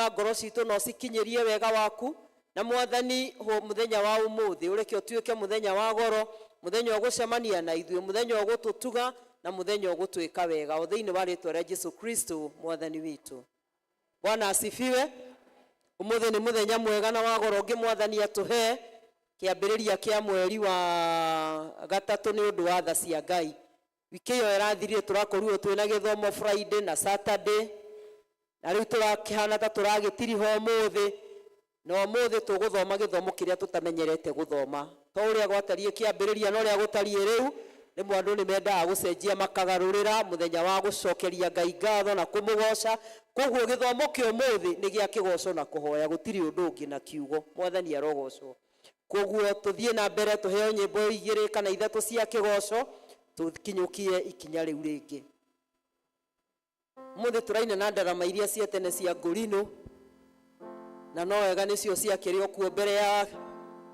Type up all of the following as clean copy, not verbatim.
Rathima ngoro citũ na ũcikinyĩrie wega waku. Na Mwathani, mũthenya wa ũmũthĩ ũreke ũtuĩke mũthenya wa goro, mũthenya ũgũcemania na ithuĩ, mũthenya ũgũtũtuga, na mũthenya ũgũtwĩka wega, o thĩinĩ wa rĩtwa rĩa Jesu Kristo Mwathani witũ. Bwana asifiwe. Ũmũthĩ nĩ mũthenya mwega na wa goro ũngĩ Mwathani atũhe, kĩambĩrĩria kĩa mweri wa gatatũ nĩ ũndũ wa tha cia Ngai. Wiki ĩyo ĩrathirire tũrakorirwo twĩna gĩthomo Friday na Saturday, na rĩu tũrakĩhana ta tũragĩtiriha ũmũthĩ, na ũmũthĩ tũgũthoma gĩthomo kĩrĩa tũtamenyerete gũthoma. To ũrĩa gwatariĩ kĩambĩrĩria na ũrĩa gũtariĩ rĩu, rĩmwe andũ nĩ mendaga gũcenjia makagarũrĩra mũthenya wa gũcokeria Ngai ngatho na kũmũgoca. Koguo gĩthomo kĩa ũmũthĩ nĩ gĩa kĩgoco na kũhoya, gũtirĩ ũndũ ũngĩ na kiugo. Mwathani arogocwo. Koguo tũthiĩ na mbere tũheo nyĩmbo igĩrĩ kana ithatũ cia kĩgoco, tũkinyũkie ikinya rĩu rĩngĩ. Ũmũthĩ tũraina na ndarama iria cia tene cia ngũrinũ, na no wega nĩcio ciakĩrĩ o kuo mbere ya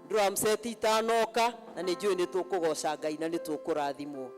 drum set itanoka, na nĩ njũĩ nĩ tũkũgoca Ngai na nĩ tũkũrathimwo.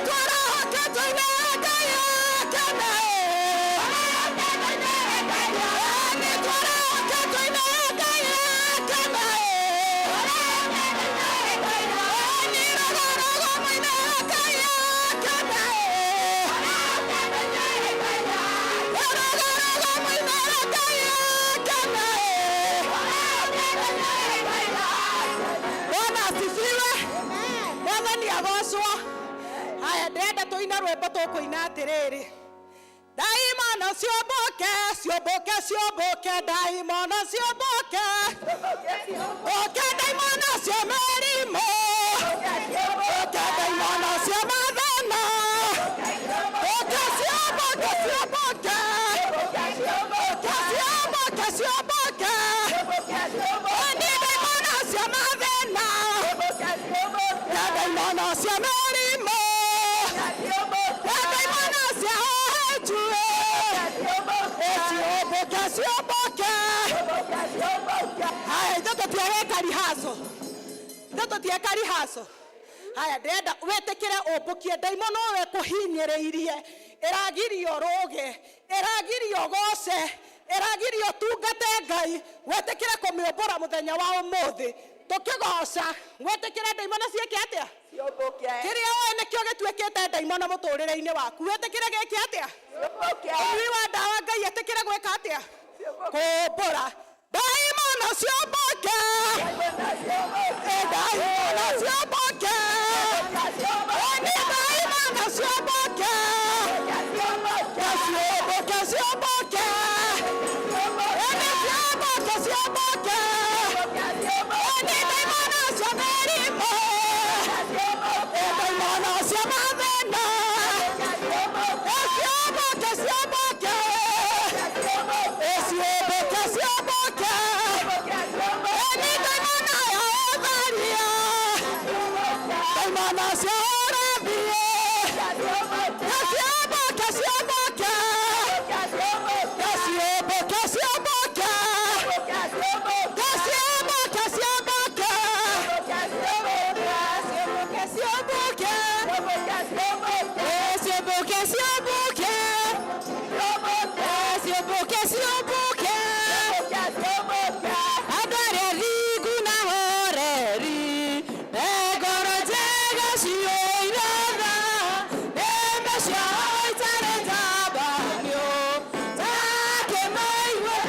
Nĩtwarahũke tũine Ngai akene. Nĩtwarahũke tũine Ngai akene. Nĩrũgũrũgũ mũine Ngai akene. Rũgũrũgũ mũine Ngai akene. Bwana asifiwe. Mwathani agocwo. Haya, ndĩrenda tũine rwĩmbo tũkũina atĩrĩrĩ. Ndaimono ciũmbũke, ciũmbũke, ciũmbũke, ndaimono ciũmbũke. Ũke ndaimono cia mĩrimũ. Ũke ndaimono cia mathĩna. Ũke ciũmbũke, ciũmbũke. Ũke ciũmbũke, ciũmbũke. Nĩ ndaimono cia mathĩna. Ndaimono cia mĩrimũ. Ndaimono cia ũhĩnju. Ciũmbũke, ciũmbũke. Haya, ithuĩ tũtiareka rehearsal. Ithuĩ tũtieka rehearsal. Haya, ndĩrenda wĩtĩkĩre ũmbũkie ndaimono we kũhinyĩrĩirie ĩragirio rũge ĩragirio goce ĩragirio tungate Ngai wĩtĩkĩre kũmĩũmbũra mũthenya wa ũmũthĩ tũkĩgoca wĩtĩkĩre ndaimono ciĩke atĩa kĩrĩa ũĩ nĩkĩo gĩtuĩkĩte ndaimono mũtũrĩre-inĩ waku wĩtĩkĩre gĩke atĩa ũnyui wa ndawa Ngai etĩkĩre gwĩka atĩa kũmbũra ndaimono ciũmbũke ndaimono ciũmbũke nĩ ndaimono ciũmbũke ciũmbũke ciũmbũke nĩ ciũmbũke ciũmbũke nĩ ndaimono cia mĩrimũ ndaimono cia mathĩna ciũmbũke ciũmbũke ciũmbũke ciũmbũke nĩ ndaimono ya ũtharia ndaimono cia ũrathie ciũmbũke ciũmbũke ciũmbũke ciũmbũke ciũmbũke ciũmbũke ciũmbũke ciũmbũke ciũmbũke ciũmbũke ciũmbũke andũ arĩa thingu na horeri me ngoro njega ciũire tha nĩmbe ciao itarĩ njambanio takĩmaigue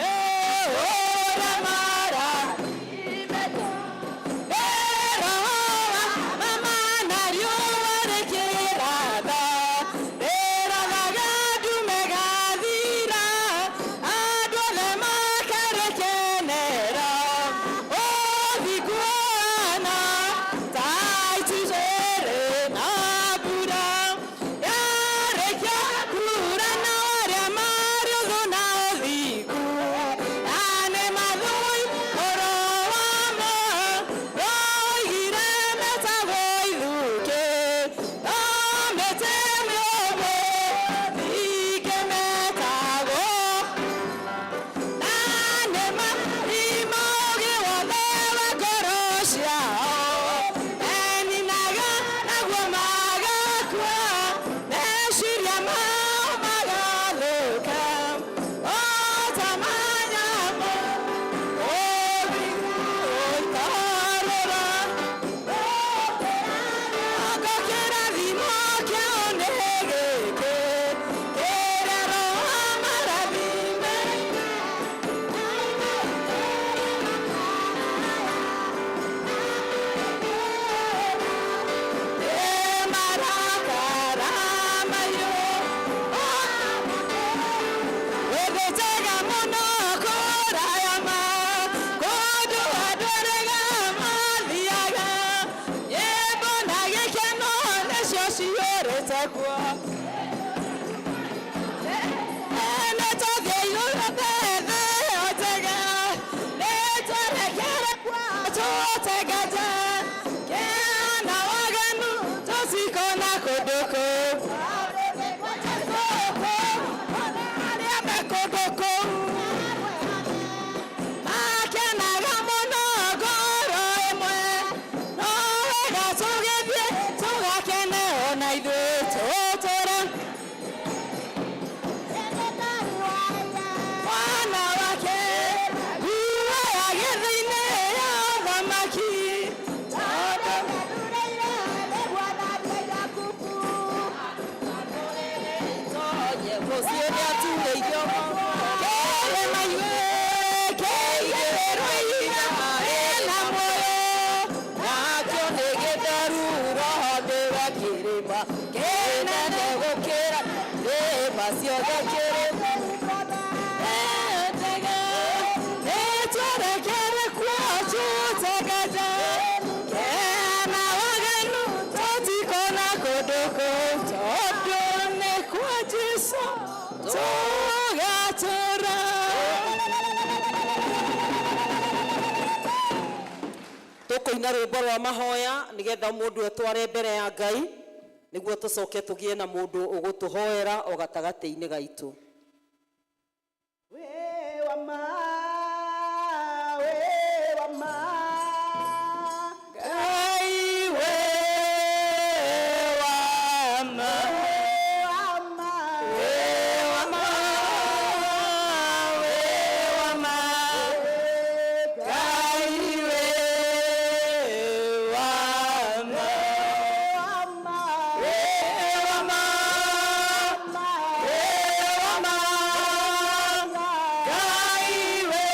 ũrĩa mara Roho mama na riũa rĩkĩratha rĩrathaga ndume gathira andũ othe makarĩkenera ũthingu ũhana ta itu rĩrĩ na mbura yarĩkia kuura nao arĩa marĩ ũthũ na ũthingu na nĩ mathũi ũhoro wamo roigire metagwo ithukĩ no mĩtĩ mĩũmũ ningĩ metagwo na nĩ marima ũũgĩ wothe wa ngoro ciao meninaga naguo magakua meciria mao magathũka o ta manyamũ ũthingu ũikarũra anga kĩrathimo kĩao nĩ gĩkĩ kĩrĩa Roho amarathime. Wĩthĩtega mũno kũraya ma kũndũ andũ arega mathiaga nyĩmbo na gĩkeno nĩcio ciyũrĩte kuo nĩtũthiĩ igũrũ thĩ ĩyo njega nĩtwerekere tũtengete kĩa na waganu tũtikona kũndũ kũu arĩa me kũndũ kũu makenaga mũno ngoro ĩmwe no wega tũgĩthiĩ tũgakene ona ithuĩ. Kĩrĩma kĩnene gũkĩra irĩma ciothe kĩrĩma nĩtwerekere kwa tũtagaja kena waganu tũtikona kũndũ kũu tondũ nĩ kwa Jesũ tũgatũra. Tũkũina rwĩmbo rwa mahoya nĩgetha mũndũ etware mbere ya Ngai nĩguo tũcoke tũgĩe na mũndũ ũgũtũhoera o gatagatĩ-inĩ gaitũ. We wa ma, we wa ma, Ngai we wa ma, wa ma, we wa ma, we wa ma, Ngai we wa ma, wa ma, we wa ma, we wa ma, Ngai we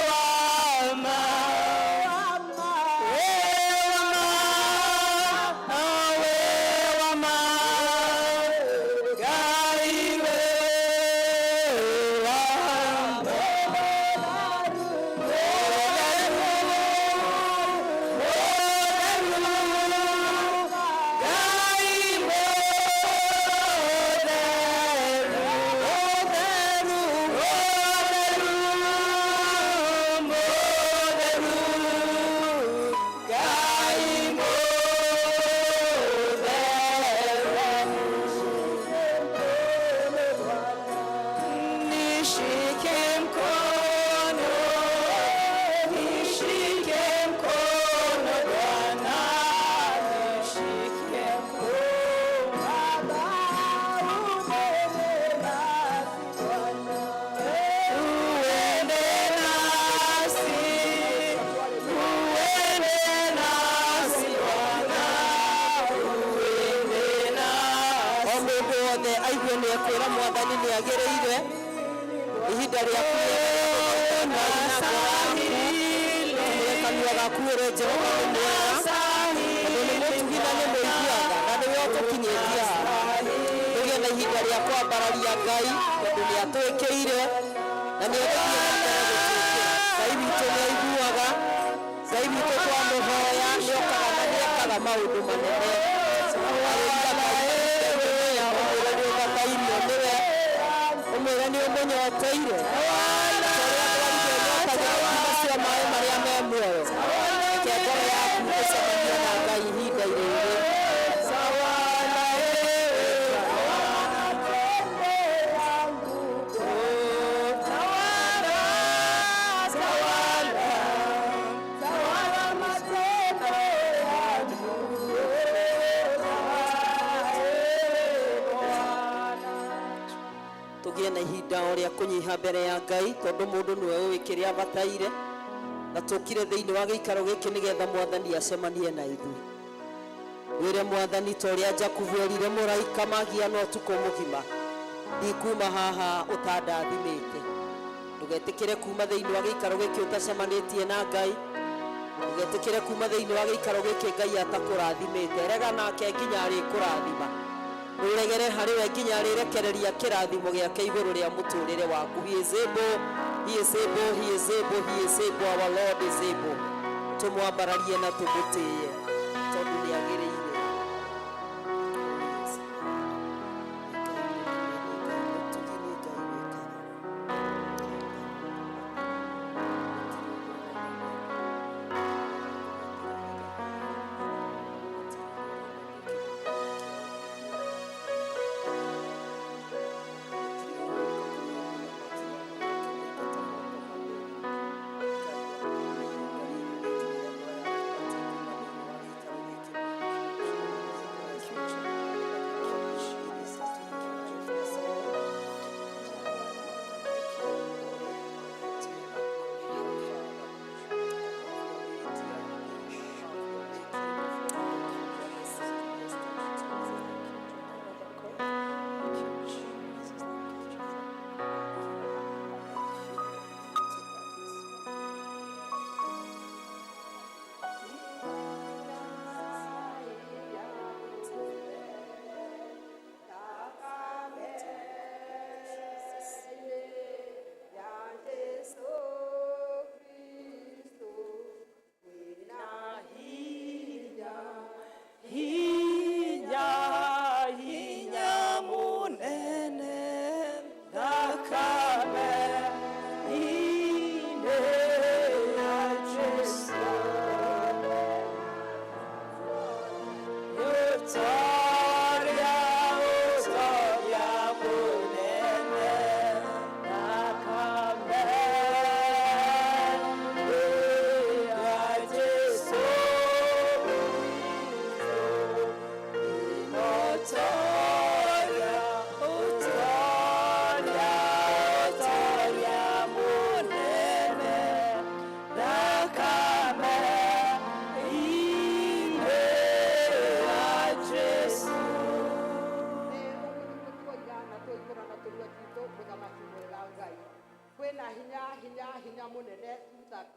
wa ma. wa ma, We wa ma, we wa ma, Ngai we wa ma. Ngai mũtheru, mũtheru, mũtheru, mũtheru, Ngai mũtheru. Nishike mkono, nishike mkono Bwana, nishike mkono. Baba unene nasi Bwana. Uende nasi, uende nasi Bwana, uende nasi. O mũndũ wothe aigue nĩ ekwĩra Mwathani nĩ agĩrĩire ihinda rĩaku rĩega kanua gaku wĩre Jehova nĩ mwega tondũ nĩ mũtugi na nĩ mũiguaga na nĩwe ũtũkinyĩtie haha. Tũgĩe na ihinda rĩa kwambararia Ngai tondũ nĩ atwĩkĩire na nĩ egũthiĩ na mbere gũtwĩkĩra. Ngai witũ nĩ aiguaga, Ngai witũ twamũhoya nĩ okaga na nĩ ekaga maũndũ manene. Arĩria Ngai mahinda-inĩ maya, ũmwĩre nĩ ũbatairio nĩwe, ũmwĩre nĩ ũmũnyoteire. Ta ũrĩa twarigwo nyota ya cia maĩ marĩa me muoyo. Reke ngoro yaku ĩcemanie na Ngai ihinda rĩrĩ. Tawala matendo yangu, Tũgĩe na ihinda o rĩa kũnyiha mbere ya Ngai tondũ mũndũ nĩwe ũĩ kĩrĩa abataire na tũkire thĩinĩ wa gĩikaro gĩkĩ nĩgetha Mwathani acemanie na ithuĩ. Wĩre Mwathani ta ũrĩa Jakubu erire mũraika magiana ũtukũ mũgima, ndikuma haha ũtandathimĩte. Ndũgetĩkĩre kuma thĩinĩ wa gĩikaro gĩkĩ ũtacemanĩtie na Ngai. Ndũgetĩkĩre kuma thĩinĩ wa gĩikaro gĩkĩ Ngai atakũrathimĩte. Rega nake nginya arĩkũrathima. Ũregere harĩ we nginya arĩrekereria kĩrathimo gĩake igũrũ rĩa mũtũrĩre waku. He is able, he is able, he is able, he is able, our Lord is able. Tũmwambararie na tũmũtĩĩe tondũ nĩ agĩrĩire.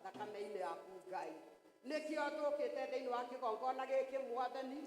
thakame-inĩ yaku Ngai. Nĩkĩo tũkĩte thĩinĩ wa kĩgongona gĩkĩ Mwathani,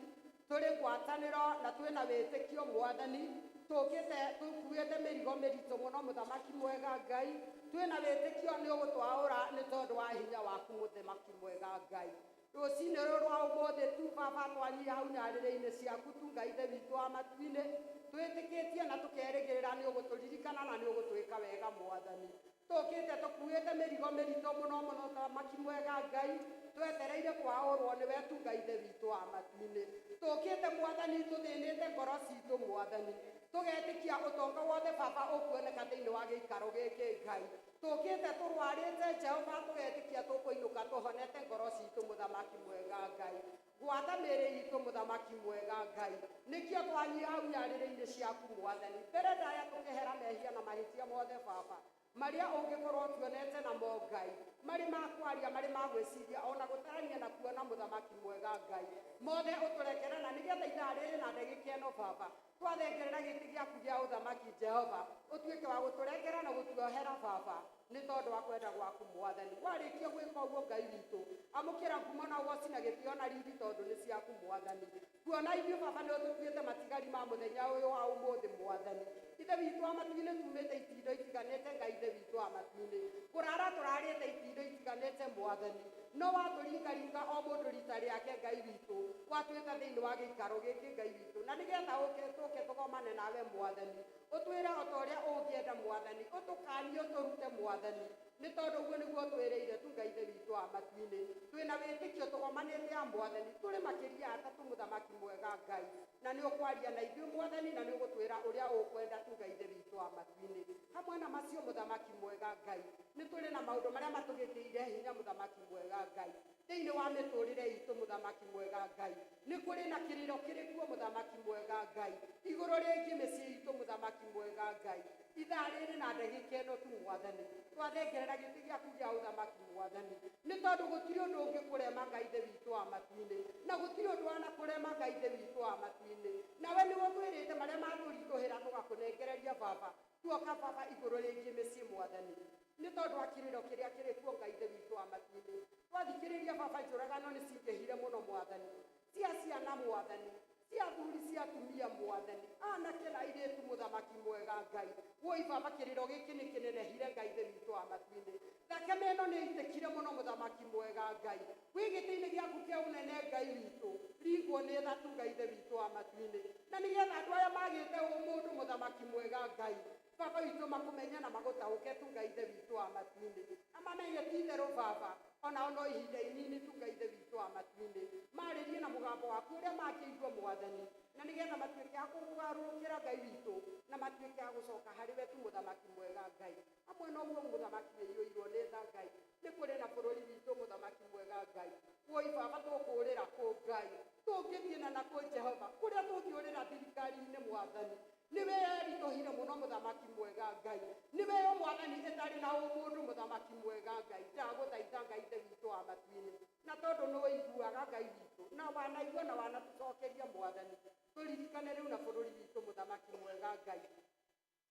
tũrĩ ngwatanĩro na twĩna wĩtĩkio Mwathani, tũkĩte tũkuĩte mĩrigo mĩritũ mũno mũthamaki mwega Ngai, twĩna wĩtĩkio nĩ ũgũtwaũra nĩ tondũ wa hinya waku mũthamaki mwega Ngai. Rũcinĩ rũrũ rwa ũmũthĩ tu baba twanyiha hau nyarĩrĩ-inĩ ciaku tu Ngai ithe witũ wa matu-inĩ, twĩtĩkĩtie na tũkerĩgĩrĩra nĩ ũgũtũririkana na nĩ ũgũtwĩka wega Mwathani. Tũkĩte tũkuĩte mĩrigo mĩritũ mũno mũno mũthamaki mwega Ngai, twetereire kwaũrwo nĩwe tu Ngai ithe witũ wa matu-inĩ. Tũkĩte Mwathani tũthĩnĩte ngoro citũ Mwathani, tũgetĩkia ũtonga wothe baba ũkuoneka thĩinĩ wa gĩikaro gĩkĩ Ngai. Tũkĩte tũrwarĩte Jehova tũgetĩkia tũkũinũka tũhonete ngoro citũ mũthamaki mwega Ngai. Gwata mĩĩrĩ itũ mũthamaki mwega Ngai, nĩkĩo twanyiha hau nyarĩrĩ-inĩ ciaku Mwathani. Mbere ndaya tũkĩhera mehia na mahĩtia mothe baba marĩa ũngĩkorwo tuonete namo Ngai, marĩ ma kwaria, marĩ ma gwĩciria, ona gũtarania na kuona mũthamaki mwega Ngai, mothe ũtũrekere na nĩgetha ithaa rĩrĩ na ndagĩka ĩno baba twathengerera gĩtĩ gĩaku gĩa ũthamaki Jehova, ũtuĩke wa gũtũrekera na gũtuohera baba nĩ tondũ wa kwenda gwaku Mwathani. Warĩkia gwĩka ũguo Ngai witũ, amũkĩra ngumo na ũgoci na gĩtĩo na riri tondũ nĩ ciaku Mwathani. Kuona ithuĩ baba nĩ ũtũtuĩte matigari ma mũthenya ũyũ wa ũmũthĩ Mwathani. Ithe witũ wa matu-inĩ tumĩte itindo itiganĩte Ngai ithe witũ wa matu-inĩ, kũrara tũrarĩte itindo itiganĩte Mwathani, no watũringaringa o mũndũ rita rĩake Ngai witũ, watwĩta thĩinĩ wa gĩikaro gĩkĩ Ngai witũ, na nĩgetha ũke tũke tũgomane nawe Mwathani, ũtwĩre o ta ũrĩa ũngĩenda Mwathani, ũtũkanie ũtũrute Mwathani, nĩ tondũ ũguo nĩguo twĩrĩire tu Ngai ithe witũ wa matu-inĩ. Twĩna wĩtĩkio tũgomanĩte ya Mwathani, tũrĩ makĩria ya atatũ mũthamaki mwega Ngai, na nĩ ũkwaria na ithuĩ Mwathani, na nĩ ũgũtwĩra ũrĩa ũkwenda tu Ngai ithe witũ wa matu-inĩ. Hamwe na macio mũthamaki mwega Ngai, nĩ tũrĩ na maũndũ marĩa matũgĩtĩire hinya mũthamaki mwega Ngai thĩinĩ wa mĩtũrĩre itũ mũthamaki mwega Ngai, nĩ kũrĩ na kĩrĩro kĩrĩ kuo mũthamaki mwega Ngai, igũrũ rĩngĩ mĩciĩ itũ mũthamaki mwega Ngai, ithaa rĩrĩ na ndagĩka ĩno tu Mwathani, twathengerera gĩtĩ gĩaku gĩa ũthamaki Mwathani, nĩ tondũ gũtirĩ ũndũ ũngĩkũrema Ngai ithe witũ wa matu-inĩ, na gũtirĩ ũndũ wanakũrema Ngai ithe witũ wa matu-inĩ, nawe nĩwe ũtwĩrĩte marĩa matũritũhĩra tũgakũnengereria baba, tuoka baba igũrũ rĩngĩ mĩciĩ Mwathani, nĩ tondũ wa kĩrĩro kĩrĩa kĩrĩ kuo Ngai ithe witũ wa matu-inĩ. Twathikĩrĩria baba njũragano nĩ cingĩhire mũno Mwathani, cia ciana Mwathani, cia athuri cia atumia Mwathani, anake na airĩtu mũthamaki mwega Ngai, woi baba kĩrĩro gĩkĩ nĩ kĩnenehire Ngai ithe witũ wa matu-inĩ. Thakame ĩno nĩ ĩitĩkire mũno mũthamaki mwega Ngai, wĩ gĩtĩ-inĩ gĩaku kĩa ũnene Ngai witũ, ringwo nĩ tha tu Ngai ithe witũ wa matu-inĩ, na nĩgetha andũ aya magĩte ũmũndũ mũthamaki mwega Ngai, baba witũ makũmenye na magũtaũke tu Ngai ithe witũ wa matu-inĩ, na mamenye ti itherũ baba onao no ihinda inini tu Ngai ithe witũ wa matu-inĩ, marĩrie na mũgambo waku ũrĩa mangĩigua Mwathani, na nĩgetha matuĩke a kũgarũrũkĩra Ngai witũ, na matuĩke a gũcoka harĩ we tu mũthamaki mwega Ngai. Hamwe na ũguo mũthamaki wĩiyũirwo nĩ tha Ngai, nĩ kũrĩ na bũrũri witũ mũthamaki mwega Ngai, woi baba tũkũũrĩra kũ Ngai, tũngĩthiĩ na nakũ Jehova, kũrĩa tũngĩũrĩra thirikari-inĩ Mwathani, nĩwe yeritũhire mũno mũthamaki mwega Ngai, nĩwe yo Mwathani ĩtarĩ na ũmũndũ mũthamaki mwega Ngai, ndagũthaitha Ngai ithe witũ wa matu-inĩ, na tondũ nĩ ũiguaga Ngai witũ, na wanaigua na wanatũcokeria Mwathani, tũririkane rĩu na bũrũri witũ mũthamaki mwega Ngai,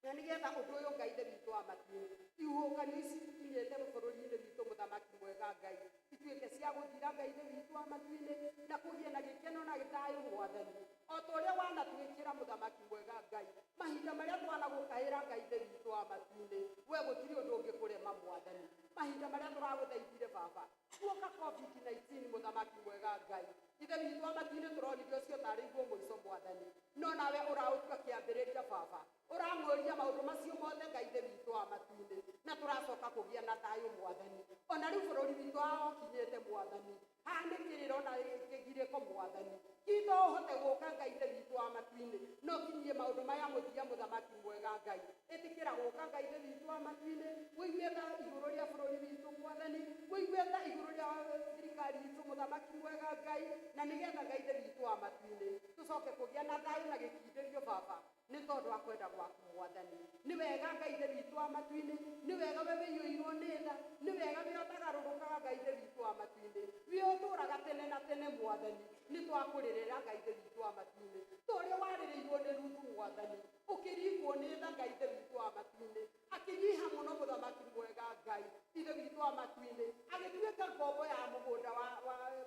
na nĩgetha ũndũ ũyũ Ngai ithe witũ wa matu-inĩ, ihuhũkanio ici ikinyĩte bũrũri-inĩ witũ mũthamaki mwega Ngai, ituĩke cia gũthira Ngai ithe witũ wa matu-inĩ, na kũgĩe na gĩkeno na thayũ Mwathani, o ta ũrĩa wanatwĩkĩra mũthamaki mwega Ngai, mahinda marĩa twanagũkaĩra Ngai ithe witũ wa matu-inĩ, we gũtirĩ ũndũ ũngĩkũrema Mwathani, mahinda marĩa tũragũthaithire baba, guoka COVID-19 mũthamaki mwega Ngai, ithe witũ wa matu-inĩ tũronire ũcio tarĩ guo mũico Mwathani, no nawe ũraũtua kĩambĩrĩria baba, ũrang'ũria maũndũ macio mothe Ngai ithe witũ wa matu-inĩ, na tũracoka kũgĩa na thayũ Mwathani, ona rĩu bũrũri witũ haokinyĩte Mwathani, haha nĩ kĩrĩro na kĩgirĩko Mwathani, kito ũhote gũka Ngai ithe witũ wa matu-inĩ, no kinyie maũndũ maya mũthia mũthamaki mwega Ngai, ĩtĩkĩra gũka Ngai ithe witũ wa matu-inĩ, wĩigue tha igũrũ rĩa bũrũri witũ Mwathani, wĩigue tha igũrũ rĩa thirikari itũ mũthamaki mwega Ngai, na nĩgetha Ngai ithe witũ wa matu-inĩ tũcoke kũgĩa na thayũ na gĩkindĩrio baba, nĩ tondũ wa kwenda gwaku Mwathani. Nĩ wega Ngai ithe witũ wa matu-inĩ, nĩ wega we wĩiyũirwo nĩ tha, nĩ wega we ũtagarũrũkaga Ngai ithe witũ wa matu-inĩ, we ũtũũraga tene na tene Mwathani, nĩ twakũrĩrĩra Ngai ithe witũ wa matu-inĩ, ta ũrĩa warĩrĩirwo nĩ Ruthu Mwathani, ũkĩringwo nĩ tha Ngai ithe witũ wa matu-inĩ, akĩnyiha mũno mũthamaki mwega Ngai, Ithe witũ wa matu-inĩ agĩtuĩka ngombo ya mũgũnda wa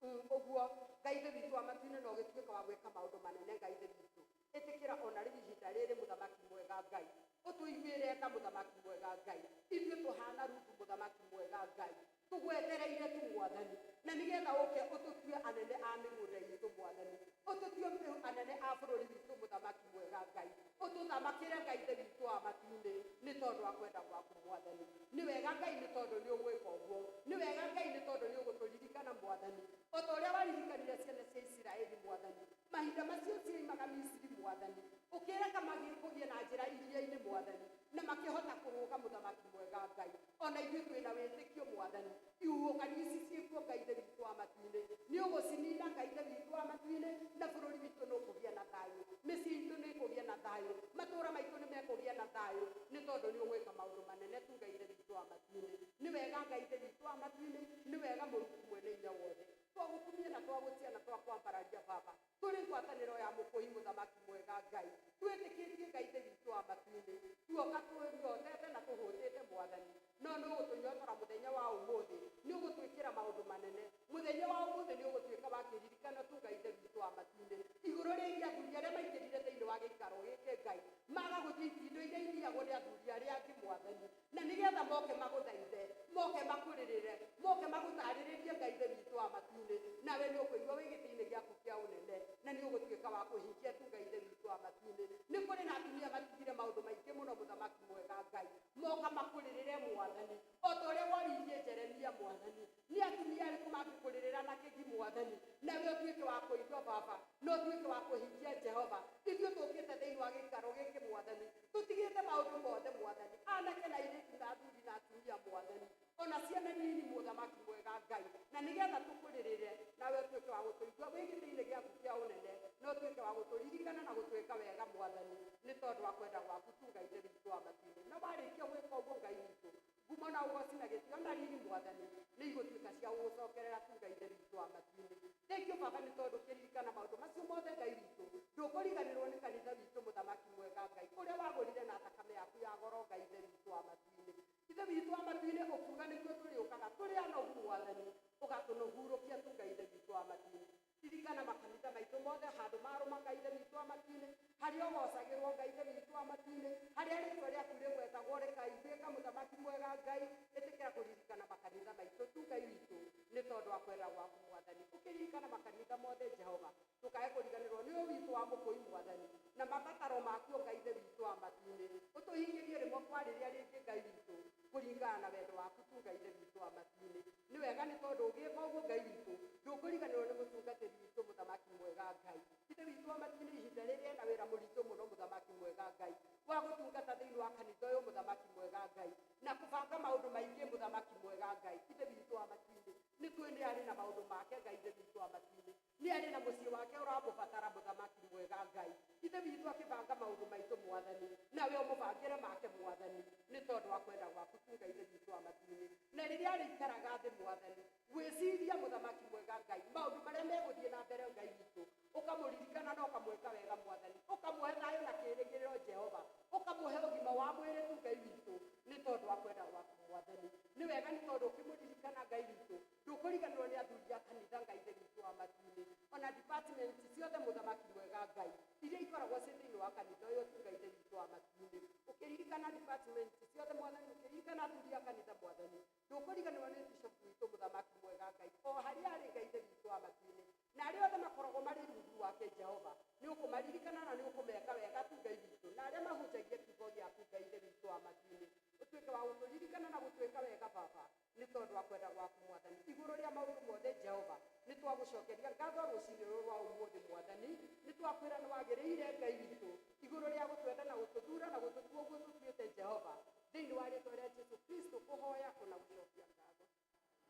ũguo Ngai ithe witũ wa matu-inĩ no ũgĩtuĩka wa gwĩka maũndũ manene. Ngai ithe witũ ĩtĩkĩra ona rĩu ihinda rĩrĩ mũthamaki mwega Ngai ũtũiguĩre tha mũthamaki mwega Ngai ithuĩ tũhana Ruthu mũthamaki mwega Ngai tũgwetereire tu mwathani na nĩgetha ũke ũtũtue anene a mĩgũnda itũ mwathani ũtũtue anene a bũrũri witũ mũthamaki mwega Ngai ũtũthamakĩre Ngai ithe witũ wa matu-inĩ nĩ tondũ wa kwenda gwaku mwathani. Nĩ wega Ngai nĩ tondũ nĩ ũgwĩka ũguo, nĩ wega Ngai nĩ tondũ nĩ ũgũtũririkana mwathani o ta ũrĩa waririkanire ciana cia Isiraeli mwathani mahinda macio cioimaga Misiri mwathani ũkĩreka kũgĩe na njĩra iria-inĩ mwathani na makĩhota kũrũga mũthamaki mwega Ngai ona ithuĩ twĩna wĩtĩkio mwathani ihuhũkanio ici ciĩkuo Ngai ithe witũ wa matu-inĩ nĩ ũgũcinina Ngai ithe witũ wa matu-inĩ na bũrũri witũ nĩ ũkũgĩa na thayũ, mĩciĩ itũ nĩ ĩkũgĩa na thayũ, matũũra maitũ nĩ mekũgĩa na thayũ nĩ tondũ nĩ ũgwĩka maũndũ manene tu Ngai ithe witũ wa matu-inĩ. Nĩ wega Ngai ithe witũ wa matu-inĩ, nĩ wega Mũrungu mwene hinya wothe twagũkumia na twagũtia na twakwambararia Baba tũrĩ ngwatanĩro ya mũkũi mũthamaki mwega Ngai twĩtĩkĩtie Ngai ithe witũ wa matu-inĩ tuoka tũnyotete na tũhũtĩte mwathani no nĩ ũgũtũnyotora mũthenya wa ũmũthĩ nĩ ũgũtwĩkĩra maũndũ manene mũthenya wa ũmũthĩ nĩ ũgũtuĩka wa kĩririkano tu Ngai ithe witũ wa matu-inĩ igũrũ rĩgiĩ athuri arĩa maingĩrire thĩinĩ wa gĩikaro gĩkĩ Ngai maga gũthiĩ itindo iria ithiagwo nĩ athuri arĩa angĩ mwathani na nĩgetha moke magũthaithe moke makũrĩrĩre moke magũtarĩrĩrie Ngai ithe witũ wa matu-inĩ nawe nĩ ũkũigua wĩ gĩtĩ-inĩ gĩaku kĩa ũnene na nĩ ũgũtuĩka wa kũhingia tu Ngai ithe witũ wa matu-inĩ. Nĩ kũrĩ na atumia matigire maũndũ maingĩ mũno mũthamaki mwega Ngai moka makũrĩrĩre mwathani o ta ũrĩa woririe Jeremia mwathani nĩ atumia arĩkũ mangĩkũrĩrĩra na kĩgi mwathani nawe ũtuĩke wa kũigua Baba na ũtuĩke wa kũhingia Jehova. Ithuĩ tũkĩte thĩinĩ wa gĩikaro gĩkĩ mwathani tũtigĩte maũndũ mothe mwathani anake na airĩtu na athuri na atumia mwathani ona ciana nini mũthamaki mwega Ngai na nĩgetha tũkũrĩrĩre nawe ũtuĩke wa gũtũigua wĩ gĩtĩ-inĩ gĩaku kĩa ũnene na ũtuĩke wa gũtũririkana na gũtwĩka wega mwathani nĩ tondũ wa kwenda gwaku tu Ngai ithe witũ wa matu-inĩ. Na warĩkia gwĩka ũguo Ngai witũ ngumo na ũgoci na gĩtĩo na riri mwathani nĩ igũtuĩka cia gũgũcokerera tu Ngai ithe witũ wa matu-inĩ. Thengiũ Baba nĩ tondũ ũkĩririkana maũndũ macio mothe Ngai witũ ndũkũriganĩrwo nĩ kanitha witũ mũthamaki mwega Ngai ũrĩa wagũrire na thakame yaku ya goro Ngai ithe witũ wa matu-inĩ. Ithe witũ wa matu-inĩ ũkiuga nĩkuo tũrĩũkaga tũrĩ anogu mwathani ũgatũhurũkia tu Ngai ithe witũ wa matu-inĩ. Ririkana makanitha maitũ mothe handũ marũma Ngai ithe witũ wa matu-inĩ harĩa ũgocagĩrwo Ngai ithe witũ wa matu-inĩ harĩa rĩtwa rĩaku rĩgwetagwo rĩkaiguĩka mũthamaki mwega Ngai ĩtĩkĩra kũririkana makanitha maitũ tu Ngai witũ nĩ tondũ wa kwenda gwaku mwathani. Ũkĩririkana makanitha mothe Jehova ndũkae kũriganĩrwo nĩ ũyũ witũ wa mũkũi mwathani na mabataro makuo Ngai ithe witũ wa matu-inĩ ũtũhingĩrie rĩmwe kwa rĩrĩa rĩngĩ Ngai witũ kũringana na wendo waku tu Ngai ithe witũ wa matu-inĩ. Nĩ wega nĩ tondũ ũgĩka ũguo Ngai witũ ndũkũriganĩrwo nĩ mũtungatĩri witũ mũthamaki mwega Ngai ithe witũ wa matu-inĩ ihinda rĩrĩ ena wĩra mũritũ mũno mũthamaki mwega Ngai wa gũtungata thĩinĩ wa kanitha ũyũ mũthamaki mwega Ngai na kũbanga maũndũ maingĩ mũthamaki mwega Ngai ithe witũ wa matu-inĩ nĩ tũĩ nĩ arĩ na maũndũ make Ngai ithe witũ wa matu-inĩ nĩ arĩ na mũciĩ wake ũramũbatara mũthamaki mwega Ngai ithe witũ akĩbanga maũndũ maitũ mwathani nawe ũmũbangĩre make mwathani nĩ tondũ wa kwenda gwaku tu Ngai ithe witũ wa matu-inĩ. Na rĩrĩa arĩikaraga thĩ mwathani gwĩciria mũthamaki mwega Ngai maũndũ marĩa megũthiĩ na mbere Ngai witũ ũkamũririkana na ũkamwĩka wega mwathani ũkamũhe thayũ na kĩĩrĩgĩrĩro Jehova ũkamũhe ũgima wa mwĩrĩ tu Ngai witũ nĩ tondũ wa kwenda gwaku mwathani. Nĩ wega nĩ tondũ ũkĩmũririkana Ngai witũ ndũkũriganĩrwo nĩ athuri a kanitha Ngai ithe witũ wa matu-inĩ ona department ciothe mũthamaki mwega Ngai iria ikoragwo ciĩ thĩinĩ wa kanitha ũyũ tu Ngai ithe witũ wa matu-inĩ ũkĩririkana department ciothe mwathani ũkĩririkana athuri a kanitha mwathani ndũkũriganĩrwo nĩ bishop witũ mũthamaki mwega Ngai o harĩa arĩ Ngai ithe witũ wa matu-inĩ na arĩa othe makoragwo marĩ rungu wake Jehova nĩ ũkũmaririkana na nĩ ũkũmeka wega tu Ngai witũ na arĩa mahunjagia kiugo gĩaku Ngai ithe witũ wa matu-inĩ ũtuĩke wa gũtũririkana na gũtuĩka wega Baba nĩ tondũ wa kwenda gwaku mwathani igũrũ rĩa maũndũ mothe Jehova nĩ twagũcokeria ngatho rũcinĩ rũrũ rwa ũmũthĩ mwathani nĩ twakwĩra nĩ wagĩrĩire Ngai witũ igũrũ rĩa gũtwenda na gũtũthura na gũtũtua ũguo tũtuĩte Jehova thĩinĩ wa rĩtwa rĩa Jesu Kristo kũhoya ona gũcokia ngatho.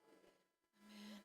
Amen.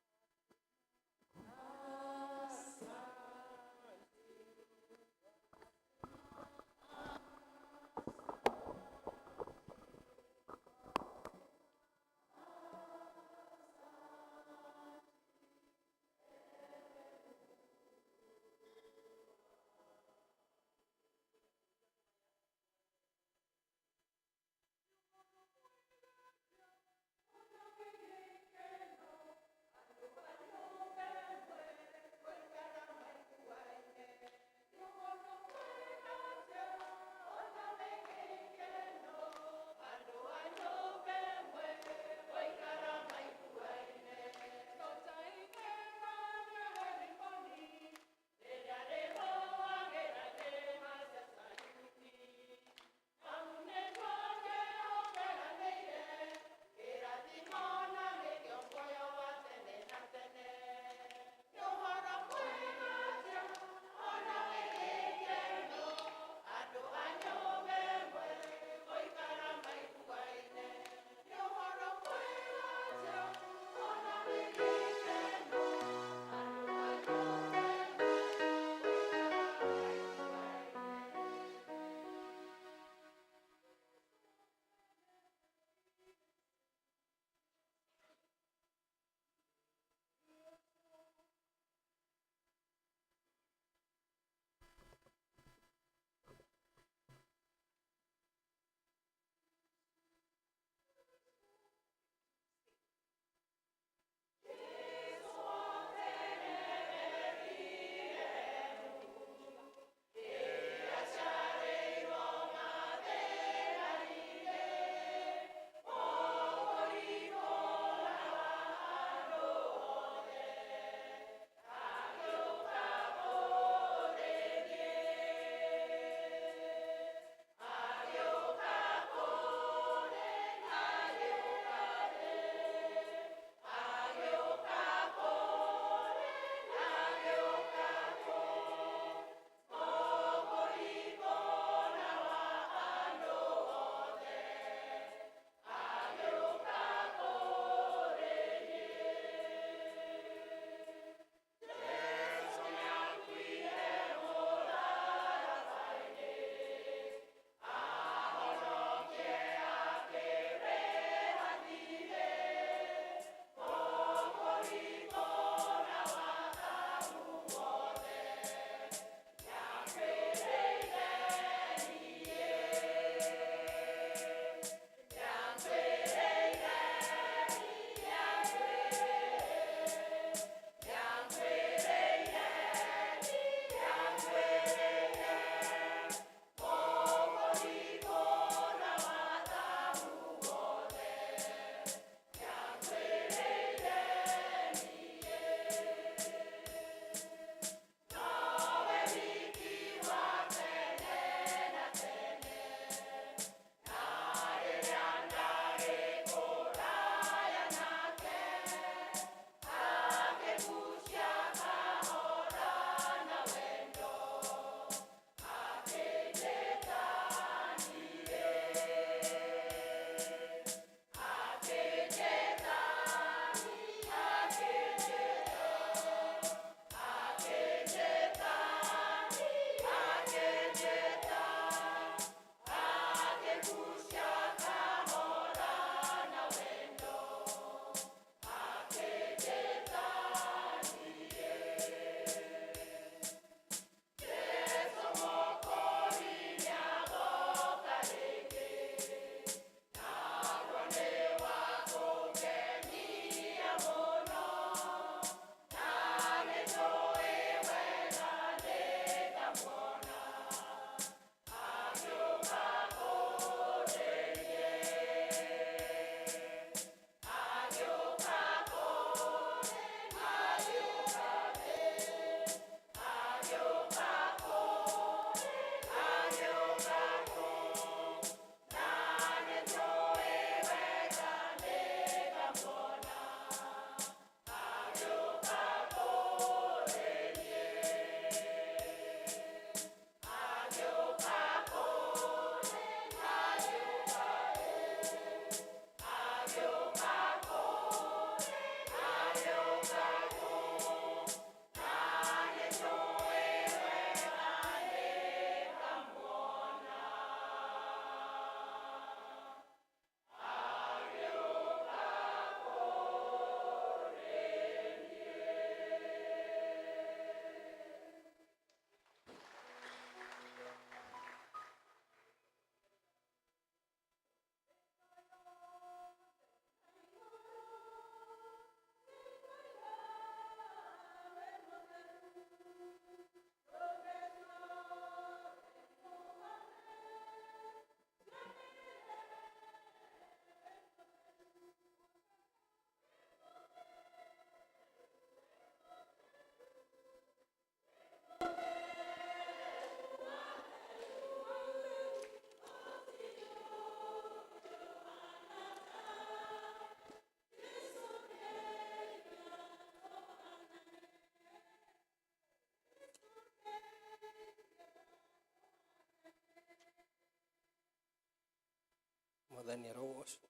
Mwathani arogocwo.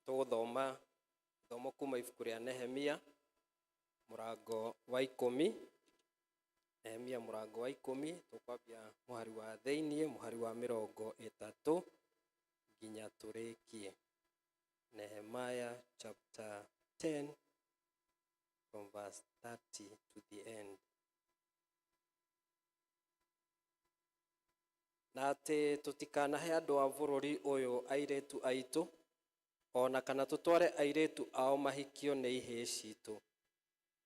Tũgũthoma gĩthomo kuma ibuku rĩa Nehemia mũrango wa 10. Nehemia mũrango wa 10, tũkwambia mũhari wa thĩiniĩ, mũhari wa 30 nginya tũrĩkie. Nehemiah chapter 10 from verse 30 to the end. Na atĩ tũtikanahe andũ a bũrũri ũyũ airĩtu aitũ, o na kana tũtware airĩtu ao mahikio nĩ ihĩĩ citũ.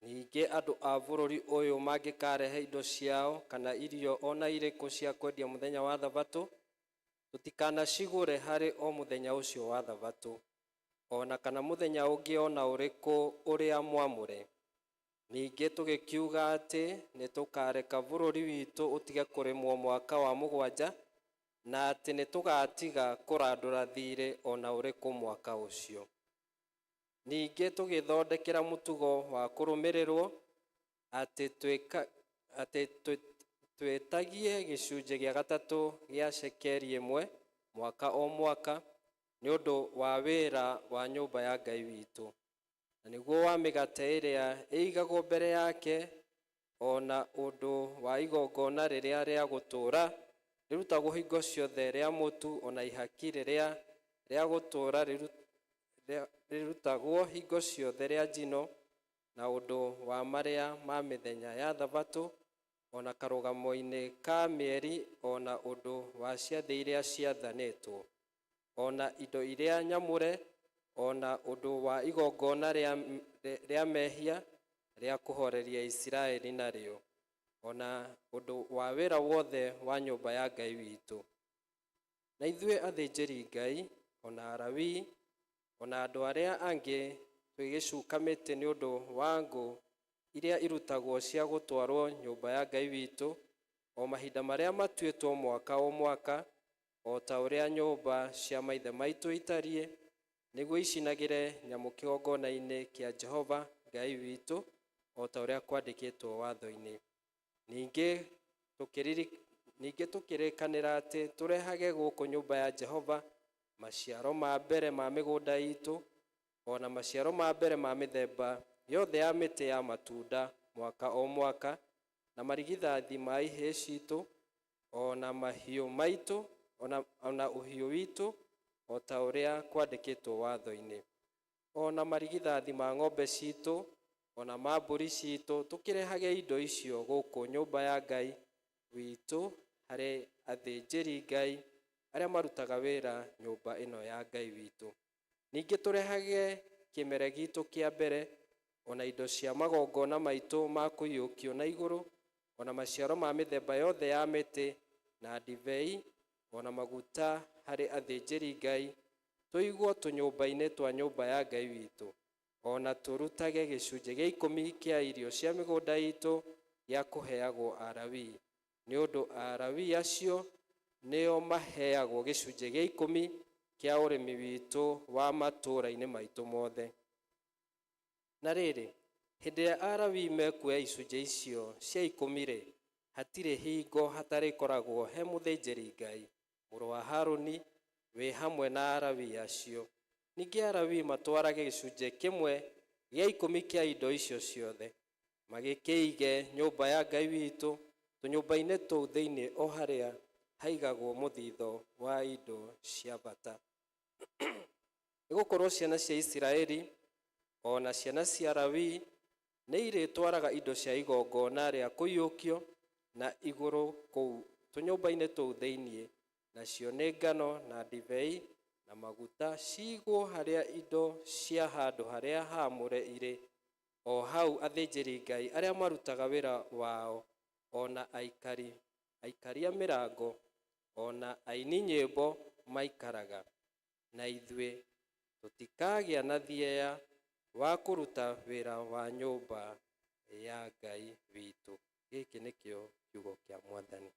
Ningĩ andũ a bũrũri ũyũ mangĩkarehe indo ciao kana irio o na irĩkũ cia kwendia mũthenya wa Thabatũ, tũtikanacigũre harĩ o mũthenya ũcio wa Thabatũ, o na kana mũthenya ũngĩ o na ũrĩkũ ũrĩa mwamũre. Ningĩ tũgĩkiuga atĩ nĩtũkareka bũrũri witũ ũtige kũrĩmwo mwaka wa 7, na atĩ nĩtũgatiga kũrandũra thiirĩ o na ũrĩkũ mwaka ũcio. Ningĩ tũgĩthondekera mũtugo wa kũrũmĩrĩrwo, atĩ twĩtagie gĩcunjĩ gĩa 3 gĩa cekeri 1 mwaka o mwaka, nĩ ũndũ wa wĩra wa nyũmba ya Ngai witũ, na nĩguo wa mĩgate ĩrĩa ĩigagwo mbere yake, o na ũndũ wa igongona rĩrĩa rĩa gũtũũra rĩrutagwo hingo ciothe rĩa mũtu, o na ihaki rĩrĩa rĩa gũtũũra rĩrutagwo hingo ciothe rĩa njino, na ũndũ wa marĩa ma mĩthenya ya Thabatũ, o na karũgamo-inĩ ka mĩeri, o na ũndũ wa ciathĩ iria ciathanĩtwo, o na indo iria nyamũre, o na ũndũ wa igongona rĩa mehia rĩa kũhoreria Isiraeli narĩo, o na ũndũ wa wĩra wothe wa nyũmba ya Ngai witũ. Na ithuĩ athĩnjĩri-Ngai, o na Alawii, o na andũ arĩa angĩ twĩgĩcuka mĩtĩ nĩ ũndũ wa ngũ iria irutagwo cia gũtwarwo nyũmba ya Ngai witũ, o mahinda marĩa matuĩtwo mwaka o mwaka, o ta ũrĩa nyũmba cia maithe maitũ itariĩ, nĩguo icinagĩre nyamũ kĩgongona-inĩ kĩa Jehova Ngai witũ, o ta ũrĩa kwandĩkĩtwo watho-inĩ. Ningĩ tũkĩrĩkanĩra atĩ tũrehage gũkũ nyũmba ya Jehova maciaro ma mbere ma mĩgũnda itũ, o na maciaro ma mbere ma mĩthemba yothe ya mĩtĩ ya matunda mwaka o mwaka, na marigithathi ma ihĩĩ citũ, o na mahiũ maitũ, o na ũhiũ witũ, o ta ũrĩa kwandĩkĩtwo watho-inĩ, o na marigithathi ma ng'ombe citũ, o na ma mbũri citũ, tũkĩrehage indo icio gũkũ nyũmba ya Ngai witũ harĩ athĩnjĩri-Ngai arĩa marutaga wĩra nyũmba ĩno ya Ngai witũ. Ningĩ tũrehage kĩmere gitũ kĩa mbere, o na indo cia magongona maitũ ma kũiyũkio na igũrũ, o na maciaro ma mĩthemba yothe ya mĩtĩ, na ndibei, o na maguta harĩ athĩnjĩri-Ngai, tũigwo tũnyũmba-inĩ twa nyũmba ya Ngai witũ, o na tũrutage gĩcunjĩ gĩa 10 kĩa irio cia mĩgũnda itũ gĩa kũheagwo Alawii, nĩ ũndũ Alawii acio nĩo maheagwo gĩcunjĩ gĩa 10 kĩa ũrĩmi witũ wa matũũra-inĩ maitũ mothe. Na rĩrĩ, hĩndĩ ĩrĩa Alawii mekuoya icunjĩ icio cia 10-rĩ, hatirĩ hingo hatarĩkoragwo he mũthĩnjĩri-Ngai mũrũ wa Harũni wĩ hamwe na Alawii acio. Ningĩ Alawii matwarage gĩcunjĩ kĩmwe gĩa 10 kĩa indo icio ciothe, magĩkĩige nyũmba ya Ngai witũ, tũnyũmba-inĩ tũu thĩinĩ o harĩa haigagwo mũthithũ wa indo cia bata. Nĩgũkorwo ciana cia Isiraeli o na ciana cia Lawii nĩ irĩtwaraga indo cia igongona rĩa kũiyũkio na igũrũ kũu tũnyũmba-inĩ tũu thĩinĩ, nacio nĩ ngano na ndibei na maguta, ciigwo harĩa indo cia handũ harĩa haamũre irĩ, o hau athĩnjĩri-Ngai arĩa marutaga wĩra wao, o na aikaria mĩrango, o na aini nyĩmbo maikaraga. Na ithuĩ tũtikagĩa na thieya wa kũruta wĩra wa nyũmba ya Ngai witũ. Gĩkĩ nĩkĩo kiugo kĩa Mwathani.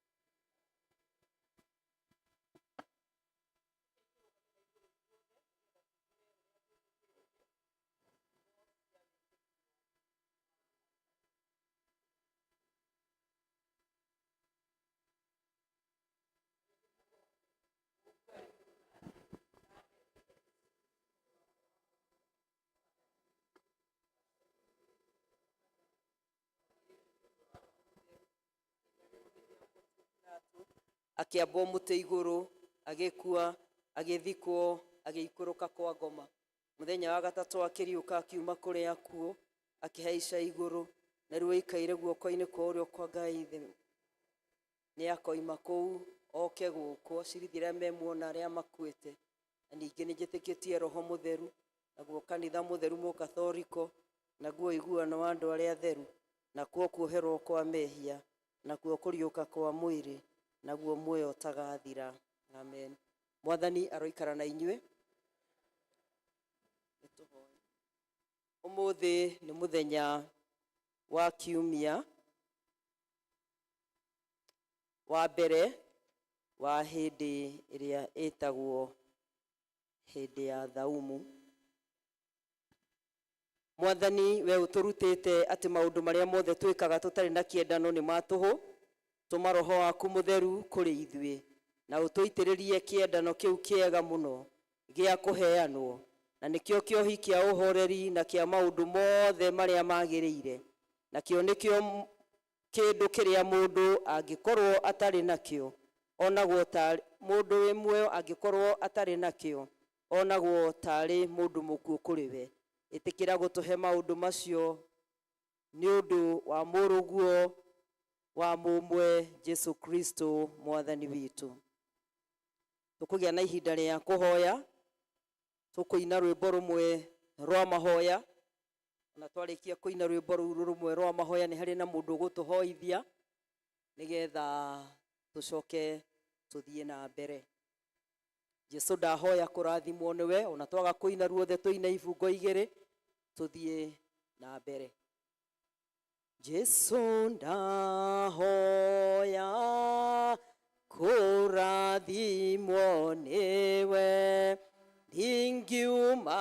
Akĩambwo mũtĩ igũrũ, agĩkua, agĩthikwo, agĩikũrũka kwa ngoma. Mũthenya wa gatatũ akĩriũka akiuma kũrĩ akuũ, akĩhaica igũrũ, na rĩu aikaire guoko-inĩ kwa ũrĩo kwa Ngai Ithe. Nĩ akoima kũu oke gũkũ acirithie arĩa me muoyo na arĩa makuĩte. Na ningĩ nĩ njĩtĩkĩtie Roho Mũtheru, naguo kanitha mũtheru mũkathoriko, naguo ũiguano wa andũ arĩa atheru, nakuo kuoherwo kwa mehia, nakuo kũriũka kwa mwĩrĩ, naguo muoyo ũtagathira. Amen. Mwathani aroikara na inyuĩ. Nĩtũhoe. Ũmũthĩ nĩ mũthenya wa kiumia wa mbere wa hĩndĩ ĩrĩa ĩtagwo hĩndĩ ya thaumu. Mwathani, we ũtũrutĩte atĩ maũndũ marĩa mothe twĩkaga tũtarĩ na kĩendano nĩ ma tũhũ. Tũma Roho waku Mũtheru kũrĩ ithuĩ, na ũtũitĩrĩrie kĩendano kĩu kĩega mũno gĩa kũheanwo, na nĩkĩo kĩohi kĩa ũhoreri na kĩa maũndũ mothe marĩa magĩrĩire, nakĩo nĩkĩo kĩndũ kĩrĩa mũndũ angĩkorwo atarĩ nakĩo onagwo ta mũndũ wĩ muoyo angĩkorwo atarĩ nakĩo onagwo tarĩ mũndũ mũkuũ kũrĩ we. Ĩtĩkĩra gũtũhe maũndũ macio nĩ ũndũ wa mũrũguo wa mũmwe Jesu Kristo Mwathani witũ. Tũkũgĩa na ihinda rĩa kũhoya, tũkũina rwĩmbo rũmwe rwa mahoya, na twarĩkia kũina rwĩmbo rũu rũmwe rwa mahoya nĩ harĩ na mũndũ ũgũtũhoithia nĩgetha tũcoke tũthiĩ na mbere. Jesu ndahoya kũrathimwo nĩwe, ona twaga kũina ruothe tũine ibungo igĩrĩ tũthiĩ na mbere. Jesu ndahoya kũrathimwo nĩwe, ndingiuma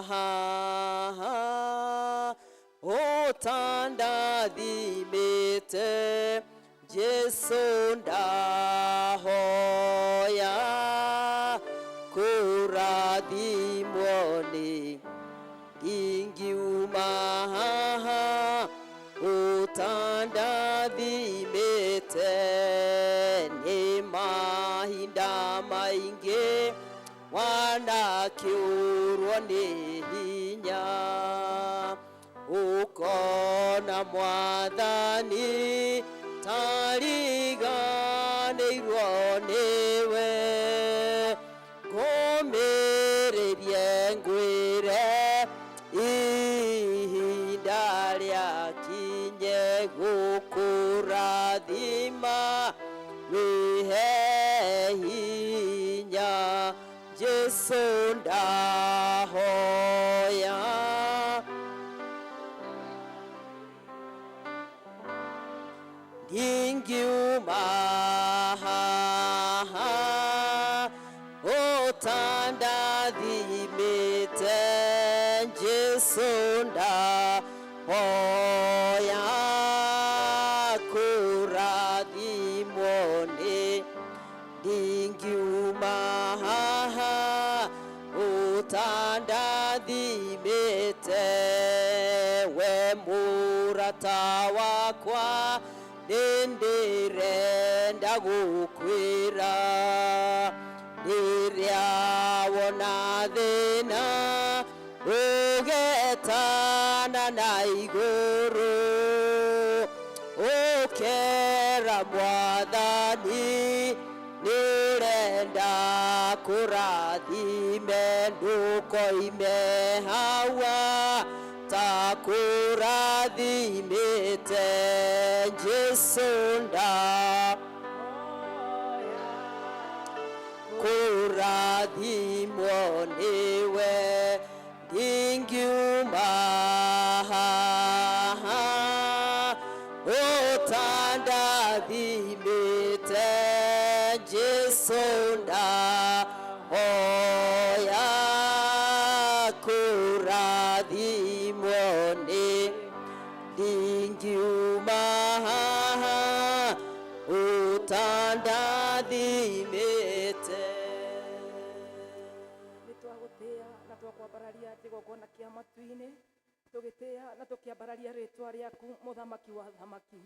haha ũtandathimĩte. Jesu ndahoya kũrathimwo nĩ ndingiuma haha ũtandathimĩte. Nĩ mahinda maingĩ wanakĩũrwo nĩ hinya, ũkona Mwathani tariganĩirwo nĩwe. Ngũmĩrĩrie ngwĩre ihinda rĩakinye gũkũrathima wĩhe hinya. Jesu ndahoya ndingiuma haha ũtandathimĩte. Jesu ndahoya kũrathimwo nĩ ndingiuma haha ũtandathimĩte. We mũrata wakwa nĩndĩrenda gũkwĩra, rĩrĩa wona thĩna ũgetana na igũrũ, ũkera Mwathani nĩũrenda kũrathime, ndũkoime hawa ta kũrathimĩte. Jesu nda kũrathimwo nĩwe, ndingiuma haha ũtandathimĩte. Jesu ndahoya kũrathimwo nĩ ndingiuma haha ũtandathimĩte. Nĩ twagũtĩĩa na twakwambararia kĩgongona kĩa matu-inĩ, tũgĩtĩĩa na tũkĩambararia rĩtwa rĩaku, mũthamaki wa thamaki.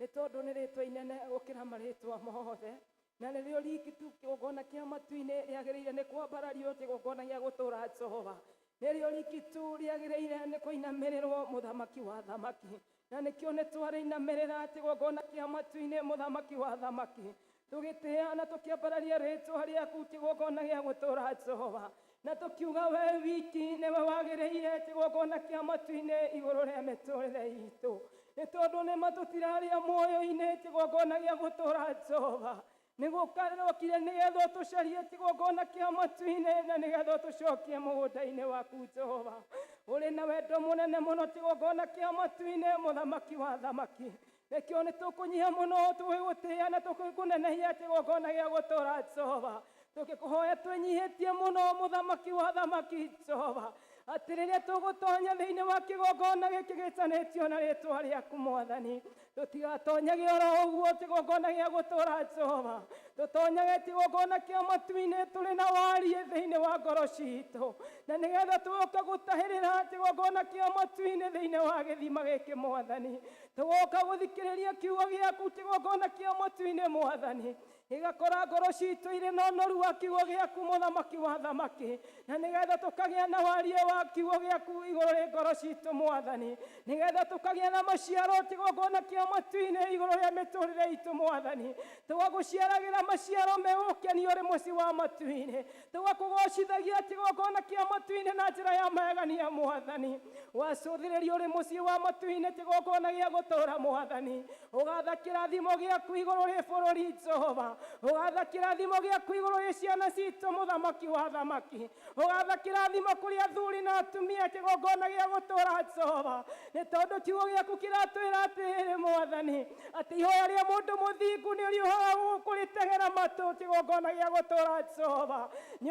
Nĩ tondũ nĩ rĩtwa inene gũkĩra marĩtwa mothe, na rĩrĩo riki tu kĩgongona kĩa matu-inĩ rĩagĩrĩire nĩ kwambarario kĩgongona gĩa gũtũũra Jehova. Nĩrĩo riki tu rĩagĩrĩire nĩ kũinamĩrĩrwo mũthamaki wa thamaki, na nĩkĩo nĩ twarĩinamĩrĩra kĩgongona kĩa matu-inĩ mũthamaki wa thamaki, tũgĩtĩĩa na tũkĩambararia rĩtwa rĩaku kĩgongona gĩa gũtũũra Jehova, na tũkiuga we wiki nĩwe wagĩrĩire kĩgongona kĩa matu-inĩ igũrũ rĩa mĩtũrĩre itũ, nĩ tondũ nĩma tũtirarĩa muoyo-inĩ kĩgongona gĩa gũtũũra Jehova. Nĩgũkarokire nĩgetha ũtũcarie kĩgongona kĩa matu-inĩ na nĩgetha ũtũcokie mũgũnda-inĩ waku Jehova. Ũrĩ na wendo mũnene mũno kĩgongona kĩa matu-inĩ mũthamaki wa thamaki, nĩkĩo nĩ tũkũnyiha mũno tũgĩgũtĩĩa na tũgĩkũnenehia kĩgongona gĩa gũtũũra Jehova, tũgĩkũhoya twĩnyihĩtie mũno mũthamaki wa thamaki Jehova, atĩ rĩrĩa tũgũtonya thĩinĩ wa kĩgongona gĩkĩ gĩtanĩtio na rĩtwa rĩaku Mwathani, tũtigatonyage oro ũguo kĩgongona gĩa gũtũũra Jehova, tũtonyage kĩgongona kĩa matu-inĩ tũrĩ na wariĩ thĩinĩ wa ngoro citũ, na nĩgetha tũgoka gũtahĩrĩra kĩgongona kĩa matu-inĩ thĩinĩ wa gĩthima gĩkĩ Mwathani, tũgoka gũthikĩrĩria kiugo gĩaku kĩgongona kĩa matu-inĩ Mwathani, gĩgakora ngoro citũ irĩ na ũnoru wa kiugo gĩaku mũthamaki wa thamaki, na nĩgetha tũkagĩa na wariĩ wa kiugo gĩaku igũrũ rĩ ngoro citũ Mwathani, nĩgetha tũkagĩa na maciaro kĩgongona kĩa matu-inĩ igũrũ rĩa mĩtũrĩre itũ Mwathani, tũgagũciaragĩra maciaro megũkenio ũrĩ mũciĩ wa matu-inĩ, tũgakũgocithagia kĩgongona kĩa matu-inĩ na njĩra ya magegania Mwathani, wacũthĩrĩria ũrĩ mũciĩ wa matu-inĩ kĩgongona gĩa gũtũũra Mwathani, ũgatha kĩrathimo gĩaku igũrũ rĩ bũrũri Jehova, ũgatha kĩrathimo gĩaku igũrũ rĩ ciana citũ mũthamaki wa thamaki, ũgatha kĩrathimo kũrĩ athuri na atumia kĩgongona gĩa gũtũũra Jehova, nĩ tondũ kiugo gĩaku kĩratwĩra atĩrĩrĩ Mwathani, atĩ ihoya rĩa mũndũ mũthingu nĩ ũriũhaga kũrĩtegera matũ kĩgongona gĩa gũtũũra Jehova, nĩ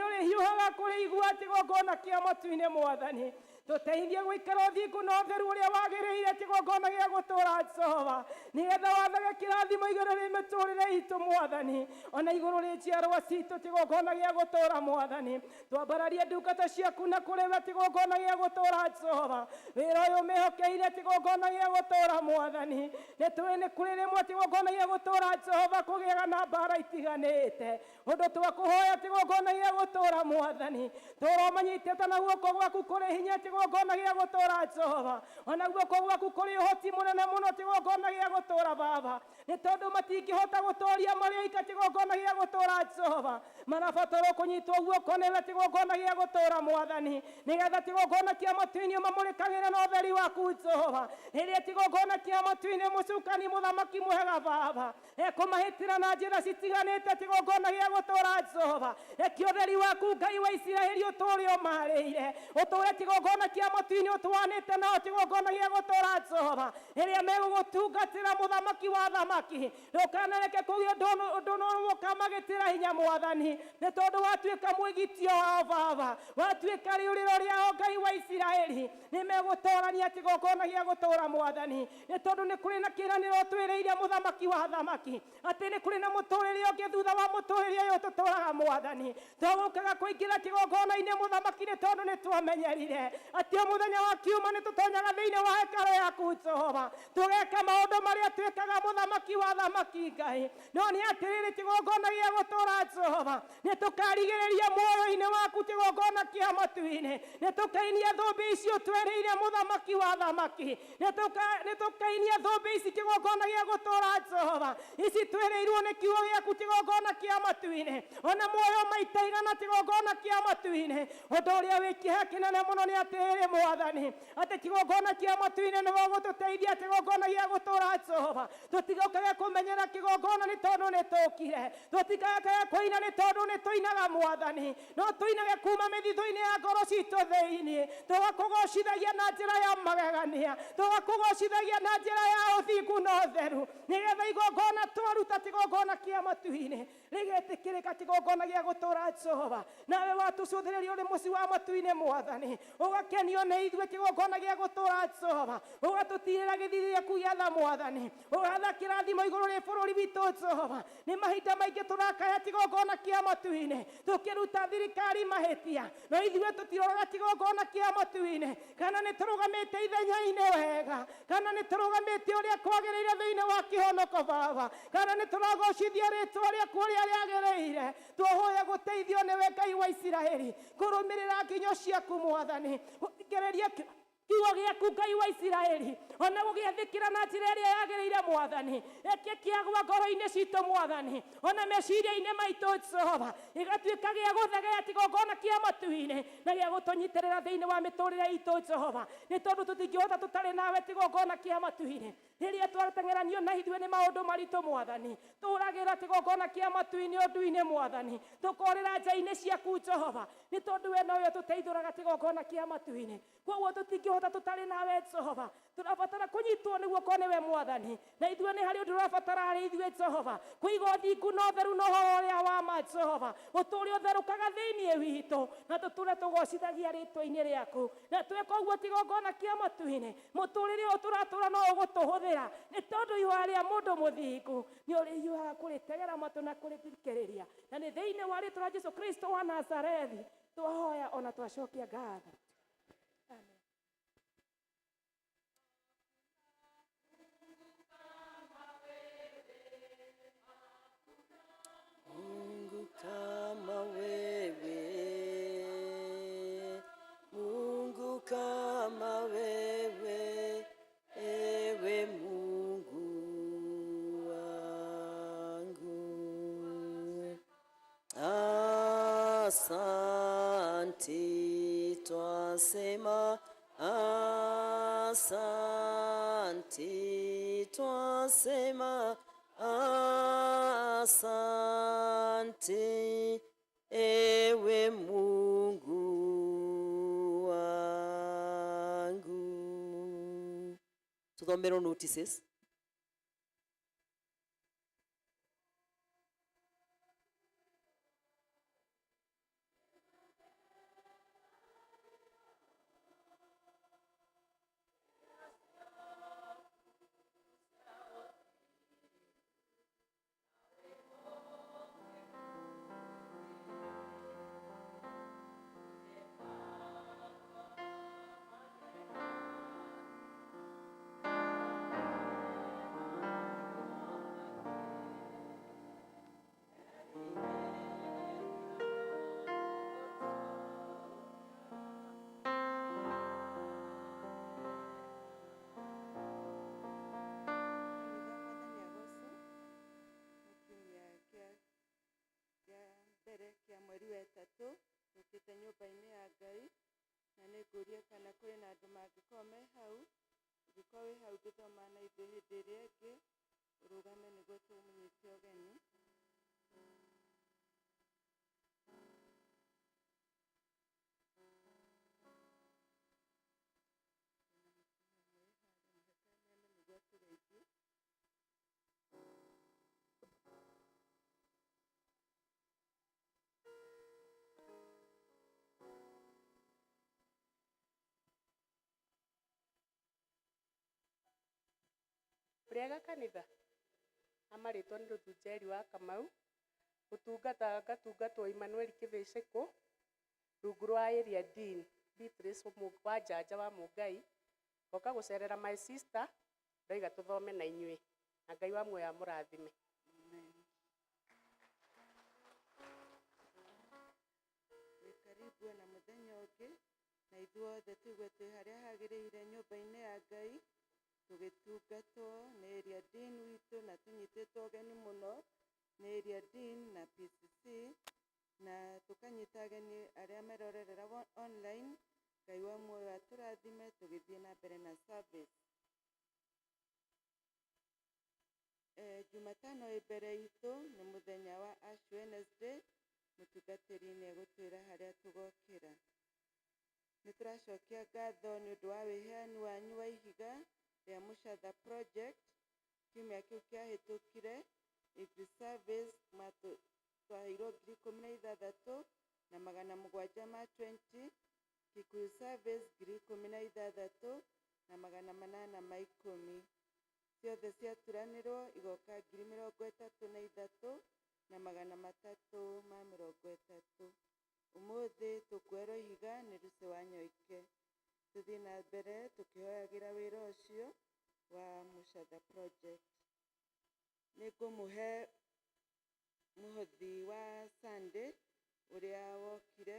ũrĩhiũhaga kũrĩigua kĩgongona kĩa matu-inĩ Mwathani, tũteithie gũikara ũthingu na ũtheru ũrĩa wagĩrĩire kĩgongona gĩa gũtũũra Jehova, nĩgetha wathage kĩrathimo igũrũ rĩ mĩtũrĩre itũ Mwathani, ona igũrũ rĩ njiarwa citũ kĩgongona gĩa gũtũũra Mwathani, twambararie ndungata ciaku na kũrĩ we kĩgongona gĩa gũtũũra Jehova, wĩra ũyũ ũmĩhokeire kĩgongona gĩa gũtũũra Mwathani, nĩ tũĩ nĩ kũrĩ rĩmwe kĩgongona gĩa gũtũũra Jehova kũgĩaga na mbara itiganĩte, ũndũ twakũhoya kĩgongona gĩa gũtũũra Mwathani, tũromanyitĩte na guoko gwaku kũrĩ hinya kĩgongona gĩa gũtũũra Jehova, ona guoko gwaku kũrĩ ũhoti mũnene mũno kĩgongona gĩa gũtũũra Baba, nĩ tondũ matingĩhota gũtooria marĩ oika kĩgongona gĩa gũtũũra Jehova, marabatarwo kũnyitwo guoko nĩwe kĩgongona gĩa gũtũũra Mwathani, nĩgetha kĩgongona kĩa matu-inĩ ũmamũrĩkagĩre na ũtheri waku Jehova, rĩrĩa kĩgongona kĩa matu-inĩ mũcukani mũthamaki mwega Baba ekũmahĩtĩra na njĩra citiganĩte kĩgongona gĩa gũtũũra Jehova, reke ũtheri waku Ngai wa Isiraeli ũtũũre ũmarĩire, ũtũũre kĩgongona kĩa matu-inĩ ũtũanĩte nao kĩgongona gĩa gũtũũra Jehova, rĩrĩa megũgũtungatĩra mũthamaki wa thamaki, ndũkanareke kũgĩe ũndũ ũkamagĩtĩra hinya Mwathani, nĩ tondũ watuĩka mwĩgitio wao Baba, watuĩka rĩũrĩro rĩao Ngai wa Isiraeli, nĩ megũtoorania kĩgongona gĩa gũtũũra Mwathani, nĩ tondũ nĩ kũrĩ na kĩĩranĩro ũtwĩrĩire mũthamaki wa thamaki, atĩ nĩ kũrĩ na mũtũrĩre ũngĩ thutha wa mũtũrĩre ũyũ tũtũũraga Mwathani, twagũkaga kũingĩra kĩgongona-inĩ mũthamaki nĩ tondũ nĩ twamenyerire atĩ o mũthenya wa kiuma nĩ tũtonyaga thĩinĩ wa hekarũ yaku Jehova, tũgeka maũndũ marĩa twĩkaga mũthamaki wa thamaki Ngai, no nĩ atĩrĩrĩ kĩgongona gĩa gũtũũra Jehova, nĩ tũkarigĩrĩria muoyo-inĩ waku kĩgongona kĩa matu-inĩ, nĩ tũkainia thũmbĩ icio twerĩire mũthamaki wa thamaki, nĩ tũkainia thũmbĩ ici kĩgongona gĩa gũtũũra Jehova, ici twĩrĩirwo nĩ kiugo gĩaku kĩgongona kĩa matu-inĩ, ona muoyo maita igana kĩgongona kĩa matu-inĩ. Ũndũ ũrĩa wĩ kĩeha kĩnene mũno nĩ atĩrĩrĩ Mwathani, atĩ kĩgongona kĩa matu-inĩ nĩwe ũgũtũteithia kĩgongona gĩa gũtũũra Jehova, tũtigokage kũmenyera kĩgongona nĩ tondũ nĩ tũkire, tũtigakage kũina nĩ tondũ nĩ tũinaga Mwathani, no tũinage kuma mĩthithũ-inĩ ya ngoro citũ thĩinĩ, tũgakũgocithagia na njĩra ya magegania, tũgakũgocithagia na njĩra ya ũthingu na ũtheru, nĩgetha igongona twaruta kĩgongona kĩa matu-inĩ rĩgetĩkĩrĩka kĩgongona gĩa gũtũũra Jehova, nawe watũcũthĩrĩria ũrĩ mũciĩ wa matu-inĩ Mwathani, Ũgakenio nĩ ithuĩ kĩgongona gĩa gũtũũra Jehova, ũgatũtirĩra gĩthithi gĩaku gĩa tha Mwathani, ũgatha kĩrathimo igũrũ rĩ bũrũri witũ Jehova. Nĩ mahinda maingĩ tũrakaya kĩgongona kĩa matu-inĩ tũkĩruta thirikari mahĩtia, no ithuĩ tũtiroraga kĩgongona kĩa matu-inĩ kana nĩ tũrũgamĩte ithenya-inĩ wega, kana nĩ tũrũgamĩte ũrĩa kwagĩrĩire thĩinĩ wa kĩhonoko Baba, kana nĩ tũragocithia rĩtwa rĩaku ũrĩa rĩagĩrĩire. Twahoya gũteithio nĩwe Ngai wa Isiraeli kũrũmĩrĩra nginyo ciaku Mwathani, gũthikĩrĩria kiugo gĩaku Ngai wa Isiraeli, ona gũgĩathĩkĩra na njĩra ĩrĩa yagĩrĩire Mwathani. Reke kĩagwa ngoro-inĩ citũ Mwathani, ona meciria-inĩ maitũ Jehova, gĩgatuĩka gĩa gũthegea kĩgongona kĩa matu-inĩ na gĩa gũtũnyitĩrĩra thĩinĩ wa mĩtũrĩre itũ Jehova, nĩ tondũ tũtingĩhota tũtarĩ nawe kĩgongona kĩa matu-inĩ. Rĩrĩa twateng'eranio na ithuĩ nĩ maũndũ maritũ Mwathani, tũragĩra kĩgongona kĩa matu-inĩ ũndũ-inĩ Mwathani, tũkorĩra nja-inĩ ciaku Jehova, nĩ tondũ we nowe ũtũteithũraga kĩgongona kĩa matu-inĩ. Koguo tũtingĩhota tũtarĩ nawe Jehova, tũrabatara kũnyitwo nĩ guoko nĩwe Mwathani, na ithuĩ nĩ harĩ ũndũ ũrabatara harĩ ithuĩ Jehova, kũiga ũthingu na ũtheru na ũhoro ũrĩa wa ma Jehova, ũtũũre ũtherũkaga thĩinĩ witũ, na tũtũũre tũgocithagia rĩtwa-inĩ rĩaku, na tweka ũguo kĩgongona kĩa matu-inĩ mũtũrĩre ũyũ tũratũra no ũgũtũhũthĩra, nĩ tondũ ihoya rĩa mũndũ mũthingu nĩ ũrĩhiũhaga kũrĩtegera matũ na kũrĩthikĩrĩria. Na nĩ thĩinĩ wa rĩtwa rĩa Jesu Kristo wa Nazarethi twahoya ona twacokia ngatho. Amen. Mungu kama wewe, Mungu kama wewe, ewe Mungu wangu. Asante twasema, asante twasema, asante ewe Mungu wangu. Tuthomerwo notices. Kanitha Mwathani agocwo. Nĩ kiumia kĩa mbere kĩa mweri wa ĩtatũ tũkĩte nyũmba-inĩ ya Ngai, na nĩ ngũria kana kũrĩ na andũ mangĩkorwo me hau. Ũngĩkorwo wĩ hau ndũthoma na ithuĩ hĩndĩ ĩrĩa ĩngĩ, ũrũgame nĩguo tũmũnyite ũgeni. Nĩguo atũgeithie. Ũrĩega kanitha, amarĩtwo nĩ Ruthu Njeri wa Kamau, gũtungata ngatungatwo Emmanuel Kĩbĩcĩkũ, rungu rwa area dean Beatrice wa Njanja wa Mũngai, ngoka gũcerera my sister, ndoiga tũthome na inyuĩ, na Ngai wa muoyo amũrathime. Amen. Wĩ karibu ona mũthenya ũngĩ, na ithuothe tũigue twĩ harĩa hagĩrĩire nyũmba-inĩ ya Ngai, tũgĩtungatwo nĩ area dean witũ na tũnyitĩtwo ũgeni mũno nĩ area dean na PCC, na tũkanyita ageni arĩa merorerera online. Ngai wa muoyo atũrathime tũgĩthiĩ na mbere na service. Jumatano ĩ mbere itũ nĩ mũthenya wa Ash Wednesday. Mũtungatĩri nĩ egũtwĩra harĩa tũgokĩra. Nĩ tũracokia ngatho nĩ ũndũ wa wĩheani wanyu wa ihiga rĩa Mũcatha Project. Kiumia kĩu kĩahĩtũkire every service twaheirwo 16,720. Kikuyu Service 16,810. Ciothe ciaturanĩrwo igoka 33,330. Ũmũthĩ tũkuoerwo ihiga nĩ Lucy wa Nyoike. Tũthiĩ na mbere tũkĩhoyagĩra wĩra ũcio wa Mũcatha Project. Nĩngũmũhe mũhothi wa Sunday ũrĩa wokire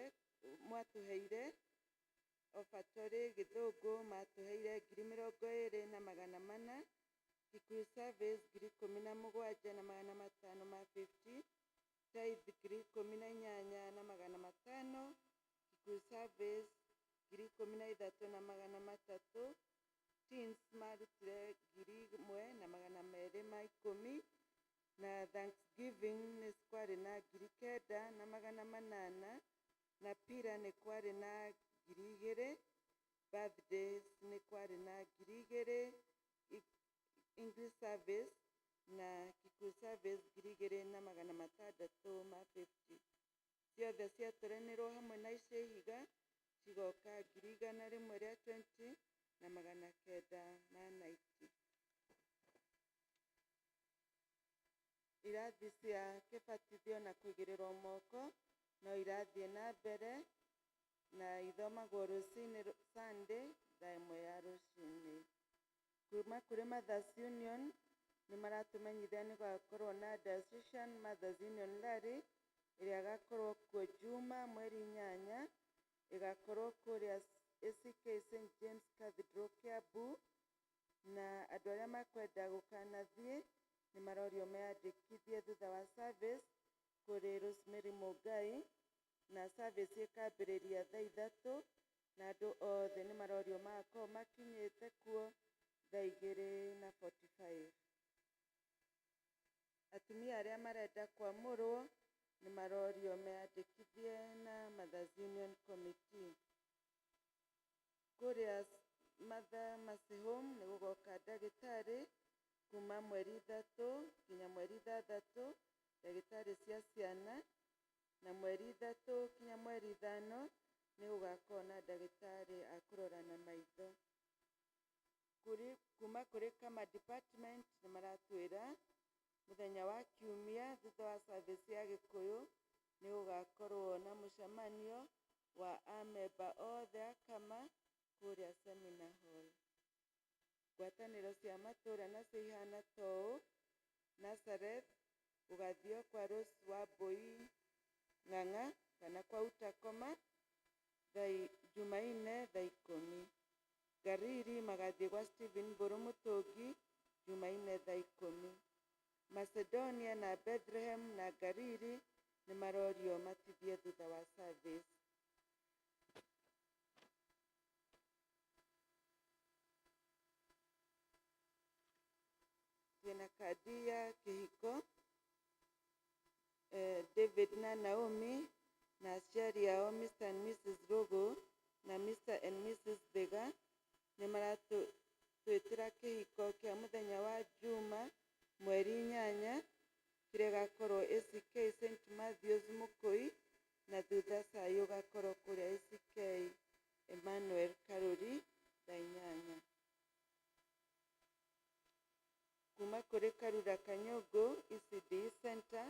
mwatũheire. Offertory Gĩthũngũ matũheire 20,400, Kikuyu Service 17,550, Tithe 18,500, Kikuyu Service 13,300, Teens marutire 1,210, na Thanksgiving nĩ kwarĩ na 9,800, na Pira nĩ kwarĩ na 2,000, Birthdays nĩ kwarĩ na 2,000, English Service na Kikuyu Service 2,650. Ciothe ciatũranĩrwo hamwe na icio ihiga cigoka 120,990. Irathi cia kĩbatithio na kũigĩrĩrwo moko no irathiĩ na mbere na ithomagwo rũcinĩ Sunday thaa 1 ya rũcinĩ. Kuma kũrĩ Mothers Union nĩ maratũmenyithia nĩ gũgakorwo na Diocesan Mothers Union Rally ĩrĩa ĩgakorwo kuo Juma mweri 8, ĩgakorwo kũrĩa ACK St James Cathedral Kiambu, na andũ arĩa makwenda gũkanathiĩ nĩ marorio meyandĩkithie thutha wa service kũrĩ Rosemary Mũngai, na service ĩkambĩrĩria thaa 3, na andũ othe nĩ marorio magakorwo makinyĩte kuo thaa 2:45. Atumia arĩa marenda kwamũrwo nĩ marorio meyandĩkithie na Mothers Union Committee. Kũrĩa Mother Mercy Home nĩ gũgoka ndagĩtarĩ kuma mweri 3 nginya mweri 6, ndagĩtarĩ cia ciana, na mweri 3 nginya mweri 5 nĩ gũgakorwo na ndagĩtarĩ a kũrora na maitho. Kuma kũrĩ Kama Department nĩ maratwĩra mũthenya wa kiumia thutha wa service ya Gĩkũyũ nĩ gũgakorwo na mũcemanio wa amemba othe a Kama kũrĩa Seminar Hall. Ngwatanĩro cia matũũra nacio ihana ta ũũ: Nazareth gũgathio kwa Rose wa Mbui Ng'ang'a kana kwa Utakoma Jumaine thaa 10. Ngariri magathiĩ gwa Stephen Mbũrũ Mũtũngi Jumaine thaa 10. Macedonia na Bethlehem na Ngariri nĩ marorio matithie thutha wa service. Twĩna kandi ya kĩhiko, David na Naomi na aciari ao Mr and Mrs Rũgũ na Mr and Mrs Thiga nĩ maratwĩtĩra kĩhiko kĩa mũthenya wa Juma mweri 8, kĩrĩa gĩgakorwo ACK St Matthews Mũkũi, na thutha cai ũgakorwo kũrĩa ACK Emmanuel Karũri thaa 8. Kuma kũrĩ Karura Kanyũngũ ECD Center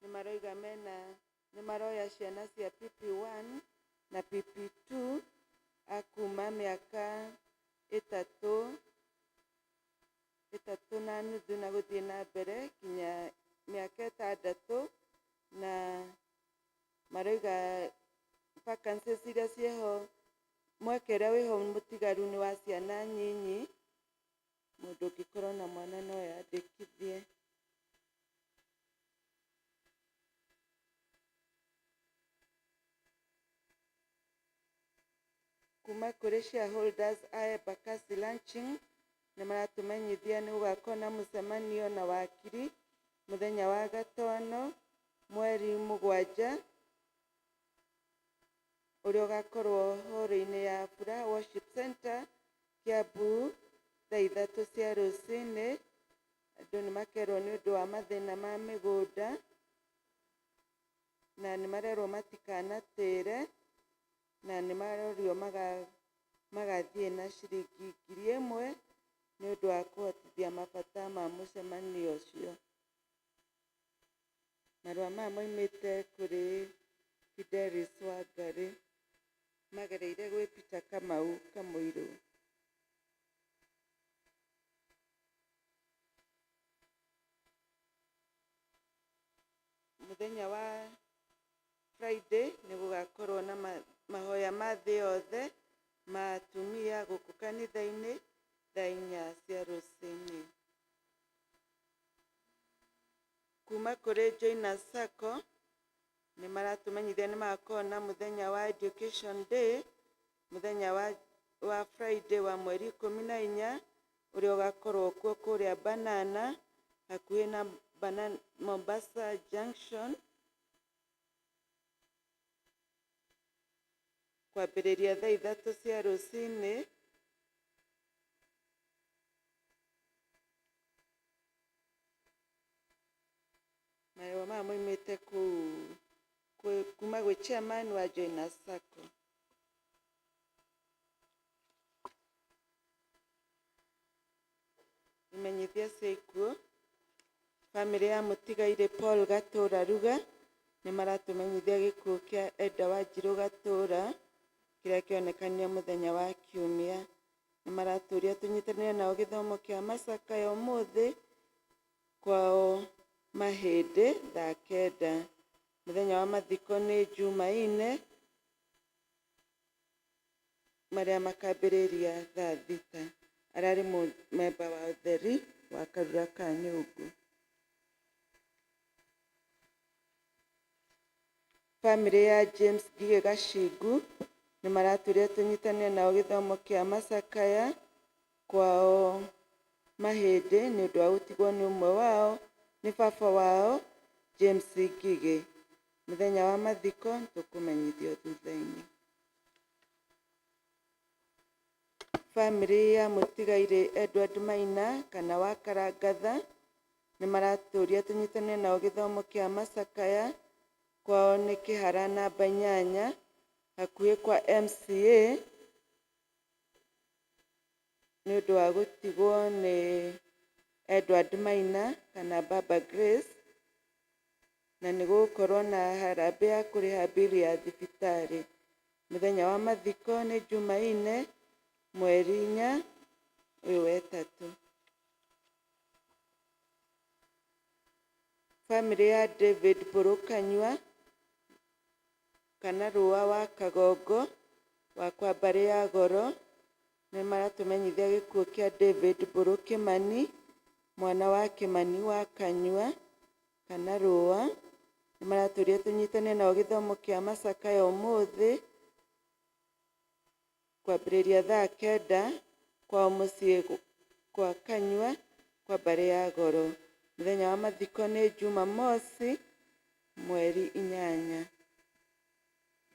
nĩ maroiga mena nĩ maroya ciana cia PP1 na PP2 a kuma mĩaka 3.5 na gũthiĩ na mbere nginya mĩaka 6, na maroiga vacancies iria ciĩho, mweke ũrĩa wĩho mũtigaru nĩ wa ciana nyinyi. Mũndũ ũngĩkorwo na mwana no eyandĩkithie. Kuma kũrĩ shareholders a Embakasi Launching nĩ maratũmenyithia nĩ gũgakorwo na mũcemanio na wakiri mũthenya wa gatano mweri 7, ũrĩa ũgakorwo hall-inĩ ya Furaha Worship Center Kiambu thaa 3 cia rũcinĩ. Andũ nĩ makerwo nĩ ũndũ wa mathĩna ma mĩgũnda, na nĩ marerwo matikanatĩre. Na nĩ marorio magathiĩ na ciringi 1,000 nĩ ũndũ wa kũhotithia mabata ma mũcemanio ũcio. Marũa maya moimĩte kũrĩ Fidelis Wangari, magereire gwĩ Peter Kamau Kamũirũ. Mũthenya wa Friday nĩ gũgakorwo na mahoya ma thĩ yothe ma atumia gũkũ kanitha-inĩ thaa 4 cia rũcinĩ. Kuma kũrĩ Joina Sacco nĩ maratũmenyithia nĩ magakorwo na mũthenya wa Education Day mũthenya wa Friday wa mweri 14, ũrĩa ũgakorwo kuo kũrĩa Banana, hakuhĩ na Mombasa Junction, kwambĩrĩria thaa 3 cia rũcinĩ. Marũa maya moimĩte kũu kuma gwĩ chairman wa Joina Sacco. Imenyithia cia ikuũ. Bamĩrĩ ya mũtigairĩ Paul Gatũra Ruga nĩ maratũmenyithia gĩkuũ kĩa Eda Wanjirũ Gatũra kĩrĩa kĩonekanire mũthenya wa Kiumia. Nĩ maratũria tũnyitanĩre nao gĩthomo kĩa macakaya ũmũthĩ kwao Mahĩndĩ thaa 9. Mũthenya wa mathiko nĩ Jumaine marĩa makambĩrĩria thaa 6. Ararĩ memba wa ũtheri wa Karura ka Nyũngũ. Bamĩrĩ ya James Ngigĩ Gacingu nĩ maratũria tũnyitanĩre nao gĩthomo kĩa macakaya kwao Mahĩndĩ nĩ ũndũ wa gũtigwo nĩ ũmwe wao, nĩ baba wao James Ngigĩ. Mũthenya wa mathiko tũkũmenyithio thutha-inĩ. Bamĩrĩ ya mũtigairĩ Edward Maina kana wa Karangatha nĩ maratũria tũnyitanĩre nao gĩthomo kĩa macakaya kwao nĩ Kĩhara namba 8 hakuhĩ kwa MCA nĩ ũndũ wa gũtigwo nĩ Edward Maina kana Baba Grace, na nĩ gũgũkorwo na harambee ya kũrĩha mbili ya thibitarĩ. Mũthenya wa mathiko nĩ Jumaine mweri 4 ũyũ wetatũ. Bamĩrĩ ya David Mbũrũkanyua kana Rũa wa Kagongo wa kwa mbarĩ ya Goro nĩ maratũmenyithia gĩkuũ kĩa David Mbũrũ Kĩmani, mwana wa Kĩmani wa Kanyua kana Rũa. Nĩ maratũria tũnyitane nao gĩthomo kĩa macakaya ũmũthĩ kwambĩrĩria thaa 9 kwao mũciĩ kwa Kanyua kwa mbarĩ ya Goro. Mũthenya wa mathiko nĩ Jumamosi mweri 8.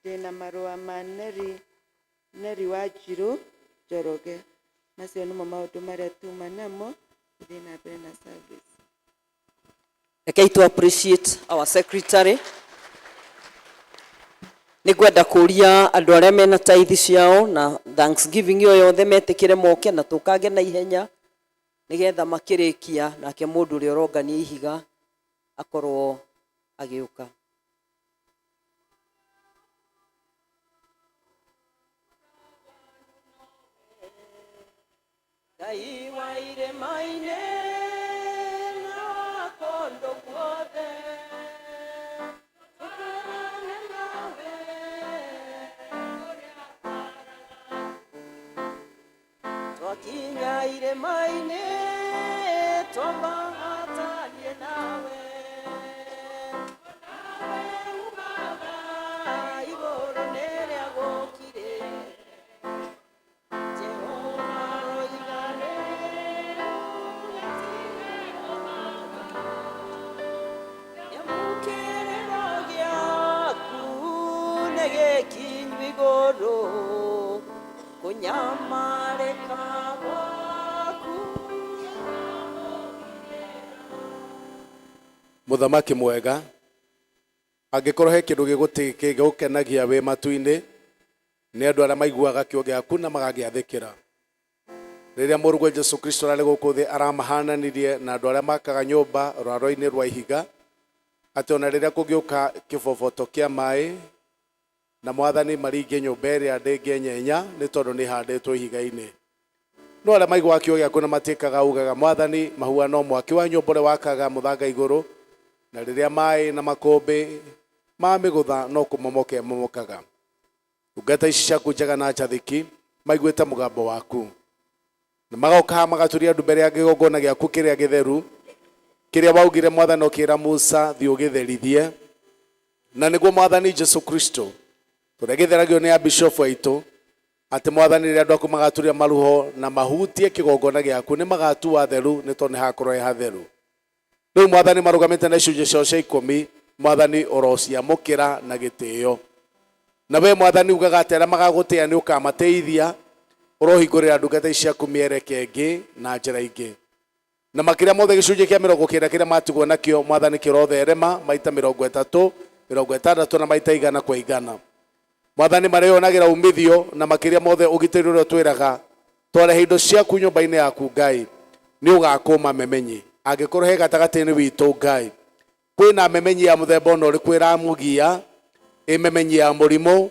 Ndĩna marũa ma Neri Wanjirũ Njoroge. Macio nĩmo maũndũ marĩa tuma namo gũthiĩ na mbere na service. Rekei to appreciate our secretary. Nĩ ngwenda kũria andũ arĩa mena tithe ciao na thanksgiving ĩyo yothe metĩkĩre moke na tũkange na ihenya nĩgetha makĩrĩkia nake mũndũ ũrĩa ũrongania ihiga akorwo agĩũka. Ngai wa irĩma-inĩ na kũndũ guothe, tũtũrane nawe twakinya irĩma-inĩ twambatanie nawe, nawe ugaga igũrũ nĩrĩa gũkirĩ. Jehova roiga rĩu kĩrĩro gĩaku nĩ gĩkinyu igũrũ, kũnyamarĩka gwaku. Mũthamaki mwega, angĩkorwo he kĩndũ gĩgũkenagia wĩ matu-inĩ, Nĩ andũ arĩa maiguaga kiugo gĩaku na magagĩathĩkĩra. Rĩrĩa mũrũguo Jesu Kristo ararĩ gũkũ thĩ aramahananirie na andũ arĩa makaga nyũmba rwaro-inĩ rwa ihiga, atĩ ona rĩrĩa kũngĩũka kĩboboto kĩa maĩ na mwathani maringie nyũmba ĩrĩa ndĩngĩenyenya nĩ tondũ nĩ ĩhandĩtwo ihiga-inĩ. No arĩa maiguaga kiugo gĩaku na matĩkaga ugaga mwathani mahuana mwaki wa nyũmba ũrĩa wakaga mũthanga igũrũ, na rĩrĩa maĩ na makũmbĩ ma mĩgũtha no kũmomoka ĩmomokaga. Ndungata ici ciaku njega na njathĩki maiguĩte mũgambo waku na magoka haha magaturia ndu mbere ya kĩgongona gĩaku kĩrĩa gĩtheru, kĩrĩa waugire mwathani ũkĩra Musa thiĩ ũgĩtherithie, na nĩguo mwathani Jesu Kristo tũrĩa gĩtheragio nĩ abishofu aitũ, atĩ mwathani rĩrĩa andũ aku magaturia maruho na mahutie kĩgongona gĩaku nĩ magatua theru nĩ tondũ nĩ hakorwo he hatheru. Rĩu mwathani marũgamĩte na icunjĩ ciao cia ikũmi, mwathani ũrociamũkĩra na gĩtĩo. Na we mwathani ugaga atĩ arĩa magagũtĩa nĩ ũkamateithia, ũrohingũrĩra ndungata ici ciaku mĩereke ĩngĩ na njĩra ingĩ. Na makĩria mothe gĩcunjĩ kĩa 90 kĩrĩa matigwo nakĩo mwathani kĩrotherema maita 30, 60 na maita 100 kwa 100. Mwathani marĩonagĩra umithio na makĩria mothe ũgitĩri ũrĩa ũtwĩraga twarehe indo ciaku nyũmba-inĩ yaku Ngai nĩ ũgakũma memenyi. Angĩkorwo he gatagatĩ-inĩ witũ Ngai kwĩna memenyi ya mũthemba ona ũrĩkũ ĩramũgia, ĩmemenyi ya mũrimũ,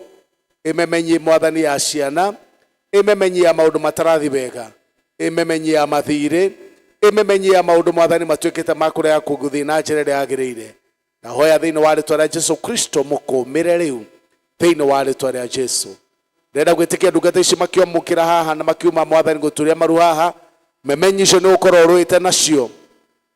ĩmemenyi mwathani ya ciana, ĩmemenyi ya maũndũ matarathi wega, ĩmemenyi ya mathirĩ, ĩmemenyi ya maũndũ mwathani matuĩkĩte ma kũrega kũgũthiĩ na njĩra ĩrĩa yagĩrĩire. Na hoya thĩinĩ wa rĩtwa rĩa Jesu Kristo mũkũmĩre rĩu thĩinĩ wa rĩtwa rĩa Jesu. Ndĩrenda gwĩtĩkia ndungata ici makiamũkĩra haha na makiuma mwathani gũturia maru haha, memenyi icio nĩ ũkorwo ũrũĩte nacio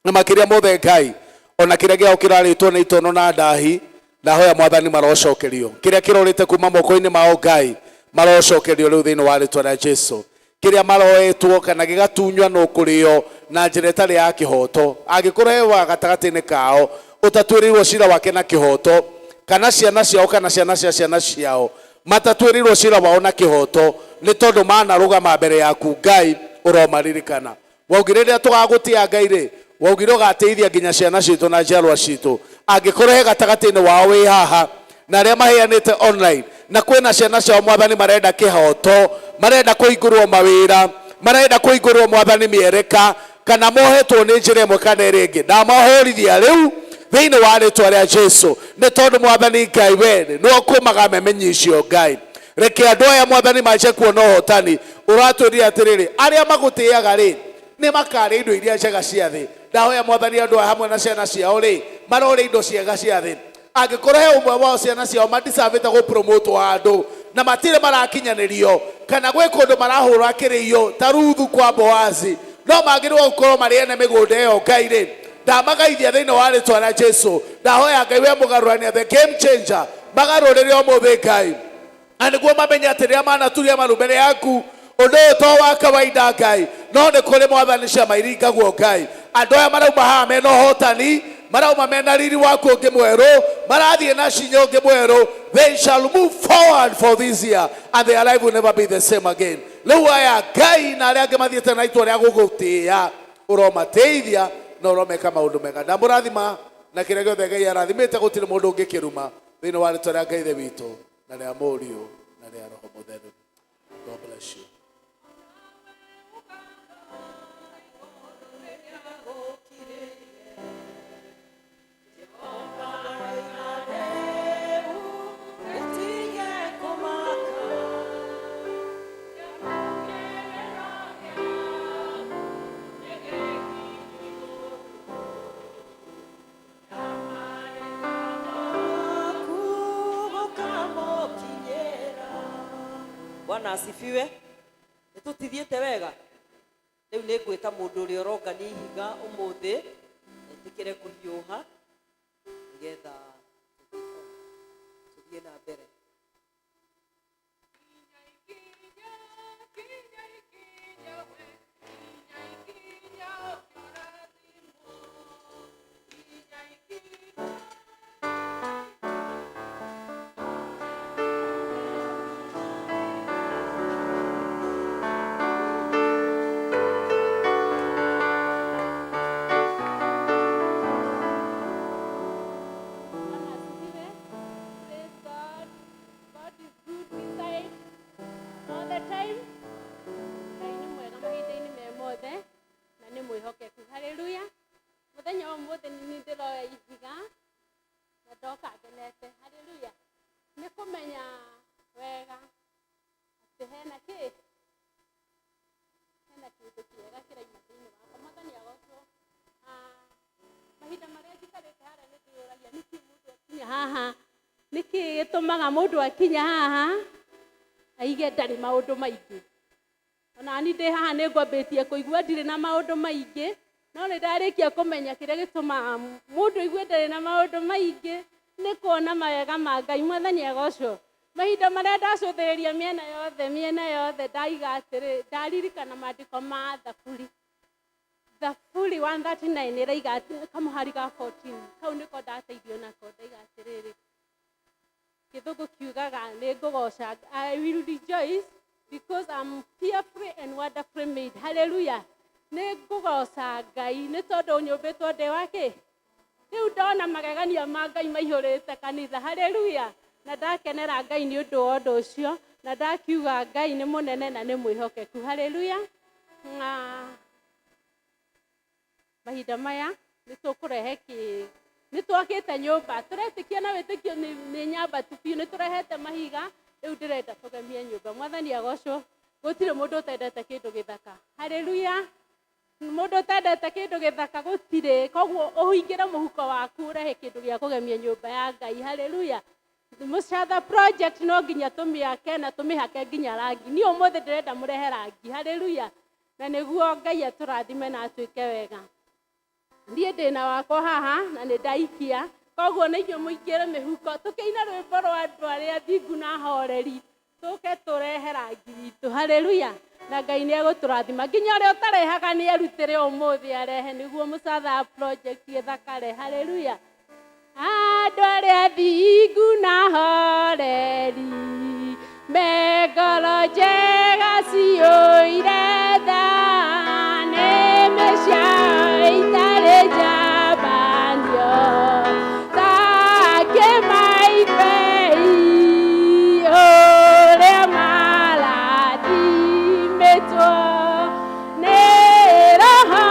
na makĩria mothe Ngai ona kĩrĩa gĩao kĩrarĩtwo nĩ itono na ndahi, ndahoya mwathani marocokerio kĩrĩa kĩrorĩte kuma moko-inĩ mao Ngai marocokerio rĩu thĩinĩ wa rĩtwa rĩa Jesu. Kĩrĩa maroetwo kana gĩgatunywa no kũrĩo na njĩra ĩtarĩ ya kĩhoto, angĩkorwo he wa gatagatĩ-inĩ kao ũtatuĩrĩirwo cira wake na kĩhoto, kana ciana ciao kana ciana cia ciana ciao matatuĩrĩirwo cira wao na kĩhoto, nĩ tondũ manarũgama mbere yaku Ngai ũromaririkana. Waugire rĩrĩa tũgagũtĩa Ngai rĩ, waugire ũgateithia nginya ciana citũ na njiarwa citũ. Angĩkorwo he gatagatĩ-inĩ wao wĩ haha na arĩa maheanĩte online na kwĩna ciana ciao mwathani marenda kĩhoto, marenda kũhingũrwo mawĩra, marenda kũhingũrwo mwathani mĩereka, kana mohetwo nĩ njĩra ĩmwe kana ĩrĩa ĩngĩ, ndamahũrithia rĩu thĩinĩ wa rĩtwa rĩa Jesu, nĩ tondũ mwathani Ngai we nĩwe ũkũmaga memenyi icio Ngai. Reke andũ aya mwathani manjie kuona ũhotani. Ũratwĩrire atĩrĩrĩ, arĩa magũtĩaga rĩ nĩ makarĩa indo iria njega cia thĩ. Ndahoya mwathani andũ aya hamwe na ciana ciao rĩ marorĩa indo ciega cia thĩ. Angĩkorwo he ũmwe wao ciana ciao madicavĩte gũpromotwo handũ na matirĩ marakinyanĩrio, kana gwĩ kũndũ marahũra kĩrĩio ta Ruthu kwa Boazi, no magĩrĩirwo gũkorwo marĩ ene mĩgũnda ĩyo Ngai rĩ, ndamagaithia thĩinĩ wa rĩtwa rĩa Jesu. Ndahoya Ngai we mũgarũrania, the game changer, magarũrĩre ũmũthĩ Ngai, na nĩguo mamenye atĩ rĩrĩa manaturia maru mbere yaku ũndũ ũyũ to wa kawaida Ngai, no nĩ kũrĩ mwathani ciama iringagwo Ngai. Andũ aya marauma haha mena ũhotani, marauma mena riri waku ũngĩ mwerũ, marathiĩ na cinya ũngĩ mwerũ. They shall move forward for this year and their life will never be the same again. Rĩu aya Ngai na arĩa angĩ mathiĩte na itua rĩa gũgũtĩĩa, ũromateithia na ũromeka maũndũ mega. Ndamũrathima na kĩrĩa gĩothe Ngai arathimĩte gũtirĩ mũndũ ũngĩkĩruma, thĩinĩ wa rĩtwa rĩa Ngai Ithe witũ na rĩa Mũriũ na rĩa Roho Mũtheru. God bless you. Bwana asifiwe. Nĩtũtithiĩte wega. Rĩu nĩ ngwĩta mũndũ ũrĩa ũrongania ihiga ũmũthĩ etĩkĩre kũhiũha nĩgetha tũthiĩ na mbere. Ndoka ngenete. Haleluya. Nĩ kũmenya wega atĩ hena kĩ, hena kĩndũ kĩega kĩraima thĩinĩ wakwa. Mwathani agocwo. Mahinda marĩa njikarĩte harĩa nĩ ndĩyũragia nĩkĩ mũndũ akinya haha, nĩkĩ gĩtũmaga mũndũ akinya haha aige ndarĩ maũndũ maingĩ. Ona ni ndĩ haha nĩ ngwambĩtie kũigua ndirĩ na maũndũ maingĩ, no nĩ ndarĩkia kũmenya kĩrĩa gĩtũmaga mũndũ aigue ndarĩ na maũndũ maingĩ nĩ kuona mawega ma Ngai. Mwathani agocwo. Mahinda marĩa ndacũthĩrĩria mĩena yothe, mĩena yothe, ndaiga atĩrĩ, ndaririkana maandĩko ma Thaburi. Thaburi 139 ĩraiga atĩ, kamũhari ga 14 kau nĩko ndateithio nako. Ndaiga atĩrĩrĩ, gĩthũngũ kiugaga nĩ ngũgoca, I will rejoice because I'm fearfully and wonderfully made. Hallelujah. Nĩ ngũgoca Ngai nĩ tondũ nyũmbĩtwo ndĩ wa kĩ. Rĩu ndona magegania ma Ngai maihũrĩte kanitha. Hallelujah. Na ndakenera Ngai nĩ ũndũ wa ũndũ ũcio, na ndakiuga Ngai nĩ mũnene na nĩ mwĩhokeku. Hallelujah. Na mahinda maya nĩ tũkũrehe kĩ, nĩ twakĩte nyũmba, tũretĩkia na wĩtĩkio nĩ nyambatu biũ, nĩ tũrehete mahiga, rĩu ndĩrenda tũgemie nyũmba. Mwathani agocwo. Gũtirĩ mũndũ ũtendete kĩndũ gĩthaka. Haleluya. Mũndũ ũtendete kĩndũ gĩthaka gũtirĩ. Koguo ũhingĩre mũhuko waku ũrehe kĩndũ gĩa kũgemia nyũmba ya Ngai. Haleluya. Mũcatha project no nginya tũmĩake na tũmĩhake nginya rangi. Niĩ ũmũthĩ ndĩrenda mũrehe rangi. Haleluya. Na nĩguo Ngai atũrathime na atwĩke wega. Niĩ ndĩna wakwa haha na nĩ ndaikia, koguo nĩ inyuĩ mũingĩre mĩhuko tũkĩina rwĩmbo rwa andũ arĩa thingu na horeri, tũke tũrehe rangi witũ. Haleluya. Na Ngai nĩ egũtũrathima. Nginya ũrĩa ũtarehaga nĩ erutĩre ũmũthĩ arehe nĩguo Mũcatha project ĩthakare. Haleluya. Andũ arĩa thingu na horeri me ngoro njega ciyũire tha, nĩmĩ ciao itarĩ njambanio ta kĩmaibei ũrĩa marathimĩtwo nĩ Roho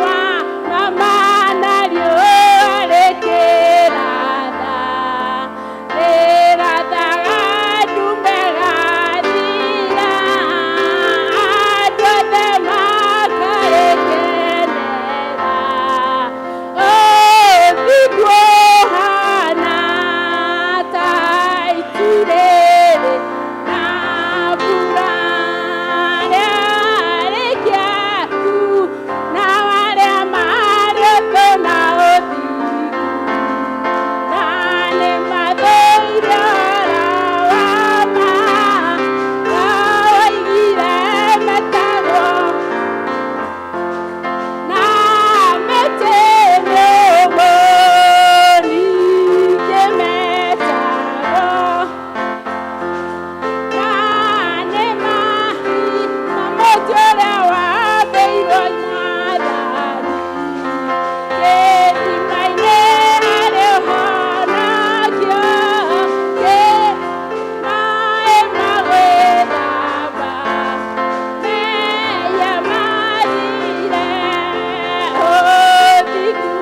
wa mama na riũa rĩkĩratha, rĩrathaga ndumbe gathira, andũ othe makarĩkenera. Ũthingu ũhana ta itu rĩrĩ na mbura, rĩarĩkia ku na arĩa marĩ ũthũ na ũthingu, na nĩ mathũire ũhoro wa ma, na woigire metagwo na mĩtĩ mĩũmũ, ningĩ metagwo na nĩ na mũtĩ ũrĩa wambĩirwo Mwathani gĩthima-inĩ harĩ ũhonokio, maĩ ma gwĩthamba mehia mathire, ũthingu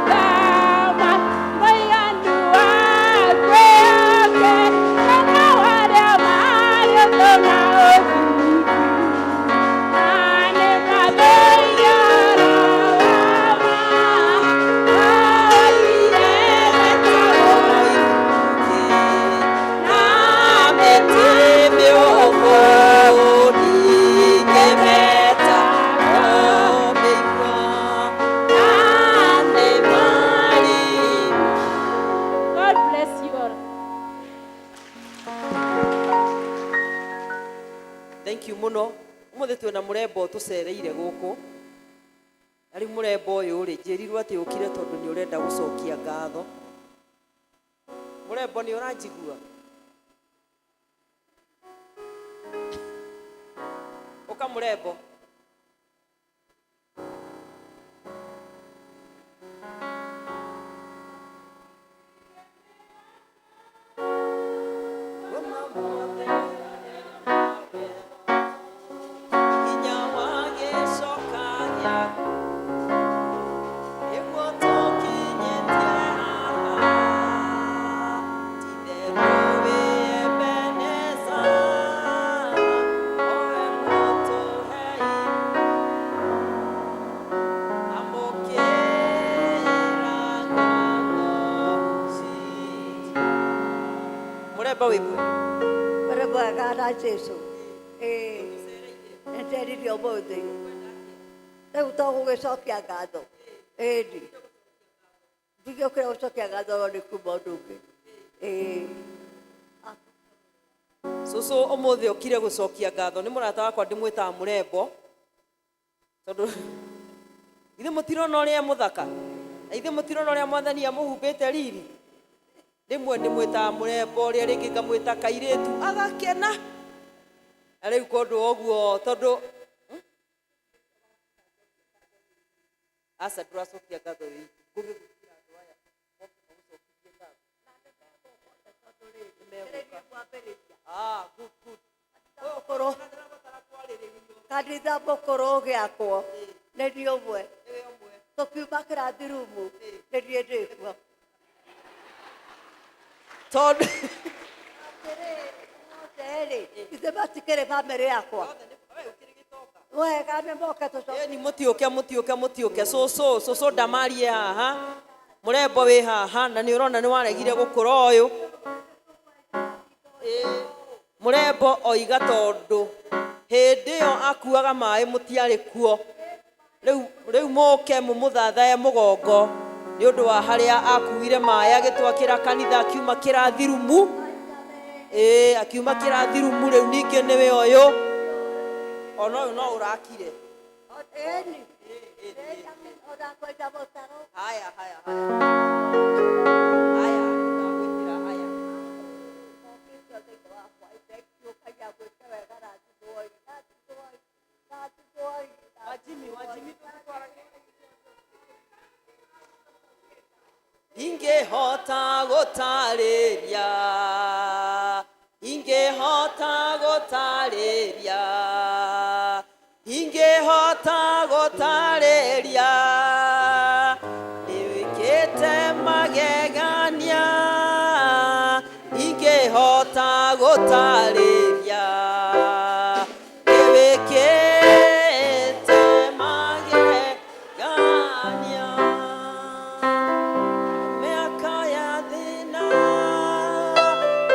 thama mũiganu wa kwĩhokeka na arĩa marĩ ũthũ na ũthingu, na nĩ mathũire ũhoro wa ma, na woigire metagwo na mĩtĩ mĩũmũ, ningĩ metagwo mĩigua, na nĩ marĩ. God bless you all. Thank you muno. Umuthi twina murembo tucereire guku. Na riu murembo uyu ri, njirirwo ati ukire tondu ni urenda gucokia ngatho. Murembo, ni uranjigua? Uka murembo. Hinya wa gĩcoka gĩaku nĩguo tũkinyĩtie haha. Mũrembo wĩ mwega? Ũrĩ mwega na Jesu. Ĩĩ, nĩnderire ũmũthĩ. Rĩu to gũgĩcokia ngatho. Ĩni. Ndigĩũkĩra gũcokia ngatho no nĩ kuma ũndũ ũngĩ. Ĩĩ. Cũcũ ũmũthĩ okire gũcokia ngatho nĩ mũrata wakwa ndĩmwĩtaga mũrembo tondũ ithuĩ mũtirona ũrĩa e mũthaka na ithuĩ mũtirona ũrĩa mwathani amũhumbĩte riri rĩmwe ndĩmwĩtaga mũrembo ũrĩa rĩngĩ ngamwĩta kairĩtu agakena na rĩu kondũ wa ũguo tondũ aca ndũracokia ngatho wĩ iki ngũgĩgũtira andũ aya moke magũcokirie ngatho. Nĩmegũka. Ah, good, good. Mũkũrũ kanitha mũkũrũ ũgĩakwo nĩ niĩ ũmwe tũkiuma kĩrathi rumu nĩ niĩ ndĩkuo. Tondũ Othe-rĩ, ithuĩ matikĩrĩ bamĩrĩ yakwa wega nĩ moke tũcoke. Ĩni mũtiũke mũtiũke mũtiũke cũcũ cũcũ ndamarie haha mũrembo wĩ haha na nĩ ũrona nĩ waregire gũkũra ũyũ. Ĩĩ, mũrembo oiga tondũ hĩndĩ ĩyo akuaga maĩ mũtiarĩ kuo rĩu rĩu mũke mũmũthathae mũgongo nĩ ũndũ wa harĩa akuire maĩ agĩtwakĩra kanitha akiuma kĩrathi rumu. Ĩĩ, akiuma kĩrathi rumu rĩu ningĩ nĩwe ũyũ ona ũyũ no ũrakire. Ĩni, ona kwenja mũtaro. Haya, haya, haya. Haya, ndagwĩtĩra haya. Wajimi, wajimi ingĩhota gũtarĩria ingĩhota gũtarĩria ingĩhota gũtarĩria nĩwĩkĩte magegania ingĩhota gũtarĩria nĩwĩkĩte magegania mĩaka ya thĩna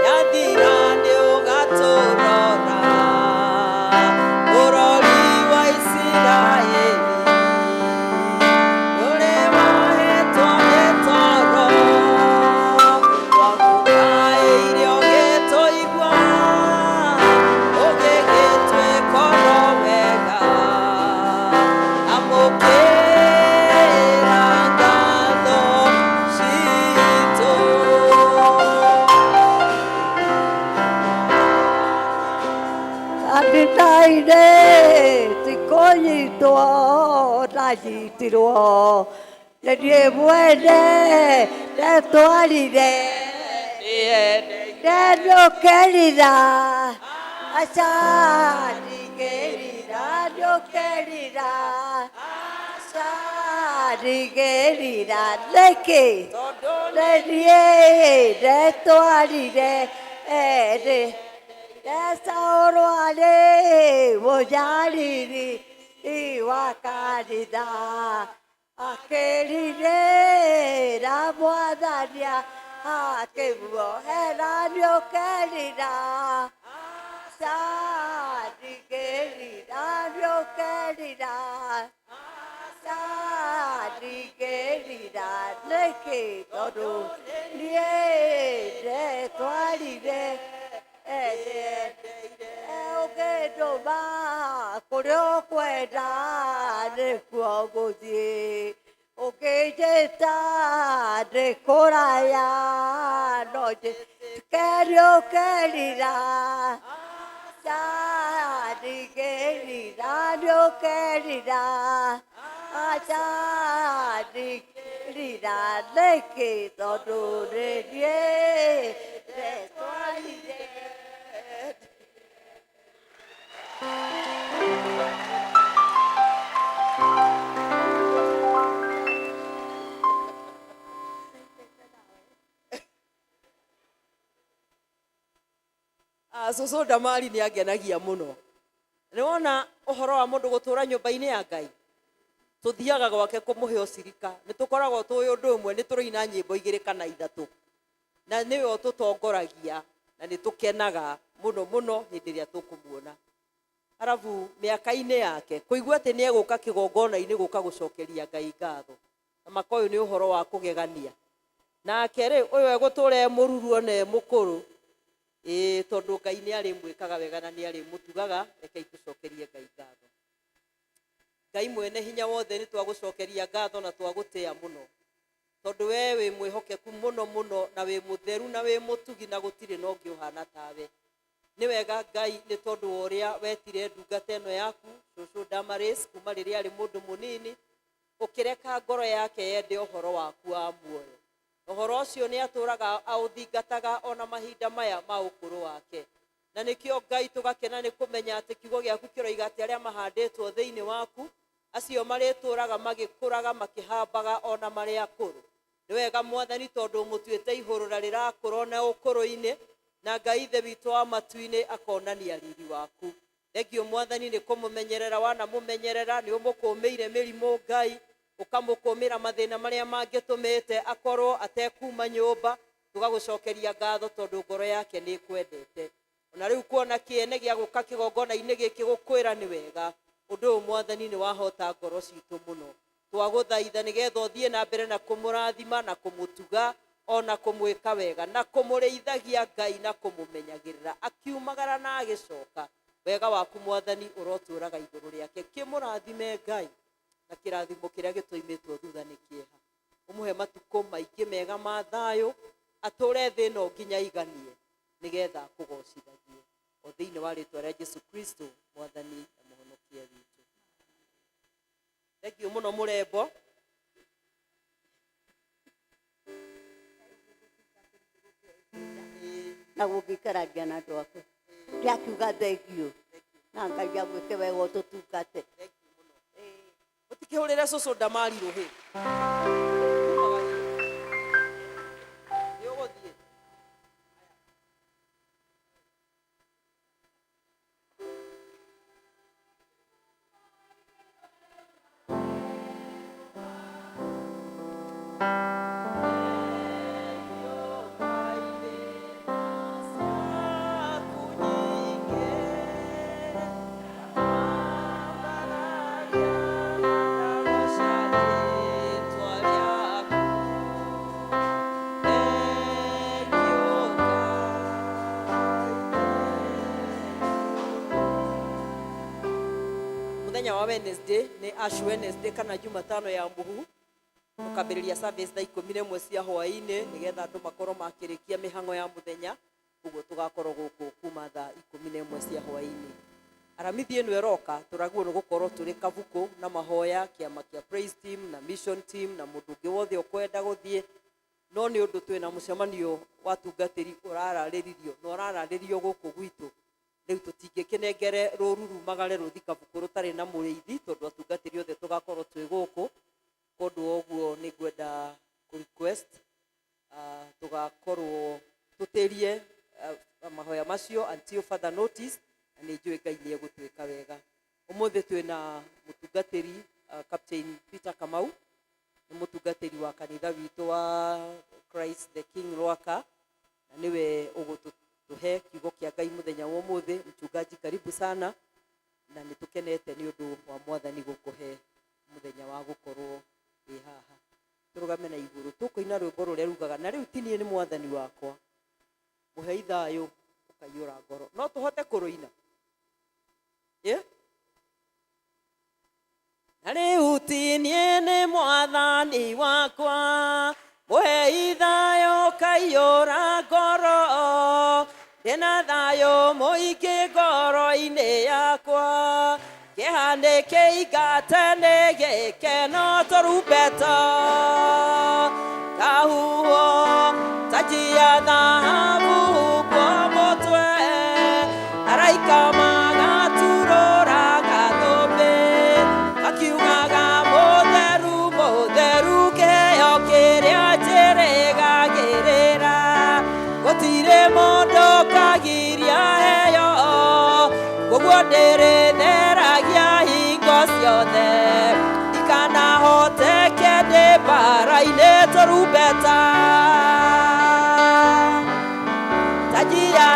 yathira nĩũgatũrora bũrũri wa Isiraeli ũrĩ wahetwo nĩ toro twagũkaĩire ũgĩtũigua ũgĩgĩtwĩkoro wega amũkĩra ngatho citũ. Kanitha-inĩ ti kũnyitwo ndanyitirwo nĩ niĩ mwene ndetwarire ndenũkĩrira aca ndingĩrira ndũkĩrira aca ndingĩrira nĩkĩ nĩ niĩ ndetwarire ĩndĩ ndecaũrwo arĩ mũnyariri wa kanitha akĩrirĩra mwathani akĩmuohera nĩũkerira aca ndingĩrira nĩũkerira aca ndingĩrira nĩkĩ tondũ niĩ ndetwarire ũngĩndũma kũrĩa ũkwenda nĩkuo ngũthiĩ ũngĩnjĩta ndĩ kũraya no njĩtĩke nĩũkerira aca ndingĩrira nĩũkerira aca ndingĩrira nĩkĩ tondũ nĩ niĩ ndetwarire. Ah, cũcũ Ndamari nĩ angenagia mũno. Nĩ wona ũhoro wa mũndũ gũtũra nyũmba-inĩ ya Ngai, tũthiaga gwake kũmũhe ũcirika, nĩ tũkoragwo tũĩ ũndũ ũmwe, nĩ tũraina nyĩmbo igĩrĩ kana ithatũ, na nĩwe ũtũtongoragia, Na nĩ tũkenaga mũno mũno hĩndĩ ĩrĩa tũkũmuona. Arabu mĩaka-inĩ yake kũigua atĩ nĩ egũka kĩgongona-inĩ gũka gũcokeria Ngai ngatho. Na maka ũyũ nĩ ũhoro wa kũgegania. Nake rĩ, ũyũ egũtũra e mũruru ona e mũkũrũ. Ĩĩ tondũ Ngai nĩ arĩmwĩkaga wega na nĩ arĩmũtugaga, rekei tũcokerie Ngai ngatho. Ngai mwene hinya wothe nĩ twagũcokeria ngatho na twagũtĩa mũno. Tondũ we wĩ mwĩhokeku mũno mũno na wĩ mũtheru na wĩ mũtugi na gũtirĩ na ũngĩ ũhana tawe. Nĩ wega Ngai nĩ tondũ wa ũrĩa wetire ndungata ĩno yaku, cũcũ Damaris, kuma rĩrĩa arĩ mũndũ mũnini, ũkĩreka ngoro yake yende ũhoro waku wa muoyo. Ũhoro ũcio nĩ atũraga aũthingataga ona mahinda maya ma ũkũrũ wake. Na nĩkĩo Ngai tũgakena nĩ kũmenya atĩ kiugo gĩaku kĩroiga atĩ arĩa mahandĩtwo thĩinĩ waku, acio marĩtũraga magĩkũraga makĩhambaga ona marĩ akũrũ. Nĩ wega Mwathani tondũ ũmũtuĩte ihũrũra rĩrakũra ona ũkũrũ-inĩ, na Ngai Ithe witũ wa matu-inĩ akonania riri waku. Thengio Mwathani nĩ kũmũmenyerera wanamũmenyerera, nĩ ũmũkũmĩire mĩrimũ Ngai, ũkamũkũmĩra mathĩna marĩa mangĩtũmĩte akorwo atekuma nyũmba, tũgagũcokeria ngatho tondũ ngoro yake nĩ ĩkwendete. Ona rĩu kuona kĩene gĩa gũka kĩgongona-inĩ gĩkĩ gũkwĩra nĩ wega, ũndũ ũyũ Mwathani nĩ wahota ngoro citũ mũno. Twagũthaitha nĩgetha ũthiĩ na mbere na kũmũrathima na kũmũtuga ona kũmwĩka wega na kũmũrĩithagia Ngai na kũmũmenyagĩrĩra akiumagara na agĩcoka. Wega waku Mwathani ũrotũraga igũrũ rĩake. Kĩmũrathime Ngai na kĩrathimo kĩrĩa gĩtũimĩtwo thutha nĩ kĩeha. Ũmũhe matukũ maingĩ mega ma thayũ, atũre thĩ ĩno nginya aiganie nĩgetha akũgocithagie. O thĩinĩ wa rĩtwa rĩa Jesu Kristo Mwathani na Mũhonokia witũ. Thengiũ mũno mũrembo. Na gũgĩikarania na andũ aku ndiakiuga thengio na Ngai agwĩke wega ũtũtungate. Mũtikĩhũrĩre cũcũ Damari rũhĩ. Nĩ ũgũthiĩ. Muthenya wa Wednesday nĩ Ash Wednesday kana Jumatano ya mũhu, tũkambĩrĩria service thaa 11 cia hwaĩ-inĩ nĩgetha andũ makorwo makĩrĩkia mĩhang'o ya mũthenya, ũguo tũgakorwo gũkũ kuma thaa 11 cia hwaĩ-inĩ. Aramithi ĩno ĩroka tũraguo nĩ gũkorwo tũrĩ kabuku na mahoya, kĩama kĩa praise team na mission team na mũndũ ũngĩ wothe ũkwenda gũthiĩ, no nĩ ũndũ twĩna mũcemanio wa tungatĩri ũrararĩririo na ũrararĩrio gũkũ gwitũ. Rĩu tũtingĩkĩnengere rũru rumagare rũthi kabuku rũtarĩ na mũrĩithi tondũ atungatĩri othe tũgakorwo twĩ gũkũ. Kondũ wa ũguo nĩ ngwenda kũ request tũgakorwo tũtĩrie mahoya macio until further notice, na nĩ njũĩ Ngai nĩ egũtwĩka wega. Ũmũthĩ twĩna mũtungatĩri Captain Peter Kamau, nĩ mũtungatĩri wa kanitha witũ wa Christ the King Rwaka, na nĩwe ũgũtũhe kiugo kĩa Ngai mũthenya wa ũmũthĩ. Mchungaji, karibu sana, na nĩ tũkenete nĩ ũndũ wa Mwathani gũkũhe mũthenya wa gũkorwo wĩ haha. Tũrũgame na igũrũ tũkũina rwĩmbo rũrĩa rugaga na rĩu ti niĩ nĩ Mwathani wakwa, mũhei thayũ ũkaiyũra ngoro. No tũhote kũrũina? Na rĩu ti niĩ nĩ Mwathani wakwa, mũhei thayũ ũkaiyũra ngoro, ndĩna thayũ mũingĩ ngoro-inĩ yakwa, kĩeha nĩ kĩingate nĩ gĩkeno tũrumbeta kahuho taji ya thahabu kwa mũtwe, araika magaturũraga thũmbĩ makiugaga mũtheru mũtheru, kĩheo kĩrĩa njĩrĩgagĩrĩra, gũtirĩ mũndũ kagiria heo, koguo ndĩrĩtheragia hingo ciothe, ndikanahoteke ndĩ mbara-inĩ tũrumbeta taji ya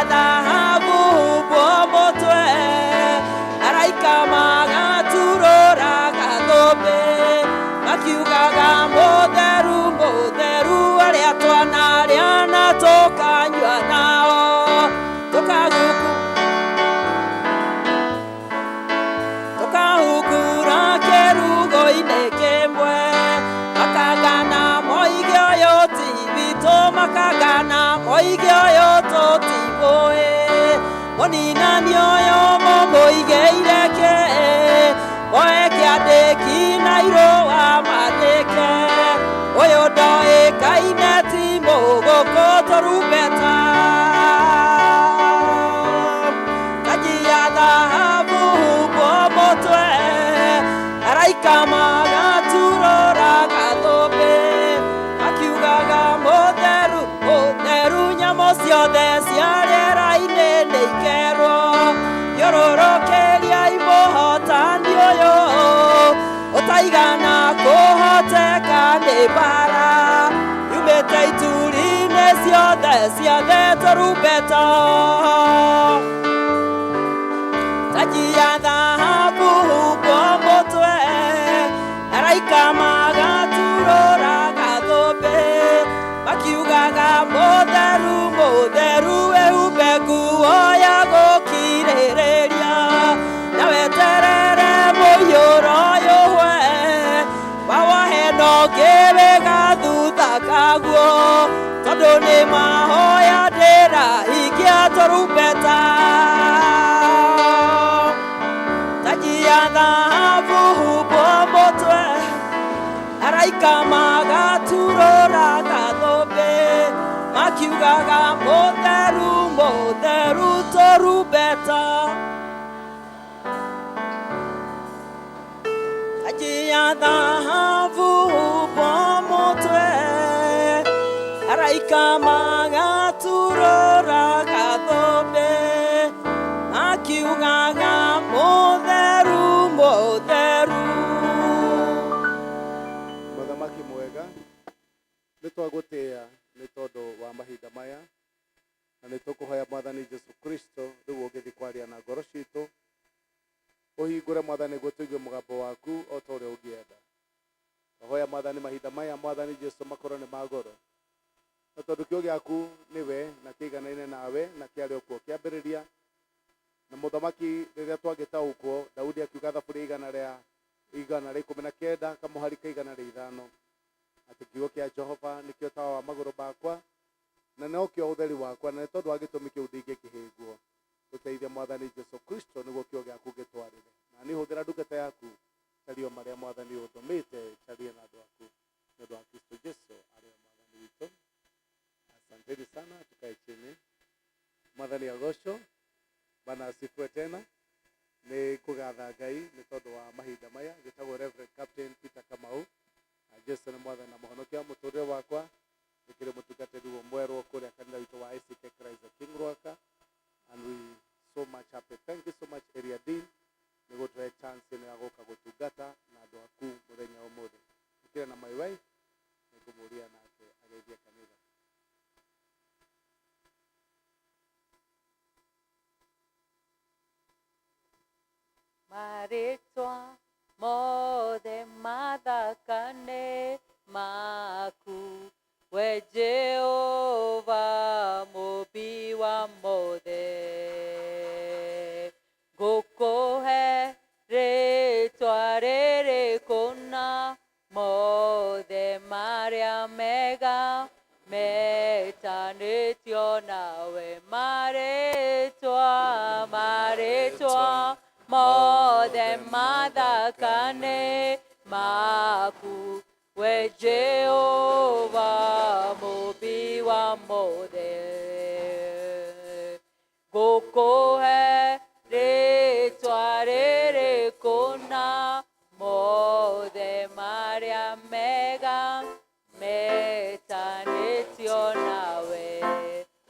Twanarĩa na tũkanyua nao tũkaguku tũkahungura kĩrugo-inĩ kĩmwe makangana moige ũyũ ti witũ makangana moige ũyũ tũtimũĩ mũninani ũyũ mũmũigĩire kĩ moe kĩandĩki na irũa mandĩke ũyũ ndoĩkaine ti mũgũkũ tũrumbeta taji ya thahabu humbwo mũtwe araika magaturũraga thũmbĩ makiugaga mũtheru mũtheru nyamũ ciothe cia rĩera-inĩ nĩ ikerwo thiũrũrũkĩria imũhotani ũyũ ũtaigana kũhoteka nĩ mbara yumĩte ituri-inĩ ciothe ciothe tũrumbeta taji ya thahabu humbwo mũtwe araika magaturũraga thũmbĩ makiugaga mũtheru mũtheru wĩhumbe nguo ya gũkirĩrĩria na weterere mũiyũro ũyũ we wawoheno ngĩwĩga thutha kaguo tondũ nĩ mahoya ndĩrahingia tũrumbeta taji ya thahabu humbwo mũtwe araika magaturũraga thũmbĩ makiugaga mũtheru mũtheru tũrumbeta taji ya thahabu humbwo mũtwe araika magaturũraga thũmbĩ makiugaga mũtheru mũtheru. Mũthamaki mwega, nĩ twagũtĩĩa nĩ tondũ wa mahinda maya, na nĩ tũkũhoya Mwathani Jesu Kristo rĩu ũngĩthiĩ kwaria na ngoro citũ, ũhingũre Mwathani nĩguo tũigue mũgambo waku o ta ũrĩa ũngĩenda. Twahoya Mwathani mahinda maya Mwathani Jesu makorwo nĩ ma goro, na tondũ kĩo gĩaku nĩwe na kĩiganaine nawe na kĩarĩ o kuo kĩambĩrĩria, na mũthamaki rĩrĩa twagĩtaũkwo Daudi akiuga thaburi 119 kamũhari ka 105 atĩ kiugo kĩa Jehova nĩkĩo tawa wa magũrũ makwa na nokĩo ũtheri wakwa, na nĩ tondũ wa gĩtũmi kĩu ndingĩkĩhĩngwo. Tũteithie Mwathani Jesu Kristo nĩguo kiugo gĩaku gĩtwarĩre, na niĩ hũthĩra ndungata yaku njarie marĩa Mwathani ũndũmĩte njarie na andũ aku nĩ ũndũ wa Kristo Jesu arĩ we Mwathani witũ. Asanteni sana, tukae chini. Mwathani agocwo. Bwana asifiwe tena. Nĩ ngũgatha Ngai nĩ tondũ wa mahinda maya. Njĩtagwo Reverend Captain Peter Kamau, na Jesu nĩ Mwathani na mũhonokia wa mũtũrĩre wakwa. Ndĩkĩrĩ mũtungatĩri mwerũ kũrĩa kanitha witũ wa ACK Christ the King Rwaka, and we so much happy. Thank you so much Area Dean nĩ gũtũhe chance ĩno ya gũka gũtungata na andũ aku mũthenya wa ũmũthĩ. Ndĩkĩrĩ na my wife, nĩ ngũmũria nake ageithie kanitha. Marĩtwa mothe mathakane maku, we Jehova mũmbi wa mothe. Ngũkũhe rĩtwa rĩrĩ kũna mothe marĩa mega metanĩtio nawe, marĩtwa marĩtwa mothe mathakane maku, we Jehova mũmbi wa mothe. Ngũkũhe rĩtwa rĩrĩ kũna mothe marĩa mega metanĩtio nawe.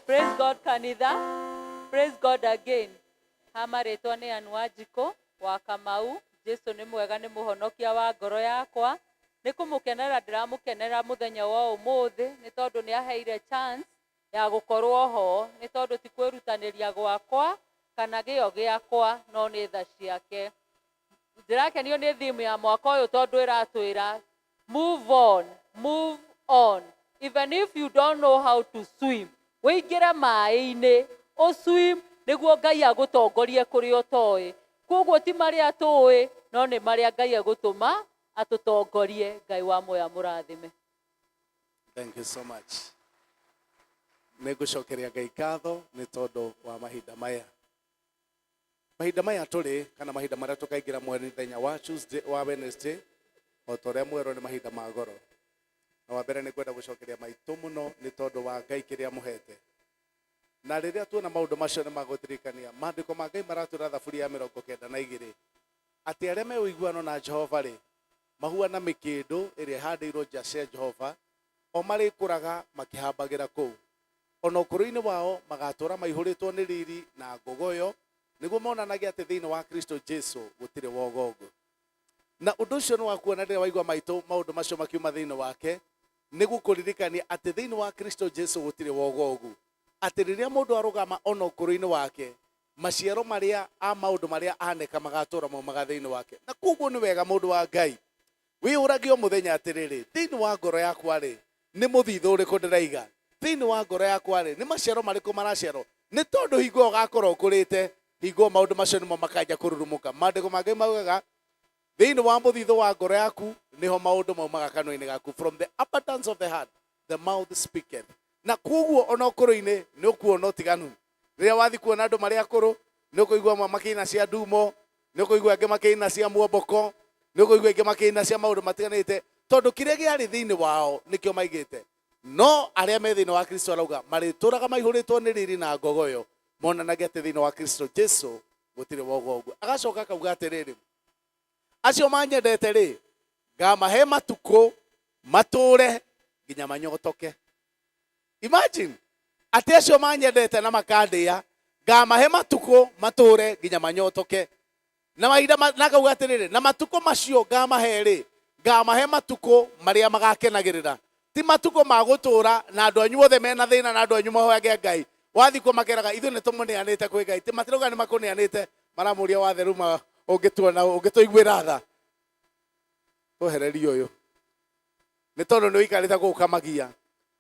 Praise God kanitha. Praise God again. Ha marĩtwa nĩ Ann Wanjikũ wa Kamau. Jesu nĩ mwega, nĩ mũhonokia wa ngoro yakwa. Nĩ kũmũkenera ndĩramũkenera mũthenya wa ũmũthĩ nĩ tondũ nĩ aheire chance ya gũkorwo ho, nĩ tondũ ti kwĩrutanĩria gwakwa kana gĩo gĩakwa, no nĩ tha ciake. Ndĩrakenio nĩ theme ya mwaka ũyũ tondũ ĩratwĩra move on, move on. Even if you don't know how to swim, wĩingĩre maĩ-inĩ ũswim nĩguo Ngai agũtongorie kũrĩa ũtoĩ. Koguo ti marĩa tũĩ, no nĩ marĩa Ngai egũtũma atũtongorie. Ngai wa muoyo amũrathime. Thank you so much. Nĩ ngũcokeria Ngai ngatho nĩ tondũ wa mahinda maya. Mahinda maya tũrĩ kana mahinda marĩa tũkaingĩra mũthenya wa Tuesday wa Wednesday o ta ũrĩa mwerwo nĩ mahinda ma goro. Na wa mbere nĩ ngwenda gũcokeria maitũ mũno nĩ tondũ wa Ngai kĩrĩa amũhete. Na rĩrĩa tuona maũndũ macio nĩ magũtirikania maandĩko ma Ngai maratwĩra thaburi ya 92 atĩ arĩa me ũiguano na Jehova rĩ mahuana mĩkĩndũ ĩrĩa ĩhandĩirwo nja cia Jehova o marĩkũraga makĩhambagĩra kũu. Ona ũkũrũ-inĩ wao magatũũra maihũrĩtwo nĩ riri na ngogoyo nĩguo monanagie atĩ thĩinĩ wa Kristo Jesu gũtirĩ wogogo. Na ũndũ ũcio nĩ wa kuona rĩrĩa waigua maitũ maũndũ macio makiuma thĩinĩ wake nĩ gũkũririkania atĩ thĩinĩ wa Kristo Jesu gũtirĩ wogogu. Atĩ rĩrĩa mũndũ arũgama ona ũkũrũ-inĩ wake maciaro marĩa a maũndũ marĩa aneka magatũũra maumaga thĩinĩ wake. Na koguo nĩ wega mũndũ wa Ngai wĩyũragie o mũthenya atĩrĩrĩ, thĩinĩ wa ngoro yakwa rĩ nĩ mũthithũ ũrĩkũ ndĩraiga, thĩinĩ wa ngoro yakwa rĩ nĩ maciaro marĩkũ maraciarwo, nĩ tondũ hingo ĩyo ũgakorwo ũkũrĩte, hingo ĩyo maũndũ macio nĩmo makanja kũrurumũka. Maandĩko ma Ngai maugaga thĩinĩ wa mũthithũ wa ngoro yaku nĩho maũndũ maumaga kanua-inĩ gaku. From the abundance of the heart the mouth speaketh. Na koguo ona ũkũrũ-inĩ nĩ ũkuona ũtiganu. Rĩrĩa wathiĩ kuona andũ marĩ akũrũ nĩ ũkũigua amwe makĩina cia ndumo, nĩ ũkũigua angĩ makĩina cia muomboko, nĩ ũkũigua angĩ makĩina cia maũndũ matiganĩte, tondũ kĩrĩa kĩarĩ thĩinĩ wao nĩkĩo maigĩte. No arĩa me thĩinĩ wa Kristo arauga marĩtũraga maihũrĩtwo nĩ riri na ngogoyo, monanagia atĩ thĩinĩ wa Kristo Jesu gũtirĩ wogogu. Agacoka akauga atĩrĩrĩ, acio manyendete rĩ ngamahe matukũ matũre nginya manyotoke. Imagine atĩ acio manyendete na makandĩa ngamahe matukũ matũre nginya manyotoke. Na mahinda na akauga atĩrĩrĩ, na matukũ macio ngamahe rĩ ngamahe matukũ marĩa magakenagĩrĩra, ti matukũ ma gũtũra na andũ anyu othe mena thĩna na andũ anyu mahoyage Ngai. Wathiĩ kuo makeraga ithuĩ nĩ tũmũneanĩte kwĩ Ngai, ti matirauga nĩ makũneanĩte, maramũria watheruma ũngĩtuona ũngĩtũiguĩra tha twehererie ũyũ nĩ tondũ nĩ ũikarĩte kũu kamagia.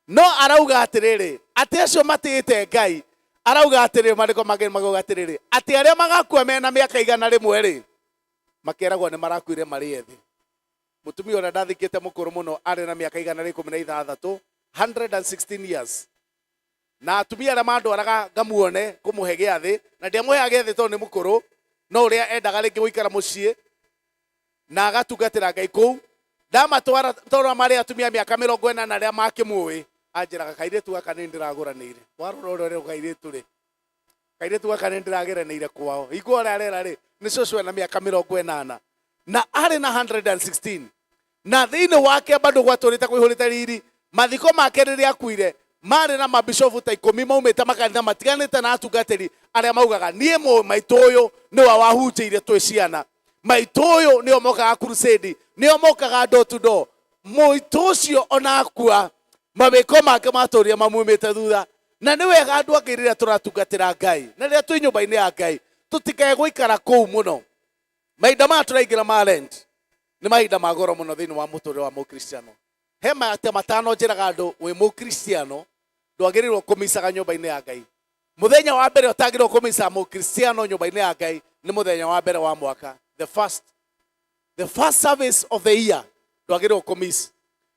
No arauga atĩrĩrĩ, atĩ acio matĩĩte Ngai, arauga atĩrĩrĩ, maandĩko mangĩ makauga atĩrĩrĩ, atĩ arĩa magakua mena mĩaka 100 rĩ makeragwo nĩ marakuire marĩ ethĩ. Mũtumia ũrĩa ndathikĩte mũkũrũ mũno arĩ na mĩaka 116, 116 years. Na atumia arĩa mandwaraga ngamuone kũmũhe gĩathĩ, na ndiamũheaga gĩathĩ tondũ nĩ mũkũrũ, no ũrĩa endaga rĩngĩ gũikara mũciĩ na agatungatĩra Ngai kũu, ndamatwara tondũ marĩ atumia mĩaka 40 arĩa makĩmũĩ, anjĩraga kairĩtu gaka nĩ ndĩragũranĩire. Warora ũrĩa ũrĩa kairĩtu rĩ, kairĩtu gaka nĩ ndĩrageranĩire kwao. Hingo ũrĩa arera rĩ, nĩ cũcũ ena mĩaka 80 na arĩ na 116, na thĩinĩ wake bado gwatũrĩte kũihũrĩte riri. Mathiko make rĩrĩa akuire marĩ na mabishofu ta 10 maumĩte makanitha matiganĩte na atungatĩri arĩa maugaga niĩ maitũ ũyũ nĩwe wahunjĩire twĩ ciana, maitũ ũyũ nĩo mokaga crusade, nĩo mokaga door to door. Mũitũ ũcio ona akua mawĩko make matũrire mamumĩte thutha. Na nĩ wega andũ angĩ rĩrĩa tũratungatĩra Ngai na rĩrĩa twĩ nyũmba-inĩ ya Ngai tũtikae gũikara kũu mũno. Mahinda maya tũraingĩra ma Lent nĩ mahinda ma goro mũno thĩinĩ wa mũtũrĩre wa mũkristiano. He mate matano njĩraga andũ wĩ mũkristiano ndwagĩrĩirwo kũmicaga nyũmba-inĩ ya Ngai. Mũthenya wa mbere ũtagĩrĩirwo kũmica mũkristiano nyũmba-inĩ ya Ngai nĩ mũthenya wa mbere wa mwaka, the first service of the year ndwagĩrĩirwo kũmiss,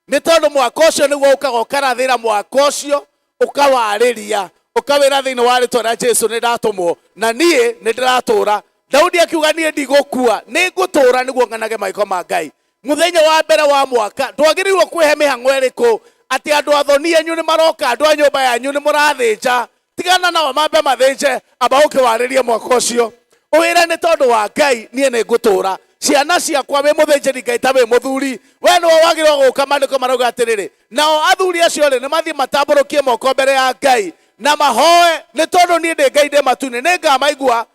nĩ tondũ mwaka ũcio nĩguo ũkaga ũkarathĩra mwaka ũcio, ũkawarĩria ũkawĩra thĩinĩ wa rĩtwa rĩa Jesu nĩ ndatũmwo na niĩ nĩ ndĩratũra. Daudi akiuga niĩ ndigũkua, nĩ ngũtũra nĩguo ng'anage maĩko ma Ngai. Mũthenya wa mbere wa mwaka ndwagĩrĩirwo kwĩhe mĩhang'o ĩrĩkũ atĩ andũ athoni anyu nĩ maroka, andũ a nyũmba yanyu nĩ mũrathĩnja. Tigana nao mambe mathĩnje, amba ũkĩwarĩrie mwaka ũcio ũwĩre nĩ tondũ wa Ngai niĩ nĩ ngũtũra. Ciana ciakwa wĩ mũthĩnjĩri Ngai ta wĩ mũthuri, we nĩwe wagĩrĩirwo gũka. Maandĩko marauga atĩrĩrĩ, nao athuri acio rĩ nĩ mathiĩ matambũrũkie moko mbere ya Ngai na mahoe, nĩ tondũ niĩ ndĩ Ngai ndĩ matu-inĩ, nĩ ngamaigua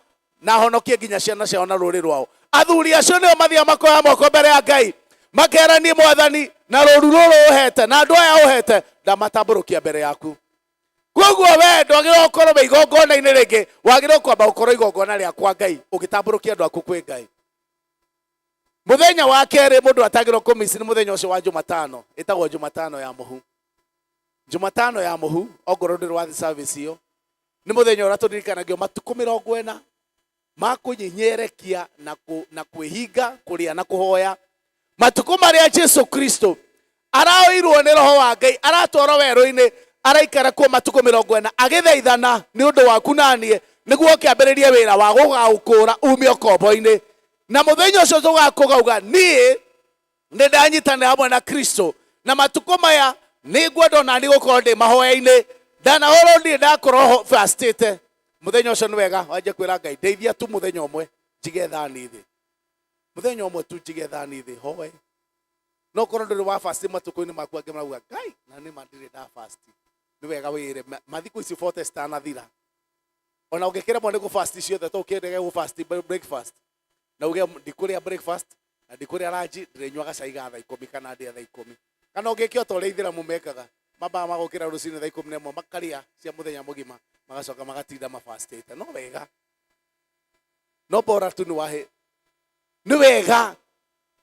na honokie nginya ciana ciao na rũrĩ rwao. Athuri acio nĩo mathiaga makoya moko mbere ya Ngai makera niĩ mwathani na rũru rũrũ ũhete na andũ aya ũhete ndamatambũrũkia mbere yaku. Koguo we ndwagĩrĩirwo gũkorwo wĩ igongona-inĩ rĩngĩ, wagĩrĩirwo kwamba gũkorwo igongona rĩa kwa Ngai ũgĩtambũrũkia andũ aku kwĩ Ngai. Mũthenya wa kerĩ mũndũ atagĩrĩirwo kũmiss nĩ mũthenya ũcio wa Jumatano, ĩtagwo Jumatano ya mũhu. Jumatano ya mũhu, ongorwo ndũrĩ wathi service ĩyo, nĩ mũthenya ũrĩa tũririkanagio matukũ 40 ma kũnyenyerekia na kwĩhinga kũrĩa na kũhoya. Matukũ marĩa Jesu Kristo araoirwo nĩ roho wa Ngai, aratwarwo werũ-inĩ, araikara kuo matukũ 40 agĩthaithana nĩ ũndũ waku na niĩ, nĩguo ũkĩambĩrĩrie wĩra wa gũgaũkũra ume ũkombo-inĩ. Na mũthenya ũcio tũgakũgauga niĩ nĩ ndanyitanĩra hamwe na Kristo, na matukũ maya nĩ ngwenda ona niĩ gũkorwo ndĩ mahoya-inĩ, ndanahorwo ndirĩ ndakorwo ho fastĩte. Mũthenya ũcio nĩ wega wanjie kwĩra Ngai, ndeithia tu mũthenya ũmwe njige thani thĩ, mũthenya ũmwe tu njige thani thĩ hoe. No korwo ndũrĩ wa fast matukũ-inĩ maku, angĩ marauga Ngai na nĩ ma ndirĩ nda fast. Nĩ wega wĩre mathikũ ici 40 citanathira, ona ũngĩkĩremwo nĩ gũ fast ciothe, to ũkĩrege gũ fast breakfast, na uge ndikũrĩa breakfast na ndikũrĩa lunch, ndĩrĩnyuaga cai ga thaa 10 kana ndĩe thaa 10. Kana ũngĩke o ta ũrĩa ithĩramu mekaga, mambaga magokĩra rũcinĩ thaa 11 makarĩa cia mũthenya mũgima, magacoka magatinda mafastĩte. No wega, no bora tu nĩ wahe, nĩ wega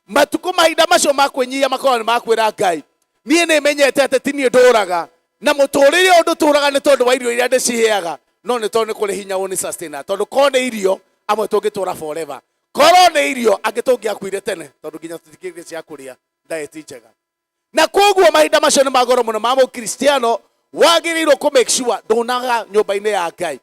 matukũ mahinda macio ma kwĩnyihia makoragwo nĩ makwĩra Ngai, niĩ nĩ menyete atĩ ti niĩ ndũraga, na mũtũrĩre ũyũ ndũtũraga nĩ tondũ wa irio iria ndĩciheaga, no nĩ tondũ nĩ kũrĩ hinya ũnĩ sustain. Tondũ korwo nĩ irio amwe tũngĩtũra forever, korwo nĩ irio angĩ tũngĩakuire tene, tondũ nginya tũtikĩrĩ cia kũrĩa diet njega. Na koguo mahinda macio nĩ magoro mũno ma mũkristiano, wagĩrĩirwo kũ make sure ndũnaga nyũmba-inĩ ya Ngai.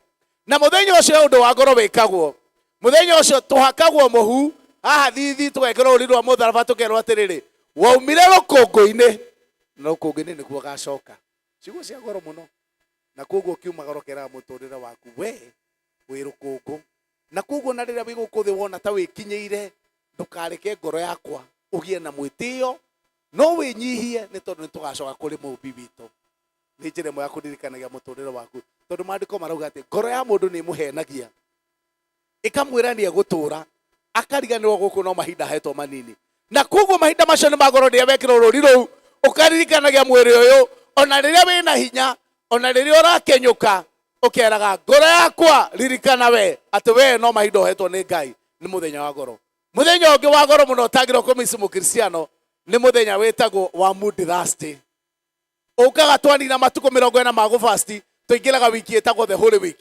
Na mũthenya ũcio ũndũ wa ngoro wĩkagwo, mũthenya ũcio tũhakagwo mũhu haha thithi, tũgekĩrwo rũri rwa mũtharaba, tũkerwo atĩrĩrĩ, waumire rũkũngũ-inĩ na rũkũngũ-inĩ nĩguo ũgacoka. Ciugo cia goro mũno. Na koguo ũkiumagara ũkeraga mũtũrĩre waku, we wĩ rũkũngũ. Na koguo na rĩrĩa wĩ gũkũ thĩ wona ta wĩkinyĩire, ndũkareke ngoro yakwa ũgĩe na mwĩtĩo, no wĩnyihie, nĩ tondũ nĩ tũgacoka kũrĩ mũũmbi witũ. Nĩ njĩra ĩmwe ya kũririkanagia mũtũrĩre waku, tondũ maandĩko marauga atĩ ngoro ya mũndũ nĩ ĩmũhenagia, ĩkamwĩra nĩ egũtũra, akariganĩrwo gũkũ no mahinda ahetwo manini. Na koguo mahinda macio nĩ magoro rĩrĩa wekĩrwo rũri rũu, ũkaririkanagia mwĩrĩ ũyũ, ona rĩrĩa wĩna hinya, ona rĩrĩa ũrakenyũka, ũkeraga ngoro yakwa, ririkana we atĩ we no mahinda ũhetwo nĩ Ngai. Nĩ mũthenya wa goro. Mũthenya ũngĩ wa goro mũno ũtagĩrwo kũmici mũkristiano nĩ mũthenya wĩtagwo wa Mood Thursday. Ũkaga twanina matukũ 40 ma gũfasti, tũingĩraga wiki ĩtagwo the Holy Week.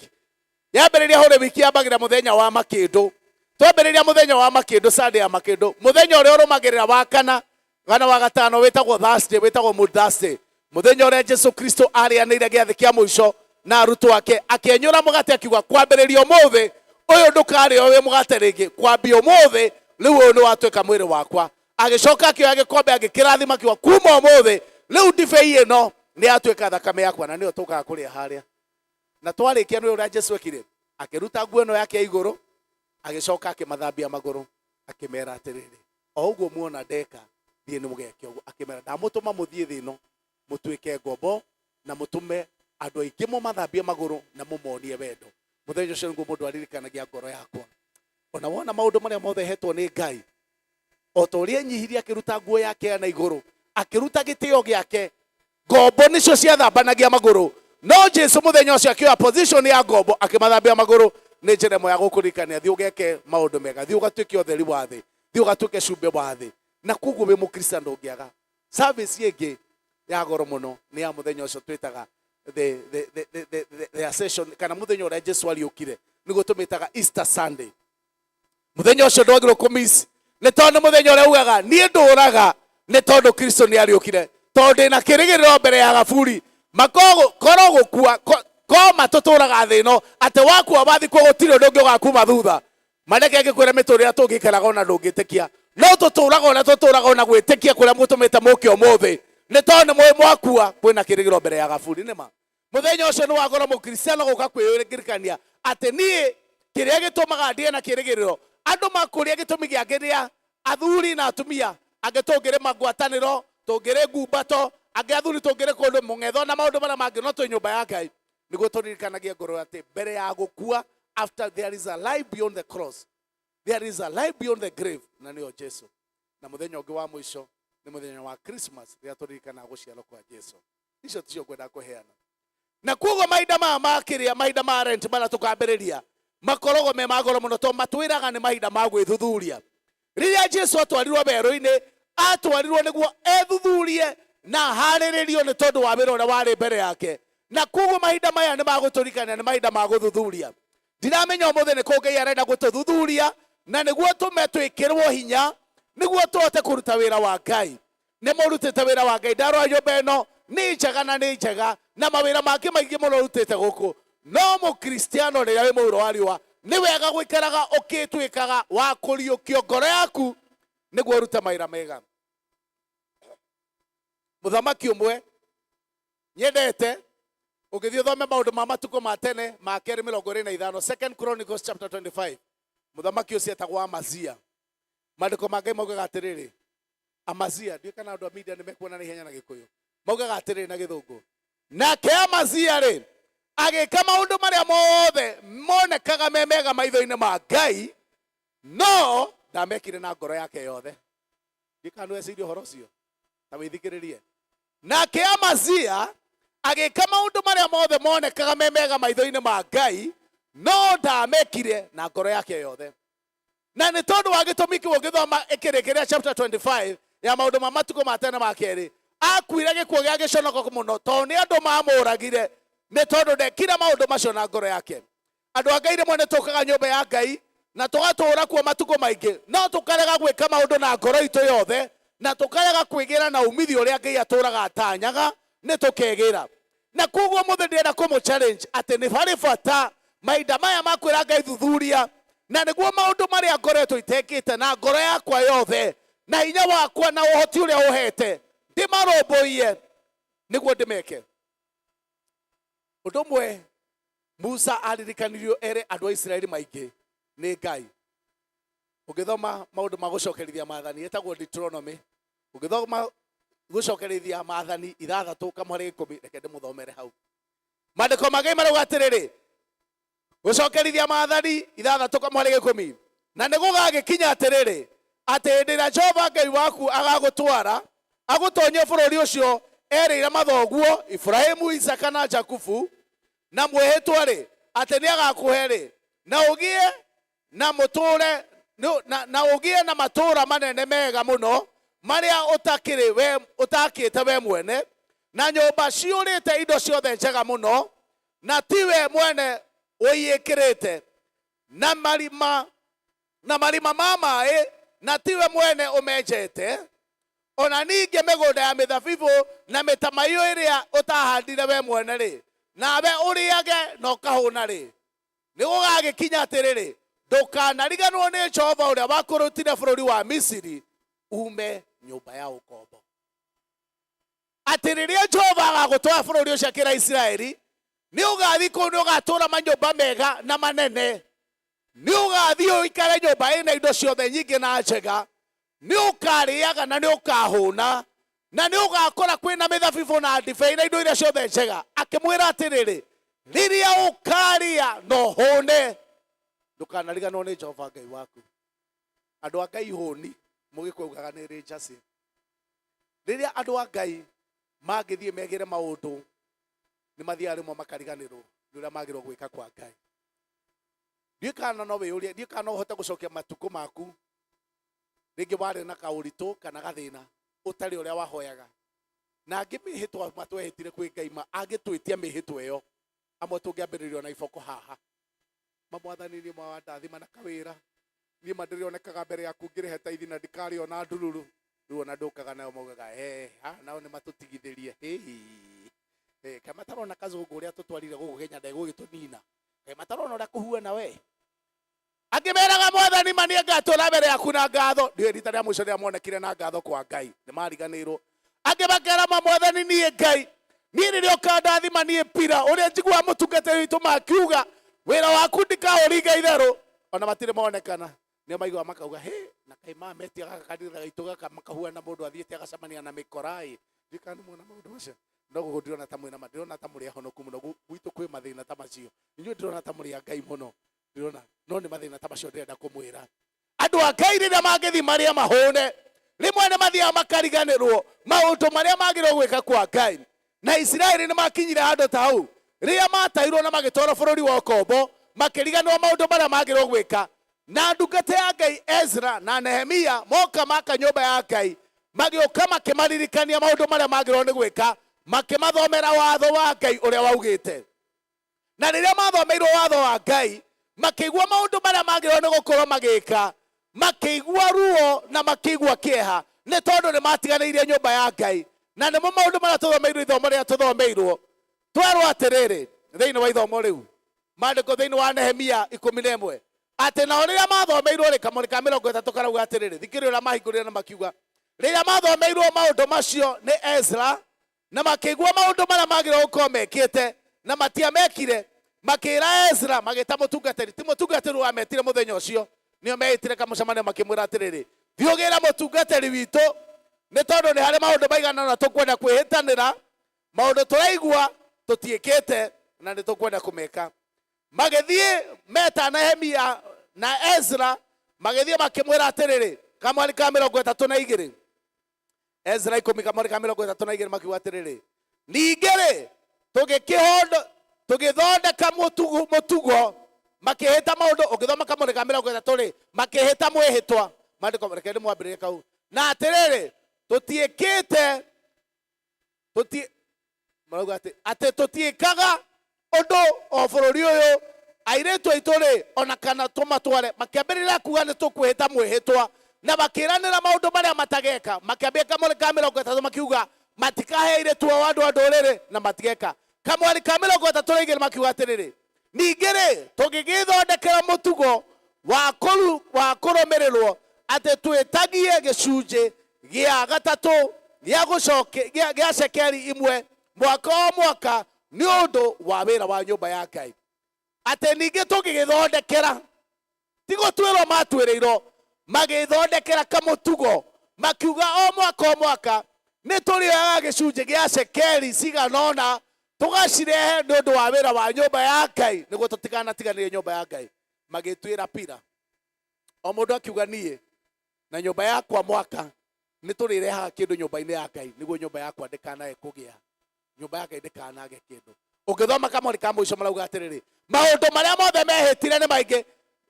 Yambĩrĩria Holy Week yambagĩrĩra mũthenya wa makĩndũ. Twambĩrĩria mũthenya wa makĩndũ, Sunday ya makĩndũ, mũthenya ũrĩa ũrũmagĩrĩra wa kana kana wa gatano wĩtagwo Thursday, wĩtagwo Mood Thursday, mũthenya ũrĩa Jesu Kristo arĩanĩire gĩathĩ kĩa mũico na arutwo ake, akĩenyũra mũgate akiuga, kwambĩrĩria ũmũthĩ ũyũ ndũkarĩo wĩ mũgate rĩngĩ, kwambia ũmũthĩ rĩu ũyũ nĩ watuĩka mwĩrĩ wakwa. Agĩcoka akĩoya gĩkombe agĩkĩrathima akiuga, kuma ũmũthĩ rĩu ndibei ĩno nĩ yatuĩka thakame yakwa, na nĩyo tũkaga kũrĩa harĩa. Na twarĩkia nĩ ũrĩa Jesu ekire, akĩruta nguo ĩno yake ya igũrũ, agĩcoka akĩmathambia magũrũ, akĩmera atĩrĩrĩ, o ũguo muona ndeka, thiĩ nĩ mũgeke ũguo. Akĩmera, ndamũtũma mũthiĩ thĩ ĩno mũtuĩke ngombo, na mũtũme andũ aingĩ mũmathambie magũrũ na mũmonie wendo. Mũthenya ũcio nĩguo mũndũ aririkanagia ngoro yakwa, ona wona maũndũ marĩa mothe hetwo nĩ Ngai, o ta ũrĩa enyihirie akĩruta nguo yake ya na igũrũ, akĩruta gĩtĩo gĩake. Ngombo nĩcio ciathambanagia magũrũ, no Jesu mũthenya ũcio akĩoya position ya ngombo akĩmathambia magũrũ. Nĩ njĩra ĩmwe ya gũkũririkania, thiĩ ũgeke maũndũ mega, thiĩ ũgatuĩke ũtheri wa thĩ, thiĩ ũgatuĩke cumbĩ wa thĩ. Na koguo wĩ mũkristiano ndũngĩaga service ĩngĩ ya goro mũno, nĩ ya mũthenya ũcio twĩtaga the ascension, kana mũthenya ũrĩa Jesu ariũkire, nĩguo tũmĩtaga Easter Sunday. Mũthenya ũcio ndwagĩrĩirwo kũmiss, nĩ tondũ nĩ mũthenya ũrĩa ugaga niĩ ndũraga nĩ tondũ Kristo nĩ ariũkire, tondũ ndĩna kĩrĩgĩrĩro mbere ya gaburi makorwo gũkua koma tũtũraga thĩ ĩno, atĩ wakua wathikwo gũtirĩ ũndũ ũngĩ ũgakuma thutha. Mareke ngĩkwĩra mĩtũrĩre tũngĩikaraga ona ndũngĩtĩkia, no tũtũraga ũrĩa tũtũraga ona gwĩtĩkia kũrĩa mũtũmĩte mũke ũmũthĩ, nĩ tondũ nĩ mũĩ mwakua kwĩna kĩrĩgĩrĩro mbere ya gaburi. Nĩ ma mũthenya ũcio nĩ wa goro mũkristiano gũka kwĩririkania atĩ niĩ kĩrĩa gĩtũmaga ndĩe na kĩrĩgĩrĩro. Andũ makũria gĩtũmi gĩa kĩrĩa athuri na atumia angĩ tũngĩrĩ ngwatanĩro, tũngĩrĩ ngumbato, angĩ athuri tũngĩrĩ kũndũ mũng'etho na maũndũ marĩa mangĩ, no twĩ nyũmba ya Ngai nĩguo tũririkanagie ngoro atĩ mbere ya gũkua, after there is a life beyond the cross, there is a life beyond the grave, na nĩyo Jesu. Na mũthenya ũngĩ wa mũico nĩ mũthenya wa Christmas, rĩrĩa tũririkanaga gũciarwo kwa Jesu. Icio ticio ngwenda kũheana. Na koguo mahinda maya ma kĩrĩa, mahinda ma Lent marĩa tũkambĩrĩria, makoragwo me ma goro mũno, tondũ matwĩraga nĩ mahinda ma gwĩthuthuria. Rĩrĩa Jesu atwarirwo werũ-inĩ, atwarirwo nĩguo ethuthurie Na harĩrĩrio nĩ tondũ wa wĩra ũrĩa warĩ mbere yake. Na koguo mahinda maya nĩ magũtũrikania, nĩ mahinda ma gũthuthuria. Ndiramenya ũmũthĩ nĩ kũ Ngai arenda gũtũthuthuria, na nĩguo tũme twĩkĩrwo hinya, nĩguo tũhote kũruta wĩra wa Ngai. Nĩ mũrutĩte wĩra wa Ngai. Ndarora nyũmba ĩno nĩ njega na nĩ njega, na mawĩra mangĩ maingĩ mũno ũrutĩte gũkũ. No mũkristiano rĩrĩa wĩ mũhuro wa riũa, nĩ wega gũikaraga ũkĩtuĩkaga wa kũriũkio ngoro yaku nĩguo ũrute mawĩra mega. Mũthamaki ũmwe nyendete, ũngĩthiĩ ũthome maũndũ ma matukũ ma tene ma kerĩ 25, Second Chronicles chapter 25, mũthamaki ũcio etagwo Amazia. Maandĩko ma Ngai maugaga atĩrĩrĩ, Amazia, ndiũĩ kana andũ a media nĩ mekuona na ihenya na Gĩkũyũ, maugaga atĩrĩrĩ na Gĩthũngũ, nake Amazia rĩ, agĩka maũndũ marĩa mothe monekaga me mega maitho-inĩ ma Ngai, no ndamekire na ngoro yake yothe. Ndiũĩ kana nĩweciria ũhoro ũcio, ta wĩthikĩrĩrie. Nake Amazia agĩka maũndũ marĩa mothe monekaga me mega maitho-inĩ ma Ngai, no ndamekire na ngoro yake yothe. Na nĩ tondũ wa gĩtũmi kĩu, ũngĩthoma ĩkĩrĩkĩrĩa chapter 25 ya maũndũ ma matukũ ma tene ma kerĩ, akuire gĩkuũ gĩa gĩconoko mũno, tondũ nĩ andũ mamũragire nĩ tondũ ndekire maũndũ macio na ngoro yake. Andũ a Ngai, rĩmwe nĩ tũkaga nyũmba ya Ngai na tũgatũũra kuo matukũ maingĩ, no tũkarega gwĩka maũndũ na ngoro itũ yothe, na tũkarega kwĩgĩra na umithio ũrĩa Ngai atũũraga atanyaga nĩ tũkegĩra. Na koguo mũthĩ ndĩrenda kũmũ challenge atĩ nĩ harĩ bata mahinda maya ma kwĩra Ngai thuthuria, na nĩguo maũndũ marĩa ngoretwo itekĩte na ngoro yakwa yothe na hinya wakwa na ũhoti ũrĩa ũhete ndĩmarũmbũiye nĩguo ndĩmeke. Ũndũ ũmwe Musa aririkanirio ere andũ a Isiraeli maingĩ nĩ Ngai. Ũngĩthoma maũndũ ma gũcokerithia maathani, ĩtagwo Deuteronomy, ũngĩthoma gũcokerithia maathani 6 kamwe 10, reke ndĩmũthomere hau. Maandĩko ma Ngai marauga atĩrĩrĩ, gũcokerithia maathani 6 kamwe 10, na nĩ gũgagĩkinya atĩrĩrĩ, atĩ hĩndĩ ĩrĩa Jehova Ngai waku agagũtwara agũtonyie bũrũri ũcio erĩire mathoguo Iburahĩmu, Isaaka na Jakubu na mwĩhĩtwa rĩ, atĩ nĩ agakũhe rĩ, na ũgĩe na mũtũũre na, na ũgĩe na matũũra manene mega mũno marĩa ũtakĩrĩ we ũtakĩte we mwene, na nyũmba ciũrĩte indo ciothe njega mũno, na tiwe mwene ũiĩkĩrĩte, na marima na marima ma maĩ, na tiwe mwene ũmenjete, ona ningĩ mĩgũnda ya mĩthabibũ na mĩtamaiyũ ĩrĩa ũtahandire we mwene rĩ, nawe ũrĩage na ũkahũna rĩ, nĩ gũgagĩkinya atĩrĩrĩ, ndũkanariganĩrwo nĩ Jehova ũrĩa wakũrutire bũrũri wa Misiri ume nyũmba ya ũkombo. Atĩ rĩrĩa Jehova agagũtwara bũrũri ũcio akĩra Isiraeli, nĩ ũgathiĩ kũu, nĩ ũgatũũra manyũmba mega na manene, nĩ ũgathiĩ ũikare nyũmba ĩna indo ciothe nyingĩ na njega, nĩ ũkarĩaga na nĩ ũkahũna, na nĩ ũgakora kwĩna mĩthabibũ na ndibei na indo iria ciothe njega. Akĩmwĩra atĩrĩrĩ, rĩrĩa ũkarĩa na ũhũne, ndũkanariganĩrwo nĩ Jehova Ngai waku. Andũ a Ngai hũni, mũgĩkũyũ augaga nĩ rĩ njacĩ. Rĩrĩa andũ a Ngai mangĩthiĩ megĩre maũndũ, nĩ mathiaga rĩmwe makariganĩrwo nĩ ũrĩa magĩrĩirwo gwĩka kwa Ngai. Ndiũĩ kana no wĩyũrie, ndiũĩ kana no ũhote gũcokia matukũ maku, rĩngĩ warĩ na kaũritũ kana gathĩna ũtarĩ ũrĩa wahoyaga. Na angĩ mĩhĩtwa matwehĩtire kwĩ Ngai ma angĩtwĩtia mĩhĩtwa ĩyo, amwe tũngĩambĩrĩria na iboko haha. Ma mwathani niĩ mwandathima na kawĩra, niĩ ma ndĩrĩonekaga mbere yaku ngĩrĩhe taithi na ndikarĩo na ndururu. Rĩu ona ndũkaga nayo maugaga, haha nao nĩ matũtigithĩrie. Hĩ, kaĩ matarona kazũngũ ũrĩa tũtwarire gũkũ Kenya ndegũgĩtũnina? Kaĩ matarona ũrĩa kũhuana we? Angĩ meraga mwathani ma niĩ ngatũra mbere yaku na ngatho. Ndiũĩ rita rĩa mũico rĩrĩa monekire na ngatho kwa Ngai, nĩ mariganĩirwo. Angĩ makera ma mwathani niĩ Ngai, niĩ rĩrĩa ũkandathima niĩ pira ũrĩa njiguaga mũtungatĩri witũ makiuga wĩra waku ndikaũringa itherũ, ona matirĩ monekana. Nĩo maiguaga makauga, hĩ, na kaĩ mametia gaka kanitha gaitũ gaka makahuana mũndũ athiĩte agacemania na mĩkora ĩ. Ndiũĩ kana nĩ muona maũndũ macio. No gũkũ ndirona ta mwĩna ma, ndĩrona ta mũrĩ ahonoku mũno. Gwitũ kwĩ mathĩna ta macio. Inyuĩ ndĩrona ta mũrĩ a Ngai mũno. Ndĩrona, no nĩ mathĩna ta macio ndĩrenda kũmwĩra. Andũ a Ngai rĩrĩa mangĩthiĩ marĩe mahũne, rĩmwe nĩ mathiaga makariganĩrwo maũndũ marĩa magĩrĩirwo gwĩka kwa Ngai. Na Isiraeli nĩ makinyire handũ ta hau rĩrĩa matahirwo na magĩtwarwo bũrũri wa ũkombo, makĩriganĩrwo maũndũ marĩa magĩrĩirwo gwĩka. Na ndungata ya Ngai Ezra na Nehemia moka maka nyũmba ya Ngai, Magĩũka makĩmaririkania maũndũ marĩa magĩrĩirwo nĩ gwĩka, makĩmathomera watho wa Ngai ũrĩa waugĩte. Na rĩrĩa mathomeirwo watho wa Ngai, makĩigua maũndũ marĩa magĩrĩirwo nĩ gũkorwo magĩka, makĩigua ruo na makĩigua kĩeha nĩ tondũ nĩ matiganĩirie nyũmba ya Ngai. Na nĩmo maũndũ marĩa tũthomeirwo ithomo rĩrĩa tũthomeirwo. Twerwo atĩrĩrĩ thĩinĩ wa ithomo rĩu, maandĩko thĩinĩ wa Nehemia 11, atĩ nao rĩrĩa mathomeirwo rĩ, kamũrĩ ka 30 karauga atĩrĩrĩ, thikĩrĩria ũrĩa mahingũrire na makiuga, rĩrĩa mathomeirwo maũndũ macio nĩ Ezra na makĩigua maũndũ marĩa magĩrĩirwo gũkorwo mekĩte na matiamekire, makĩra Ezra, magĩta mũtungatĩri, ti mũtungatĩri wametire mũthenya ũcio, nĩo meĩtire kamũcemanio makĩmwĩra atĩrĩrĩ, thiĩ ũgĩre mũtungatĩri witũ, nĩ tondũ nĩ harĩ maũndũ maigana ũna tũkwenda kwĩhĩtanĩra, maũndũ tũraigua tũtiĩkĩte na nĩ tũkwenda kũmeka. Magĩthiĩ meta Nehemia na Ezra, magĩthiĩ makĩmwĩra atĩrĩrĩ, kamweri ka 32, Ezra 10 kamweri ka 32, makiuga atĩrĩrĩ, ningĩ rĩ tũgĩthondeka mũtugo, makĩhĩta maũndũ, ũngĩthoma kamweri ka 30 rĩ, makĩhĩta mwĩhĩtwa, maandĩko, reke ndĩmwambĩrĩrie kau, na atĩrĩrĩ tũtiĩkĩte, marauga atĩ tũtiĩkaga ũndũ o bũrũri ũyũ, airĩtu aitũ rĩ, ona kana tũmatware, makĩambĩrĩria kuga nĩ tũkwĩhĩta mwĩhĩtwa, na makĩranĩra maũndũ marĩa matageka, makĩambia kamweri ka 30 makiuga matikahe airĩtu ao andũ a ndũrĩrĩ na matigeka. Kamweri ka 32 makiuga atĩrĩrĩ, ningĩ rĩ tũngĩgĩthondekera mũtugo wa kũrũmĩrĩrwo atĩ twĩtagie gĩcunjĩ gĩa gatatũ gĩa gũcoke gĩa cekeri imwe mwaka o mwaka nĩ ũndũ wa wĩra wa nyũmba ya Ngai. Atĩ ningĩ tũngĩgĩthondekera, ti gũtuĩrwo matuĩrĩirwo, magĩthondekera kamũtugo, makiuga o mwaka o mwaka nĩ tũrĩoyaga gĩcunjĩ gĩa cekeri cigana ũna tũgacirehe nĩ ũndũ wa wĩra wa nyũmba ya Ngai, nĩguo tũtikanatiganĩrie nyũmba ya Ngai. Magĩtuĩra pira, o mũndũ akiuga niĩ na nyũmba yakwa mwaka nĩ tũrĩrehaga kĩndũ nyũmba-inĩ ya Ngai, nĩguo nyũmba yakwa ndĩkanae kũgĩa, nyũmba ya Ngai ndĩkanage kĩndũ. Ũngĩthoma kamweri ka mũico marauga atĩrĩrĩ, maũndũ marĩa mothe mehĩtire nĩ maingĩ.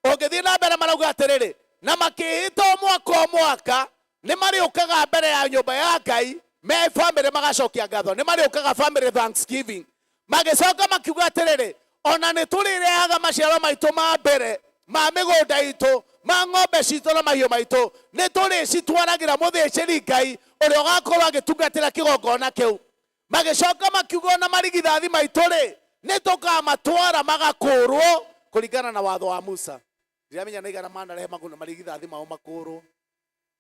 Ũngĩthiĩ na mbere marauga atĩrĩrĩ, na makĩhĩta o mwaka o mwaka nĩ marĩũkaga mbere ya nyũmba ya Ngai me family magacokia ngatho, nĩ marĩũkaga family thanksgiving. Magĩcoka makiuga atĩrĩrĩ, ona nĩ tũrĩrehaga maciaro maitũ ma mbere ma mĩgũnda itũ, ma ng'ombe citũ na mahiũ maitũ, nĩ tũrĩcitwaragĩra mũthĩnjĩri Ngai ũrĩa ũgakorwo agĩtungatĩra kĩgongona kĩu. Magĩcoka makiuga ona marigithathi maitũ rĩ, nĩ tũkamatwara magakũrwo kũringana na watho wa Musa. Ndiramenya nĩ igana manarehe marigithathi mao makũrwo,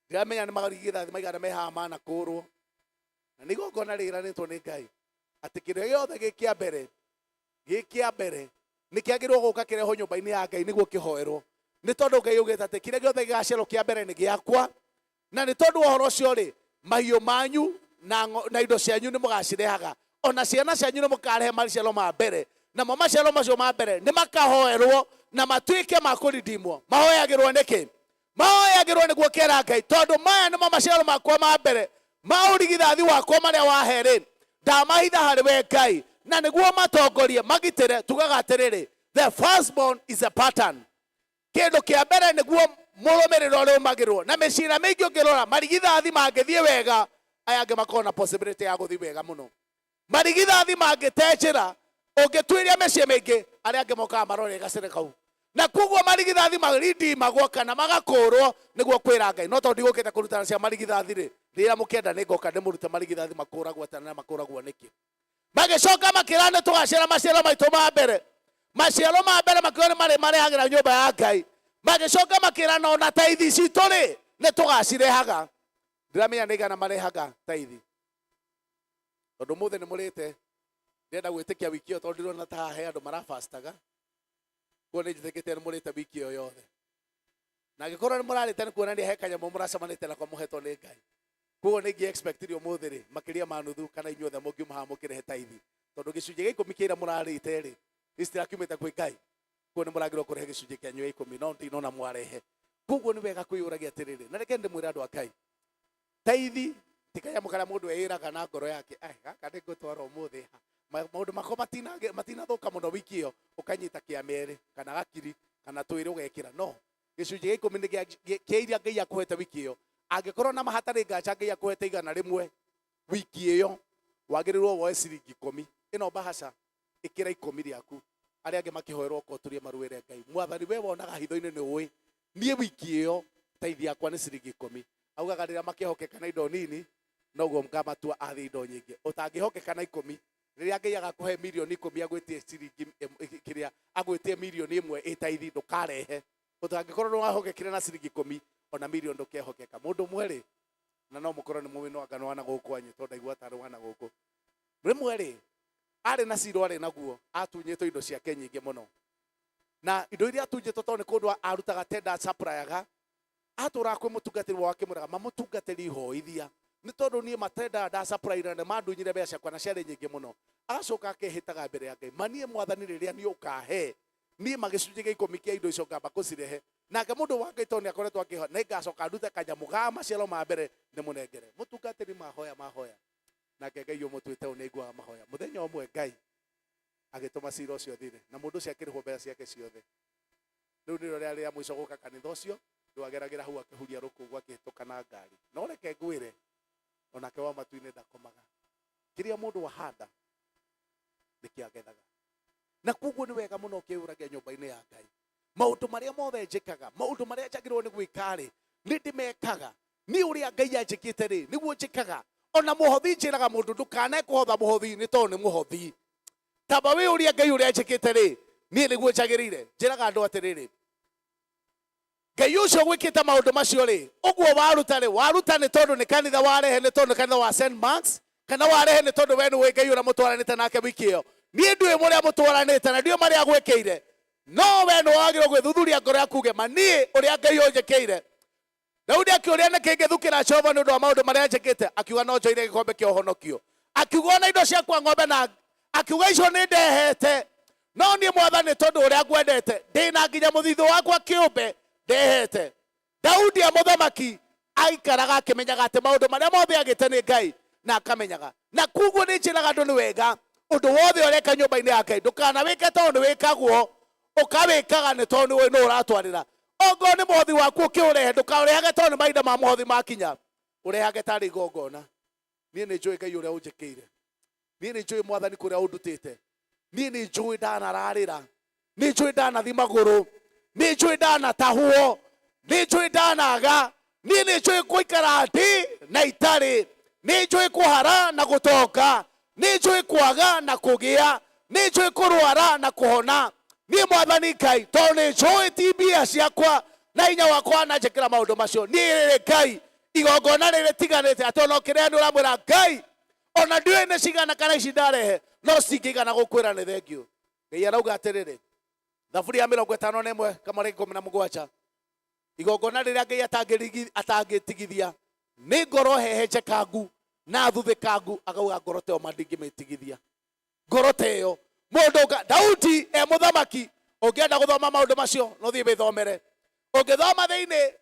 ndiramenya nĩ marigithathi maigana me haha manakũrwo, na nĩ igongona rĩĩranĩtwo nĩ Ngai atĩ kĩrĩa gĩothe gĩ kĩa mbere, gĩ kĩa mbere nĩ kĩagĩrĩirwo gũka kĩrehwo nyũmba-inĩ ya Ngai nĩguo kĩhoerwo, nĩ tondũ Ngai augĩte atĩ kĩrĩa gĩothe gĩgaciarwo kĩa mbere nĩ gĩakwa, na nĩ tondũ wa ũhoro ũcio rĩ, mahiũ manyu na indo cianyu nĩ mũgacirehaga, ona ciana cianyu nĩ mũkarehe maciaro ma mbere, namo maciaro macio ma mbere nĩ makahoerwo na matuĩke ma kũrindimwo. Mahoyagĩrwo nĩkĩ? Mahoyagĩrwo nĩguo kera Ngai, tondũ maya nĩmo maciaro makwa ma mbere ma ũrigithathi wakwa marĩa wahe rĩ, ndamahitha harĩ we Ngai, na nĩguo matongorie magitĩre. Tugaga atĩrĩrĩ, the firstborn is a pattern. Kĩndũ kĩa mbere nĩguo mũrũmĩrĩro ũrũmagĩrĩrwo. Na mĩciĩ mĩingĩ ũngĩrora, marigithathi mangĩthiĩ wega, aya angĩ makorwo na possibility ya gũthiĩ wega mũno. Marigithathi mangĩte njĩra, ũngĩtuĩria mĩciĩ mĩingĩ, arĩa angĩ mokaga marore gacĩra kau. Na koguo marigithathi marindimagwo kana magakũrwo nĩguo kwĩra Ngai. No tondũ ndigũkĩte kũrutana cia marigithathi rĩ, rĩrĩa mũkĩenda nĩ ngoka ndĩmũrute marigithathi makũragwo atĩa na makũragwo nĩkĩ. Magĩcoka makĩra nĩ tũgaciara maciaro maitũ ma mbere, maciaro ma mbere makiuga nĩ marĩ marehagĩra nyũmba ya Ngai. Magĩcoka makĩra no na taithi citũ rĩ, nĩ tũgacirehaga. Ndiramenya nĩ igana marehaga taithi, tondũ ũmũthĩ nĩ mũrĩte. Ndĩrenda gwĩtĩkia wiki ĩyo tondũ ndĩrona ta haha he andũ marabastaga, koguo nĩ njĩtĩkĩtie nĩ mũrĩte wiki ĩyo yothe. Na angĩkorwo nĩ mũrarĩte nĩ kuonania he kanyamũ mũracemanĩtie nako mũhetwo nĩ Ngai. Koguo nĩ ingĩ expect ũmũthĩ rĩ, makĩria ma nuthu kana inyuothe mũngiuma haha mũkĩrehe taithi, tondũ gĩcunjĩ gĩa 10 kĩa iria mũrarĩte rĩ, gĩtirakiumĩte kwĩ Ngai. Koguo nĩ mũragĩrwo kũrehe gĩcunjĩ kĩanyu gĩa 10, no ndinona mwarehe. Koguo nĩ wega kwĩyũragia atĩrĩrĩ, na reke ndĩmwĩre andũ a Ngai, taithi ti kanyamũ karĩa mũndũ eĩraga na ngoro yake, ai gaka nĩ ngũtwara ũmũthĩ ha. Maũndũ makwa matinathũka mũno wiki ĩyo, ũkanyita kĩa merĩ kana gakiri kana twĩrĩ ũgekĩra. No gĩcunjĩ gĩa 10 nĩ kĩa iria Ngai akũhete wiki ĩyo, Angĩkorwo na mahatarĩ nganja Ngai akũhete 100 wiki ĩyo, wagĩrĩirwo woe ciringi 10. Ĩno mbahaca ĩkĩra 10 rĩaku. Arĩa angĩ makĩhoerwo oka ũturie maruĩre Ngai. Mwathani we wonaga hitho-inĩ nĩ ũĩ. Niĩ wiki ĩyo taithi yakwa nĩ ciringi 10. Augaga rĩrĩa makĩhokeka na indo nini noguo ngamatua athĩ indo nyingĩ. Ũtangĩhokeka na 10 rĩrĩa Ngai agakũhe mirioni 10 agwĩtie ciringi kĩrĩa agwĩtie mirioni 1 ĩtaithi ndũkarehe. Ũtangĩkorwo nĩ wahokekire na ciringi 10 ona mirioni ndũkehokeka. Mũndũ ũmwe rĩ, na no mũkorwo nĩ mũĩ no anga nĩ wana gũkũ anyu tondũ ndaigua tarĩ wana gũkũ. Rĩmwe rĩ, arĩ na cira arĩ naguo, atunyĩtwo indo ciake nyingĩ mũno. Na indo iria atunyĩtwo tondũ nĩ kũndũ arutaga tender supplyaga, atũraga kwĩ mũtungatĩri wao akĩmwĩraga mamũtungatĩri hoithia nĩ tondũ niĩ matenda nda supply na nĩ mandunyire mbeca ciakwa na ciarĩ nyingĩ mũno. Agacoka akehĩtaga mbere ya Ngai, ma niĩ mwathani rĩrĩa niĩ ũkahe niĩ magĩcunjĩ gĩa 10 kĩa indo icio ngamba kũcirehe. Nake mũndũ wa Ngai tondũ nĩ akoretwo akĩhoya, nĩ ngacoka ndute kanyamũ ga maciaro ma mbere ndĩmũnengere. Mũtungatĩri mahoya mahoya, nake Ngai ũmũtuĩte ũũ nĩ aiguaga mahoya. Mũthenya ũmwe Ngai agĩtũma cira ũcio ũthire, na mũndũ ũcio akĩrĩhwo mbeca ciake ciothe. Rĩu nĩrĩo rĩarĩ rĩa mũico gũka kanitha ũcio, rĩu ageragĩra hau akĩhuria rũkũngũ akĩhĩtũka na ngari. No reke ngwĩre, onake wa matu-inĩ ndakomaga. Kĩrĩa mũndũ ahanda nĩkĩo agethaga. Na koguo nĩ wega mũno ũkĩyũragia nyũmba-inĩ ya Ngai, maũndũ marĩa mothe njĩkaga, maũndũ marĩa njagĩrĩirwo nĩ gwĩka rĩ, nĩ ndĩmekaga. Niĩ ũrĩa Ngai anjĩkĩte rĩ, nĩguo njĩkaga. Ona mũhothi njĩraga mũndũ ndũkanae kũhotha mũhothi nĩ tondũ nĩ mũhothi. Tamba wĩyũrie Ngai ũrĩa anjĩkĩte rĩ, niĩ nĩguo njagĩrĩire. Njĩraga andũ atĩrĩrĩ, Ngai ũcio gwĩkĩte maũndũ macio rĩ, ũguo waruta rĩ, waruta nĩ tondũ nĩ kanitha warehe, nĩ tondũ nĩ kanitha wa St. Mark's, kana warehe nĩ tondũ we nĩũĩ Ngai ũrĩa mũtwaranĩte nake wiki ĩyo. Niĩ ndiũĩ mũrĩa mũtwaranĩte na ndiũĩ marĩa agwĩkĩire, no we nĩ wagĩrĩirwo gwĩthuthuria ngoro yaku uge, ma niĩ ũrĩa Ngai ũnjĩkĩire. Daudi akĩũria nĩkĩ ingĩthukĩra Jehova nĩ ũndũ wa maũndũ marĩa njĩkĩte, akiuga no njoire gĩkombe kĩa ũhonokio. Akiuga ona indo ciakwa ng'ombe na akiuga icio nĩ ndehete, no niĩ mwathani tondũ ũrĩa ngwendete ndĩna nginya mũthithũ wakwa kĩũmbe ndehete. Daudi e mũthamaki aikaraga akĩmenyaga atĩ maũndũ marĩa mothe agĩte nĩ Ngai na akamenyaga. Na koguo nĩ njĩraga andũ nĩ wega ũndũ wothe ũreka nyũmba-inĩ ya Ngai ndũkanawĩke tondũ nĩ wĩkagwo, ũkawĩkaga nĩ tondũ nĩ ũĩ nũ ũratwarĩra. Ongorwo nĩ mũhothi waku ũkĩũrehe, ndũkaũrehage tondũ nĩ mahinda ma mũhothi makinya, ũrehage tarĩ igongona. Niĩ nĩ njũĩ Ngai ũrĩa ũnjĩkĩire, niĩ nĩ njũĩ mwathani kũrĩa ũndutĩte, niĩ nĩ njũĩ ndanararĩra, nĩ njũĩ ndanathi magũrũ, nĩ njũĩ ndanatahwo, nĩ njũĩ ndanaga, niĩ nĩ njũĩ gũikara ndĩ na itarĩ, nĩ njũĩ kũhara na gũtonga, nĩ njũĩ kwaga na kũgĩa, nĩ njũĩ kũrwara na kũhona. Niĩ mwathani Ngai tondũ nĩ njũĩ ti mbia ciakwa na hinya wakwa na njĩkĩra maũndũ macio. Niĩ rĩrĩ Ngai igongona rĩrĩ tiganĩte atĩ ona ũkĩrĩa nĩ ũramwĩra Ngai ona ndiũĩ nĩ cigana kana ici ndarehe no cingĩigana gũkwĩra nĩ thengiũ. Ngai arauga atĩrĩrĩ, Thaburi ya 51 kamweri 17, igongona rĩrĩa Ngai atangĩtigithia nĩ ngoro hehenjekangu na thuthĩkangu, akauga ngoro ta ĩyo ma ndingĩmĩtigithia. Ngoro ta ĩyo mũndũ Daudi e mũthamaki, ũngĩenda gũthoma maũndũ macio no thiĩ wĩthomere. Ũngĩthoma thĩinĩ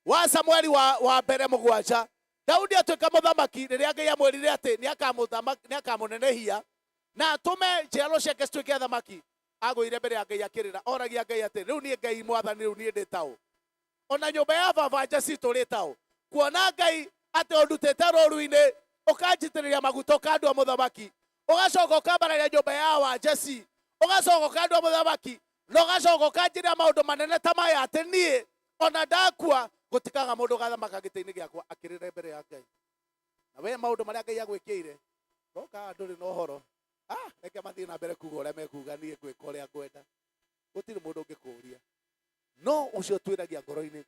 wa Samueli wa mbere 7, Daudi atuĩka mũthamaki rĩrĩa Ngai amwĩrire atĩ nĩ akamũnenehia na atũme njiaro ciake cituĩke athamaki, agũire mbere ya Ngai akĩrĩra, oragia Ngai atĩ rĩu niĩ Ngai mwathani rĩu niĩ ndĩ taũ, ona nyũmba ya baba Jesi tũrĩ taũ, kuona Ngai atĩ ũndutĩte rũru-inĩ ũkanjitĩrĩria maguta ũkandua mũthamaki, ũgacoka ũkambararia nyũmba ya wa Jesi, ũgacoka ũkandua mũthamaki, na ũgacoka ũkanjĩra maũndũ manene ta maya atĩ niĩ ona ndakua gũtikaga mũndũ ũgathamaka gĩtĩ-inĩ gĩakwa. Akĩrĩra mbere ya Ngai. Na we maũndũ marĩa Ngai agwĩkĩire roka ndũrĩ na ũhoro, reke mathiĩ na mbere kuga ũrĩa mekuga, niĩ ngwĩka ũrĩa ngwenda, gũtirĩ mũndũ ũngĩkũria. No ũcio twĩragia ngoro-inĩ.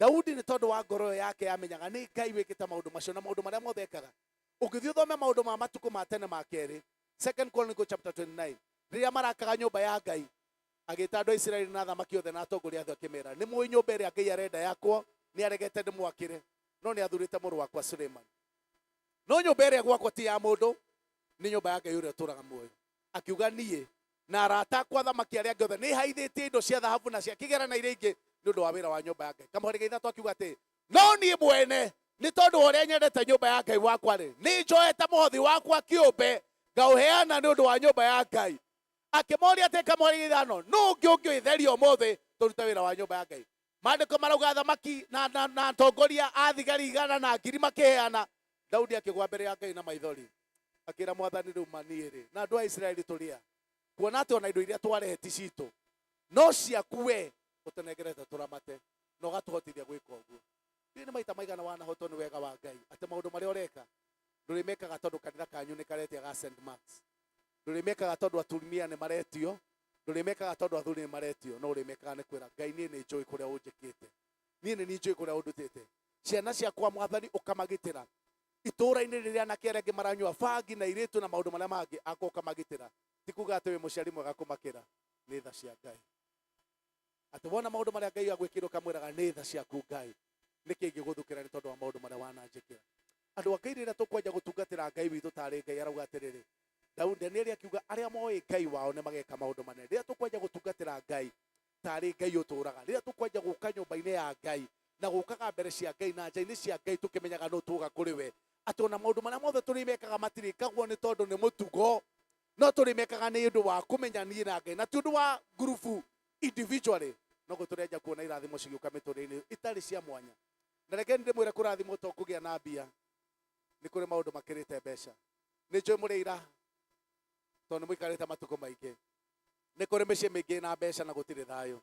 Daudi nĩ tondũ wa ngoro ĩyo yake yamenyaga nĩ Ngai wĩkĩte maũndũ macio na maũndũ marĩa mothe ekaga. Ũngĩthiĩ ũthome maũndũ ma matukũ ma tene ma kerĩ, Second Chronicle chapter 29, rĩrĩa marakaga nyũmba ya Ngai, agĩta andũ a Isiraeli na athamaki othe na atongoria othe akĩmera, nĩ mũĩ nyũmba ĩrĩa Ngai arenda yakwo, nĩ aregete ndĩmwakĩre, no nĩ athurĩte mũrũ wakwa Suleiman. No nyũmba ĩrĩa gwakwa ti ya mũndũ, nĩ nyũmba ya Ngai ũrĩa ũtũũraga muoyo. Akiuga niĩ na arata akwa athamaki arĩa angĩ othe nĩ haithĩtie indo cia thahabu na cia kĩgera na iria ingĩ nĩ ũndũ wa wĩra wa nyũmba ya Ngai. Kamũhari ga 3 akiuga atĩ no niĩ mwene nĩ tondũ wa ũrĩa nyendete nyũmba ya Ngai wakwa rĩ, nĩ njoete mũhothi wakwa kĩũmbe ngaũheana nĩ ũndũ wa nyũmba ya Ngai. Akĩmoria atĩ kamũhari ga 5, nũ ũngĩ ũngĩtheria ũmũthĩ tũrute wĩra wa nyũmba ya Ngai? Maandĩko marauga thamaki na, na, na atongoria a thigari igana na ngiri makĩheana. Daudi akĩgwa mbere ya Ngai na maithori, akĩra Mwathani, rĩu maniĩ rĩ na andũ a Isiraeli tũrĩa kuona atĩ ona indo iria twarehe ti citũ no ciaku we ũtũnengerete tũramate na ũgatũhotithia gwĩka ũguo. Ndiũĩ nĩ maita maigana wanahotwo nĩ wega wa Ngai atĩ maũndũ marĩa ũreka ndũrĩmekaga tondũ kanitha kanyu nĩ karetia ga St. Mark's, ndũrĩmekaga tondũ atumia nĩ maretio, ndũrĩmekaga tondũ athuri nĩ maretio, no ũrĩmekaga nĩ kwĩra Ngai, niĩ nĩ njũĩ kũrĩa ũnjĩkĩte, niĩ nĩ niĩ njũĩ kũrĩa ũndutĩte. Ciana ciakwa Mwathani ũkamagitĩra itũũra-inĩ rĩrĩa anake arĩa angĩ maranyua bangi na irĩtu na maũndũ marĩa mangĩ, akwa ũkamagitĩra. Ti kuga atĩ wĩ mũciari mwega kũmakĩra, nĩ tha cia Ngai. Atĩ wona maũndũ marĩa Ngai agwĩkĩire ũkamwĩraga nĩ tha ciaku Ngai, nĩkĩ ingĩgũthukĩra nĩ tondũ wa maũndũ marĩa wananjĩkĩra. Andũ a Ngai, rĩrĩa tũkwanja gũtungatĩra Ngai witũ tarĩ Ngai arauga atĩrĩrĩ, Daudi Danieli akiuga arĩa moĩ Ngai wao nĩ mageka maũndũ manene. Rĩrĩa tũkwanja gũtungatĩra Ngai tarĩ Ngai ũtũraga, rĩrĩa tũkwanja gũka nyũmba-inĩ ya Ngai na gũkaga mbere cia Ngai na nja-inĩ cia Ngai tũkĩmenyaga nũ tũga kũrĩ we, atĩ ona maũndũ marĩa mothe tũrĩmekaga matirĩkagwo nĩ tondũ nĩ mũtugo, no tũrĩmekaga nĩ ũndũ wa kũmenya niĩ na Ngai na ti ũndũ wa ngurubu individually, noguo tũrĩanjia kuona irathimo cigĩũka mĩtũrĩre-inĩ itarĩ cia mwanya. Na reke ndĩmwĩre kũrathimwo to kũgĩa na mbia, nĩ kũrĩ maũndũ makĩrĩte mbeca. Nĩ njũĩ mũrĩ ira tondũ nĩ mũikarĩte matukũ maingĩ. Nĩ kũrĩ mĩciĩ mĩingĩ ĩna mbeca na gũtirĩ thayũ.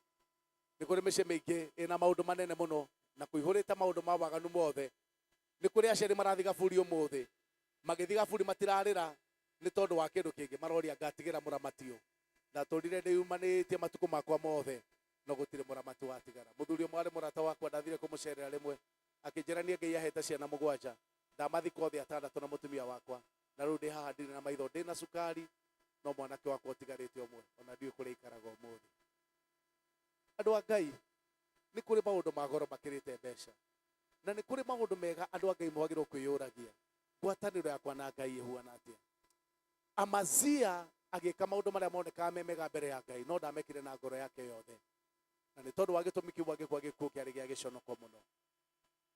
Nĩ kũrĩ mĩciĩ mĩingĩ ĩna maũndũ manene mũno na kũihũrĩte maũndũ ma waganu mothe. Nĩ kũrĩ aciari marathiĩ gaburi ũmũthĩ, magĩthiĩ gaburi matirarĩra nĩ tondũ wa kĩndũ kĩngĩ, maroria ngatigĩra mũramati ũ. Ndatũrire ndĩyumanĩtie matukũ makwa mothe no gũtirĩ mũramati watigara. Mũthuri ũmwe arĩ mũrata wakwa ndathire kũmũcerera rĩmwe, akĩnjĩra niĩ Ngai ahete ciana mũgwanja, ndamathika othe atandatũ na mũtumia wakwa, na rĩu ndĩ haha ndirĩ na maitho, ndĩna cukari, no mwanake wakwa ũtigarĩte ũmwe ona ndiũĩ kũrĩa aikaraga ũmũthĩ. Andũ a Ngai, nĩ kũrĩ maũndũ ma goro makĩrĩte mbeca, na nĩ kũrĩ maũndũ mega andũ a Ngai mwagĩrĩirwo kwĩyũragia, ngwatanĩro yakwa na Ngai ĩhuana atĩa? Amazia agĩka maũndũ marĩa monekaga me mega mbere ya Ngai, no ndamekire na ngoro yake yothe, na nĩ tondũ wa gĩtũmi kĩu agĩkua gĩkuũ kĩarĩ gĩa gĩconoko mũno.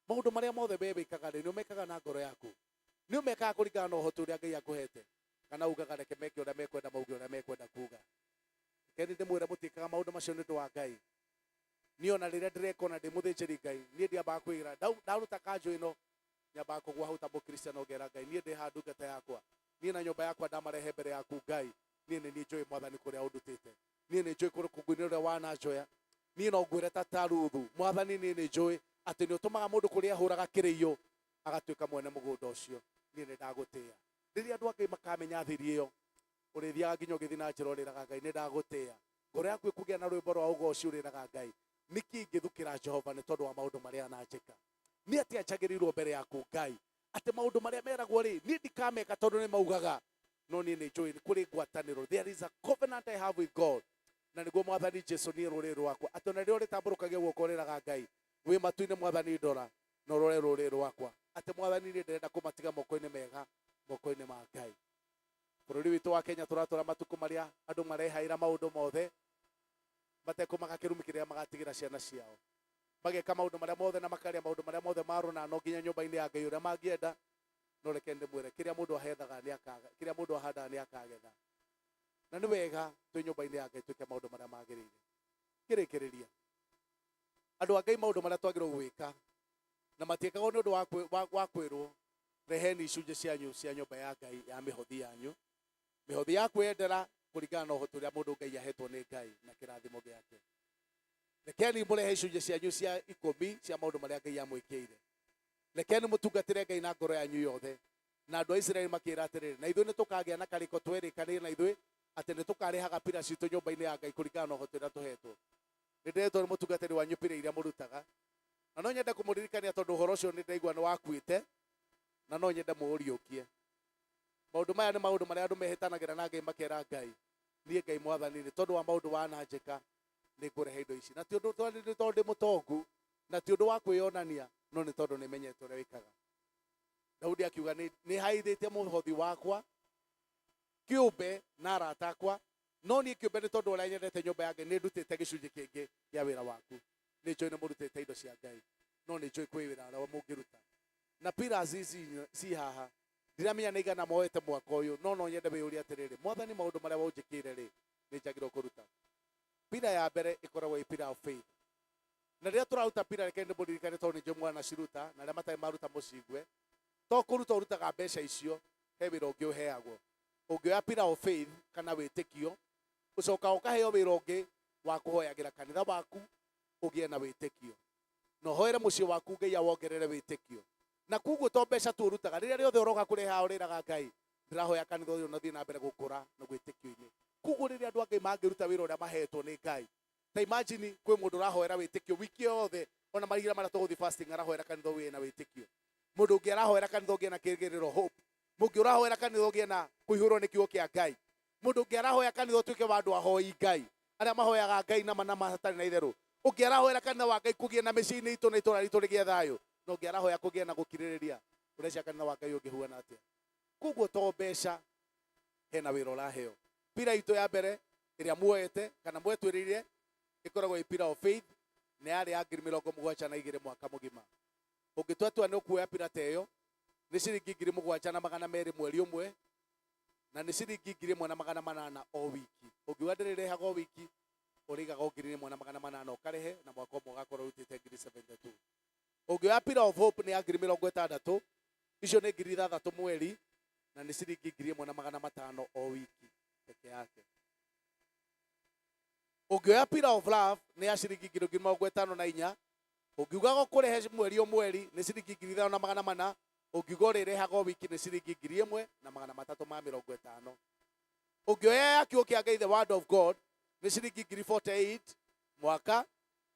Maũndũ marĩa mothe we wĩkaga rĩ, nĩ ũmekaga na ngoro yaku? Nĩ ũmekaga kũringana na ũhoti ũrĩa Ngai akũhete? Kana ugaga reke meke ũrĩa mekwenda, mauge ũrĩa mekwenda kuga? Reke ndĩmwĩre mũtiĩkaga maũndũ macio nĩ ũndũ wa Ngai. Niĩ ona rĩrĩa ndĩreka ona ndĩ mũthĩnjĩri Ngai, niĩ ndiambaga kwĩra ndaruta kanjũ ĩno, nyambaga kũgwa hau ta mũkristiano ngera Ngai, niĩ ndĩ haha ndungata yakwa, niĩ na nyũmba yakwa ndamarehe mbere yaku Ngai, niĩ nĩ niĩ njũĩ Mwathani kũrĩa ũndutĩte, niĩ nĩ njũĩ kũrũkũngũ-inĩ rũrĩa wananjoya, niĩ no ngwĩre ta ta Ruthu, Mwathani niĩ nĩ njũĩ atĩ nĩ ũtũmaga mũndũ kũrĩa ahũraga kĩrĩiyũ agatuĩka mwene mũgũnda ũcio, niĩ nĩ ndagũtĩĩa. Rĩrĩa andũ a Ngai makamenya thiri ĩyo, ũrĩthiaga nginya ũgĩthiĩ na njĩra ũrĩraga Ngai, nĩ ndagũtĩĩa. Ngoro yaku ĩkũgĩa na rwĩmbo rwa ũgoci ũrĩraga Ngai, nĩkĩ ingĩthukĩra Jehova nĩ tondũ wa maũndũ marĩa ananjĩka? Nĩ atĩa njagĩrĩirwo mbere yaku Ngai, atĩ maũndũ marĩa meragwo rĩ, niĩ ndikameka tondũ nĩ maugaga, no niĩ nĩ njũĩ nĩ kũrĩ ngwatanĩro. There is a covenant I have with God. Na nĩguo Mwathani Jesu niĩ rũrĩrĩ rwakwa, atĩ ona rĩrĩa ũrĩtambũrũkagia guoko ũrĩraga Ngai, wĩ matu-inĩ Mwathani ndora na ũrore rũrĩrĩ rwakwa, atĩ Mwathani niĩ ndĩrenda kũmatiga moko-inĩ mega, moko-inĩ ma Ngai. Bũrũri witũ wa Kenya tũratũra matukũ marĩa andũ marehaĩra maũndũ mothe matekũmaka kĩrumi kĩrĩa magatigĩra ciana ciao, mageka maũndũ marĩa mothe na makarĩa maũndũ marĩa mothe ma rũnano nginya nyũmba-inĩ ya Ngai ũrĩa mangĩenda. No reke ndĩmwĩre, kĩrĩa mũndũ ahethaga nĩ akaga, kĩrĩa mũndũ ahandaga nĩ akagetha. Na nĩ wega twĩ nyũmba-inĩ ya Ngai twĩke maũndũ marĩa magĩrĩire. Ngĩrĩkĩrĩria, andũ a Ngai, maũndũ marĩa twagĩrĩirwo gwĩka na matiĩkagwo nĩ ũndũ wa kwĩrwo, reheni icunjĩ cianyu cia nyũmba ya Ngai ya mĩhothi yanyu, mĩhothi ya kwĩyendera kũringana na ũhoti ũrĩa mũndũ Ngai ahetwo nĩ Ngai na kĩrathimo gĩake. Rekeni mũrehe icunjĩ cianyu cia ikũmi cia maũndũ marĩa Ngai amwĩkĩire. Rekeni mũtungatĩre Ngai na ngoro yanyu yothe. Na andũ a Isiraeli makĩĩra atĩrĩrĩ, na ithuĩ nĩtũkagĩa na karĩko twerĩkanĩire na ithuĩ atĩ nĩtũkarĩhaga pira citũ nyũmba-inĩ ya Ngai kũringana na ũhoti ũrĩa tũhetwo. Nĩ ndĩretwo nĩ mũtungatĩri wanyu pira iria mũrutaga, na no nyende kũmũririkania tondũ ũhoro ũcio nĩ ndaigua nĩ wakuĩte, na no nyende mũũriũkie. Maũndũ maya nĩ maũndũ marĩa andũ mehĩtanagĩra na Ngai makera Ngai, niĩ Ngai Mwathani nĩ tondũ wa maũndũ wananjĩka nĩ ngũrehe indo ici. Na ti ũndũ nĩ tondũ ndĩ mũtongu, na ti ũndũ wa kwĩyonania, no nĩ tondũ nĩ menyete ũrĩa wĩkaga. Daudi akiuga nĩ haithĩtie mũhothi wakwa kĩũmbe na arata akwa, no niĩ kĩũmbe nĩ tondũ ũrĩa nyendete nyũmba ya Ngai nĩ ndutĩte gĩcunjĩ kĩngĩ kĩa wĩra waku. Nĩ njũĩ nĩ mũrutĩte indo cia Ngai, no nĩ njũĩ kwĩ wĩra ũrĩa mũngĩruta. Na pillars ici ci haha, ndiramenya nĩ igana moete mwaka ũyũ, no no nyende wĩyũrie atĩrĩrĩ, Mwathani maũndũ marĩa ũnjĩkĩire rĩ, nĩ njagĩrĩirwo kũruta. Pillar ya mbere ĩkoragwo ĩ pillar of faith. Na rĩrĩa tũraruta pillar, reke ndĩmũririkane tondũ nĩ njũĩ mwanaciruta, na arĩa matarĩ maruta mũcigue, to kũruta ũrutaga mbeca icio, he wĩra ũngĩ ũheagwo. Ũngĩoya pillar of faith kana wĩtĩkio, ũcokaga ũkaheo wĩra ũngĩ wa kũhoyagĩra kanitha waku ũgĩe na wĩtĩkio, na ũhoere mũciĩ waku Ngai awongerere wĩtĩkio. Na koguo to mbeca tu ũrutaga, rĩrĩa rĩothe ũroka kũrehe haha ũrĩraga Ngai, ndĩrahoya kanitha ũyũ na ũthiĩ na mbere gũkũra na wĩtĩkio-inĩ. Koguo rĩrĩa andũ a Ngai mangĩruta wĩra ũrĩa mahetwo nĩ Ngai, ta imagine kwĩ mũndũ ũrahoera wĩtĩkio wiki yothe, ona mahinda marĩa tũgũthiĩ fasting arahoera kanitha ũgĩe na wĩtĩkio. Mũndũ ũngĩ arahoera kanitha ũgĩe na kĩrĩgĩrĩro, hope. Mũngĩ ũrahoera kanitha ũgĩe na kũihũrwo nĩ kiugo kĩa Ngai. Mũndũ ũngĩ arahoya kanitha ũtuĩke wa andũ ahoi Ngai, arĩa mahoyaga Ngai na ma hatarĩ na itherũ. Ũngĩ arahoera kanitha wa Ngai kũgĩe na mĩciĩ-inĩ itũ na itũũra ritũ rĩgĩe thayũ. Na ũngĩ arahoya kũgĩe na gũkirĩrĩria. Ũreciria kanitha wa Ngai ũngĩhuana atĩa? Koguo to mbeca, hena wĩra ũraheo. Pillar itũ ya mbere ĩrĩa muoete kana mwetwĩrĩire ĩkoragwo ĩ pillar of faith, na yarĩ ya 72,000 mwaka mũgima. Ũngĩtua tua nĩ ũkuoya pillar ta ĩyo, nĩ ciringi 7,200 mweri ũmwe, na nĩ ciringi 1,800 o wiki. Ũngiuga ndĩrĩrehaga o wiki, ũrĩigaga o 1,800 ũkarehe, na mwaka ũmwe ũgakorwo ũrutĩte 72,000. Ũngĩoya pillar of hope nĩ ya 60,000, icio nĩ 6,000 mweri, na nĩ ciringi 1,500 o wiki peke yake. Ũngĩoya pillar of love nĩ ya ciringi 54,000, ũngiuga gũkũrehe mweri o mweri nĩ ciringi 5,400, ũngiuga ũrĩrehaga o wiki nĩ ciringi 1,350. Ũngĩoya ya kiugo kĩa Ngai, the word of God, nĩ ciringi 48,000 mwaka,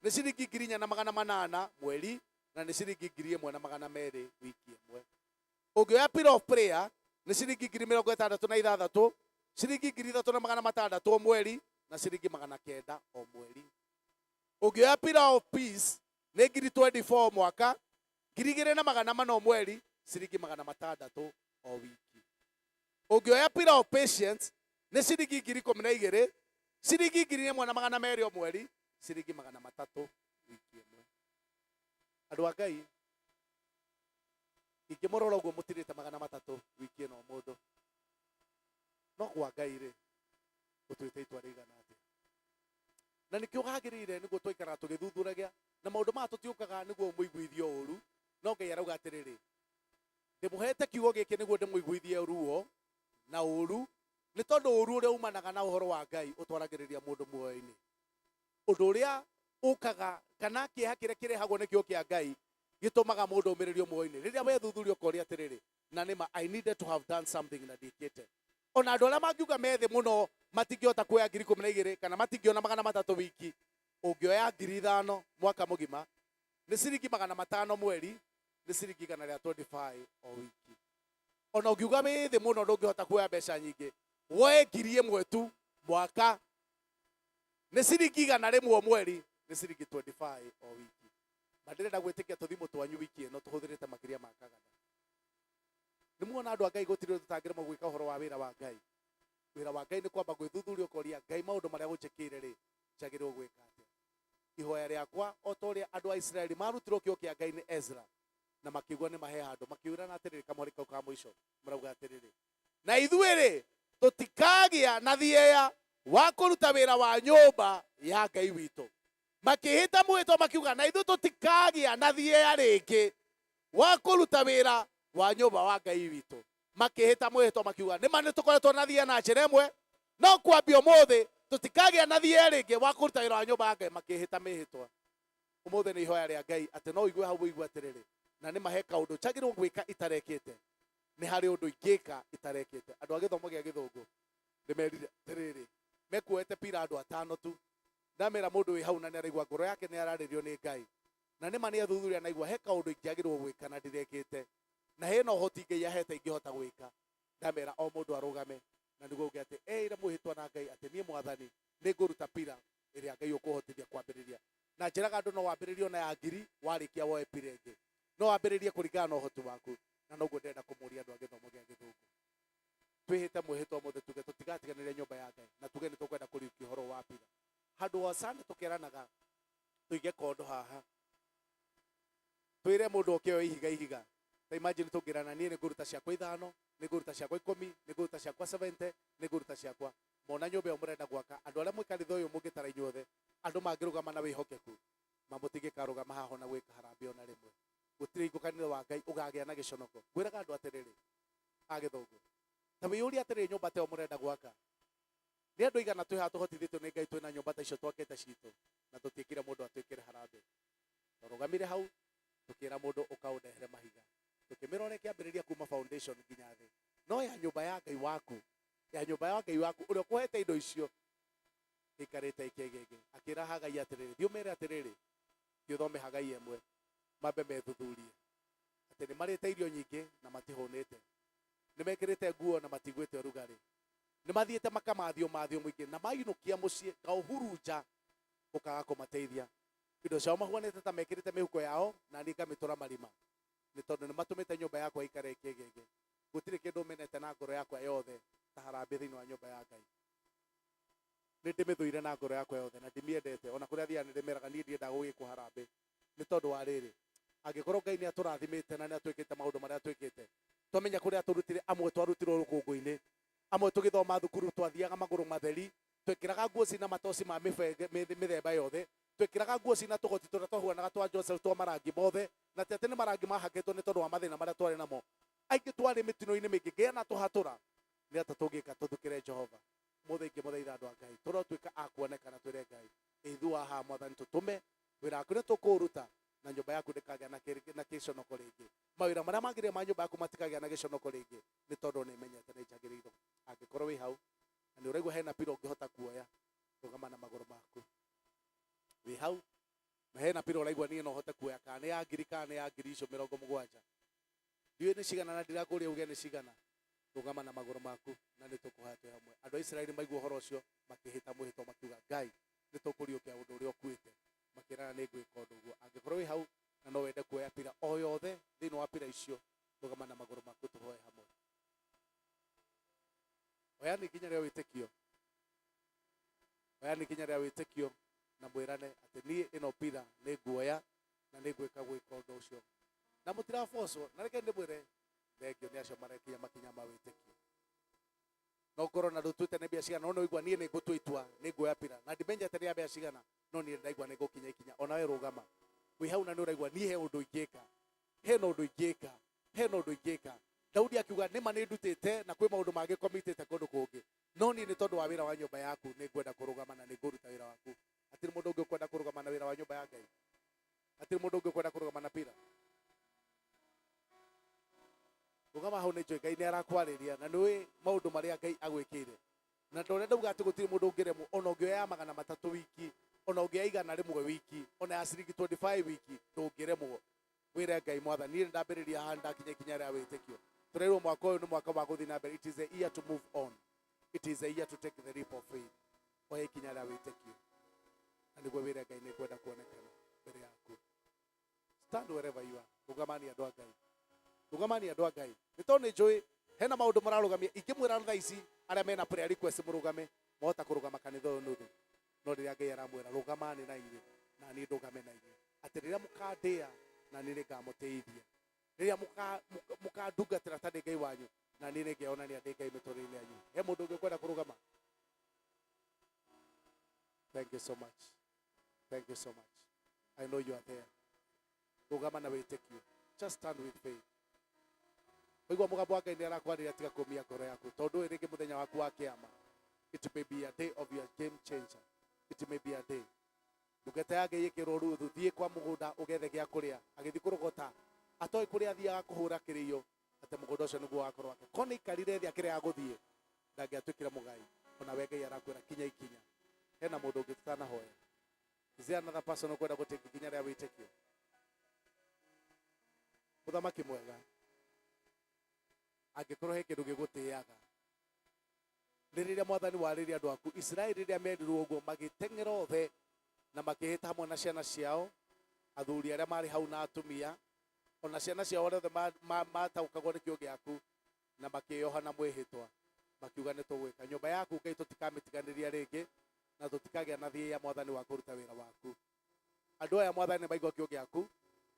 nĩ ciringi 4,800 mweri, na nĩ ciringi 1,200 wiki ĩmwe. Ũngĩoya pillar of prayer nĩ ciringi 66,000, ciringi 3,600 o mweri, na ciringi 900 o mweri. Ũngĩoya pillar of peace nĩ 24,000 mwaka, 2,400 o mweri, ciringi 600 o wiki. Ũngĩoya pillar of patience nĩ ciringi 12,000, ciringi 1,200 o mweri, ciringi 300 wiki ĩmwe. Andũ a Ngai, ingĩmũrora ũguo mũtirĩte 300 wiki ĩno mũndũ, no kwa Ngai rĩ, ũtuĩte itua rĩigana atĩa? Na nĩkĩo hagĩrĩire nĩguo twaikaraga tũgĩthuthuragia, na maũndũ maya tũtiũkaga nĩguo mũiguithio ũru, no Ngai arauga atĩrĩrĩ, ndĩmũhete kiugo gĩkĩ nĩguo ndĩmũiguithie ruo na ũru, nĩ tondũ ũru ũrĩa umanaga na ũhoro wa Ngai ũtwaragĩrĩria mũndũ muoyo-inĩ. Ũndũ ũrĩa ũkaga kana kĩeha kĩrĩa kĩrehagwo nĩ kiugo kĩa Ngai gĩtũmaga mũndũ ũmĩrĩrio muoyo-inĩ. Rĩrĩa wethuthuria ũkoria atĩrĩrĩ, na nĩma I needed to have done something na ndiĩkĩte. Ona andũ arĩa mangiuga me thĩ mũno matingĩhota kuoya 12,000 kana matingĩona 300 wiki, ũngĩoya 5,000 mwaka mũgima nĩ ciringi 500 mweri, nĩ ciringi 125 o wiki. Ona ũngiuga wĩ thĩ mũno ndũngĩhota kuoya mbeca nyingĩ, woe 1,000 tu mwaka nĩ ciringi 100 o mweri, nĩ ciringi 25 o wiki. Ma ndĩrenda gwĩtĩkia tũthimũ twanyu wiki ĩno tũhũthĩrĩte makĩria ma kagana. Nĩ muona andũ a Ngai gũtirĩ ũndũ tũtangĩremwo gwĩka ũhoro wa wĩra wa Ngai. Wĩra wa Ngai nĩ kwamba gwĩthuthuria ũkoria Ngai maũndũ marĩa ũnjĩkĩire rĩ, njagĩrĩirwo gwĩka atĩa? Ihoya rĩakwa o ta ũrĩa andũ a Isiraeli marutirwo kiugo kĩa Ngai nĩ Ezra na makĩigua nĩ mahe handũ, makĩũrana atĩrĩrĩ, kamũhari kau ka mũico marauga atĩrĩrĩ, na ithuĩ rĩ tũtikagĩa na thieya wa kũruta wĩra wa nyũmba ya Ngai witũ. Makĩhĩta mwĩhĩtwa makiuga, na ithuĩ tũtikagĩa na thieya rĩngĩ wa kũruta wĩra wa nyũmba wa Ngai witũ. Makĩhĩta mwĩhĩtwa makiuga, nĩma nĩ tũkoretwo na thieya na njĩra ĩmwe, no kwambia ũmũthĩ tũtikagĩa na thieya rĩngĩ wa kũruta wĩra wa nyũmba ya Ngai. Makĩhĩta mĩhĩtwa. Ũmũthĩ nĩ ihoya rĩa Ngai atĩ no ũigue hau ũigue atĩrĩrĩ, na nĩma he kaũndũ njagĩrĩirwo gwĩka itarekĩte, nĩ harĩ ũndũ ingĩka itarekĩte. Andũ a gĩthomo gĩa gĩthũngũ nĩmerire atĩrĩrĩ, mekuoete pillar andũ atano tu, ndamera mũndũ wĩ hau na nĩ araigua ngoro yake nĩ ararĩrio nĩ Ngai, na nĩma nĩ ethuthuria na aigua he kaũndũ ingĩagĩrĩirwo gwĩka na ndirekĩte, na hena ũhoti Ngai ahete ingĩhota gwĩka, ndamera o mũndũ arũgame na nĩguo uge atĩ eĩre mwĩhĩtwa na Ngai atĩ niĩ mwathani nĩ ngũruta pillar ĩrĩa Ngai ũkũhotithia kwambĩrĩria. Na njĩraga andũ no wambĩrĩrie ona ya 1,000, warĩkia woe pillar ĩngĩ, no wambĩrĩrie kũringana na ũhoti waku. Na noguo ndĩrenda kũmũria andũ a gĩthomo gĩa gĩthũngũ, twĩhĩte mwĩhĩtwa ũmũthĩ tuge tũtigatiganĩria nyũmba ya Ngai, na tuge nĩ tũkwenda kũriũkia ũhoro wa pillar. Handũ wa Sunday tũkeranaga tũige kondo haha, twĩre mũndũ oke oe ihiga ihiga. Ta imagine tũngĩrana niĩ nĩ ngũruta ciakwa 5, nĩ ngũruta ciakwa 10, nĩ ngũruta ciakwa 70, nĩ ngũruta ciakwa mona nyũmba ĩyo mũrenda gwaka. Andũ arĩa mwĩ kanitha ũyũ mũngĩtara inyuothe, andũ mangĩrũgama na wĩhokeku mamũtigĩka Tũtikarũgama haha ona gwĩka harambĩ ona rĩmwe. Gũtirĩ hingo kanitha wa Ngai ũgagĩa na gĩconoko. Ngwĩraga andũ atĩrĩrĩ, a Gĩthũngũ, ta wĩyũrie atĩrĩrĩ, nyũmba ta ĩyo mũrenda gwaka, nĩ andũ aigana twĩ haha tũhotithĩtio nĩ Ngai twĩna nyũmba ta icio twakĩte citũ, na tũtiĩkire mũndũ atwĩkĩre harambĩ. Twarũgamire hau tũkĩra mũndũ ũka ũndehere mahiga, tũkĩmĩrora ĩkĩambĩrĩria kuma foundation nginya thĩ. No ya nyũmba ya Ngai waku, ya nyũmba ya Ngai waku ũrĩa ũkũhete indo icio, ĩikarĩte ĩkĩgĩgĩ. Akĩra Hagai atĩrĩrĩ, thiĩ ũmere atĩrĩrĩ, thiĩ ũthome Hagai 1, mambe methuthurie atĩ nĩ marĩte irio nyingĩ na matihũnĩte, nĩ mekĩrĩte nguo na matiguĩte ũrugarĩ, nĩ mathiĩte makamathio mathio mũingĩ, na mainũkia mũciĩ kaũhurunja ũkaga kũmateithia. Indo ciao mahuanĩte ta mekĩrĩte mĩhuko yao, na niĩ ngamĩtũra marima, nĩ tondũ nĩ matũmĩte nyũmba yakwa ĩikare ĩkĩgĩgĩ. Gũtirĩ kĩndũ menete na ngoro yakwa yothe ta harambĩ thĩinĩ wa nyũmba ya Ngai. Nĩ ndĩmĩthũire na ngoro yakwa yothe na ndimĩendete, ona kũrĩa thiaga nĩ ndĩmeraga niĩ ndiendaga gũgĩkwo harambĩ. Nĩ tondũ wa rĩrĩ, angĩkorwo Ngai nĩ atũrathimĩte na nĩ atwĩkĩte maũndũ marĩa atwĩkĩte, twamenya kũrĩa atũrutire, amwe twarutirwo rũkũngũ-inĩ, amwe tũgĩthoma thukuru twathiaga magũrũ matheri, twekĩraga nguo cina matoci ma mĩthemba yothe, twekĩraga nguo cina tũgoti tũrĩa twahuanaga twa Joseph twa marangi mothe, na ti atĩ nĩ marangi mahakĩtwo nĩ tondũ wa mathĩna marĩa twarĩ namo. Aingĩ twarĩ mĩtino-inĩ mĩingĩ, Ngai anatũhatũra. Nĩ atĩa tũngĩka tũthukĩre Jehova? Mũthĩ ingĩmũthaitha andũ a Ngai, tũrotuĩka a kuonekana twĩre Ngai, ithuĩ haha Mwathani tũtũme, wĩra waku nĩ tũkũũruta, na nyũmba yaku ndĩkagĩa na gĩconoko rĩngĩ. Mawĩra marĩa magĩrĩire ma nyũmba yaku matikagĩa na gĩconoko rĩngĩ, nĩ tondũ nĩ menyete nĩ njagĩrĩirwo. Angĩkorwo wĩ hau na nĩ ũraigua hena piro ũngĩhota kuoya, rũgama na magũrũ maku. Wĩ hau na hena piro ũraigua niĩ no hote kuoya, kana nĩ ya ngiri kana nĩ ya ngiri icio mĩrongo mũgwanja, ndiũĩ nĩ cigana na ndirakũria uge nĩ cigana, rũgama na magũrũ maku na nĩ tũkũhoya twĩ hamwe. Andũ a Isiraeli maigua ũhoro ũcio makĩhĩta mwĩhĩtwa makiuga, Ngai nĩ tũkũriũkia ũndũ ũrĩa ũkuĩte, makĩrana nĩ ngwĩka ũndũ ũguo. Angĩkorwo wĩ hau na no wende kuoya pira o yothe thĩinĩ wa pira icio, rũgama na magũrũ maku tũhoe hamwe. Oyani ikinya rĩa wĩtĩkio, oyani ikinya rĩa wĩtĩkio na mwĩrane atĩ niĩ ĩno pira nĩ nguoya na nĩ ngwĩka gwĩka ũndũ ũcio, na mũtirabocwo. Na reke ndĩmwĩre, thengio nĩ acio marekinya makinya ma wĩtĩkio. No ngorwo na ndũtuĩte nĩ mbia cigana, no nĩ ũigua niĩ nĩ ngũtua itua nĩ nguoya pira, na ndimenyete nĩ ya mbia cigana, no niĩ ndaigua nĩ ngũkinya ikinya. Ona we rũgama wĩ hau na nĩ ũraigua niĩ he ũndũ ingĩka, hena ũndũ ingĩka, hena ũndũ ingĩka. Daudi akiuga nĩma nĩ ndutĩte na kwĩ maũndũ mangĩ komitĩte kũndũ kũngĩ, no niĩ nĩ tondũ wa wĩra wa nyũmba yaku nĩ ngwenda kũrũgama na nĩ ngũruta wĩra waku. Hatirĩ mũndũ ũngĩ ũkwenda kũrũgama na wĩra wa nyũmba ya Ngai? Hatirĩ mũndũ ũngĩ ũkwenda kũrũgama na pira? Rũgama hau, nĩ njũĩ Ngai nĩ arakwarĩria na nĩ maũndũ marĩa Ngai agwĩkĩire. Na ndũrĩa ndauga atĩ gũtirĩ mũndũ ũngĩremwo, ona ũngĩoya ya 300 wiki, ona ũngĩoya 100 wiki, ona ya ciringi 25 wiki, ndũngĩremwo. Wĩre Ngai, Mwathani, niĩ nĩndambĩrĩria haha, nĩndakinya ikinya rĩa wĩtĩkio. Tũrerirwo mwaka ũyũ nĩ mwaka wa gũthiĩ na mbere. It is a year to move on, it is a year to take the leap of faith. Oya ikinya rĩa wĩtĩkio na nĩguo wĩre Ngai, nĩ ngwenda kuonekana mbere yaku. Stand wherever you are. Rũgamani andũ a Ngai, rũgamani andũ a Ngai, nĩ tondũ nĩ njũĩ hena maũndũ mũrarũgamia. Ingĩmwĩra thaa ici arĩa mena prayer request mũrũgame, mwahota kũrũgama kanitha ũyũ nuthu, no rĩrĩa Ngai aramwĩra rũgamani na inyuĩ, na niĩ ndũgame na inyuĩ, atĩ rĩrĩa mũkandĩa na niĩ nĩngamũteithia, rĩrĩa mũkandungatĩra ta ndĩ Ngai wanyu, na niĩ nĩngeyonania ndĩ Ngai mĩtũrĩre-inĩ yanyu. He mũndũ ũngĩ ũkwenda kũrũgama? Thank you so much, thank you so much. I know you are there. Rũgama na wĩtĩkio, just stand with faith. Waigua mũgambo wa Ngai nĩ arakwarĩria, tiga kũmia ngoro yaku, tondũ ũyũ rĩngĩ mũthenya waku wa kĩama. It may be a day of your game changer, it may be a day. Ndungata ya Ngai ĩkĩrwo Ruthu, thiĩ kwa mũgũnda ũgethe gĩa kũrĩa, agĩthiĩ kũrogota atoĩ kũrĩa athiaga kũhũra kĩrĩio, atĩ mũgũnda ũcio nĩguo wakorwo wake. Ko nĩ ikarire thĩ akĩrega gũthiĩ, ndangĩatuĩkire mũgai. Ona we Ngai arakwĩra kinya ikinya. Hena mũndũ ũngĩ tutanahoya? Is there another person ũkwenda gũtake ikinya rĩa wĩtĩkio? Mũthamaki mwega, angĩkorwo he kĩndũ gĩgũtĩaga nĩ rĩrĩa Mwathani warĩria andũ aku Isiraeli, rĩrĩa merirwo ũguo magĩteng'era othe na makĩhĩta hamwe na ciana ciao, athuri arĩa marĩ hau na atumia ona ciana ciao, arĩa othe mataũkagwo nĩ kiugo gĩaku, na makĩyoha na mwĩhĩtwa makiuga nĩ tũgwĩka nyũmba yaku Ngai, tũtikamĩtiganĩria rĩngĩ na tũtikagĩa na thiĩa Mwathani wa kũruta wĩra waku. Andũ aya Mwathani nĩ maigua kiugo gĩaku,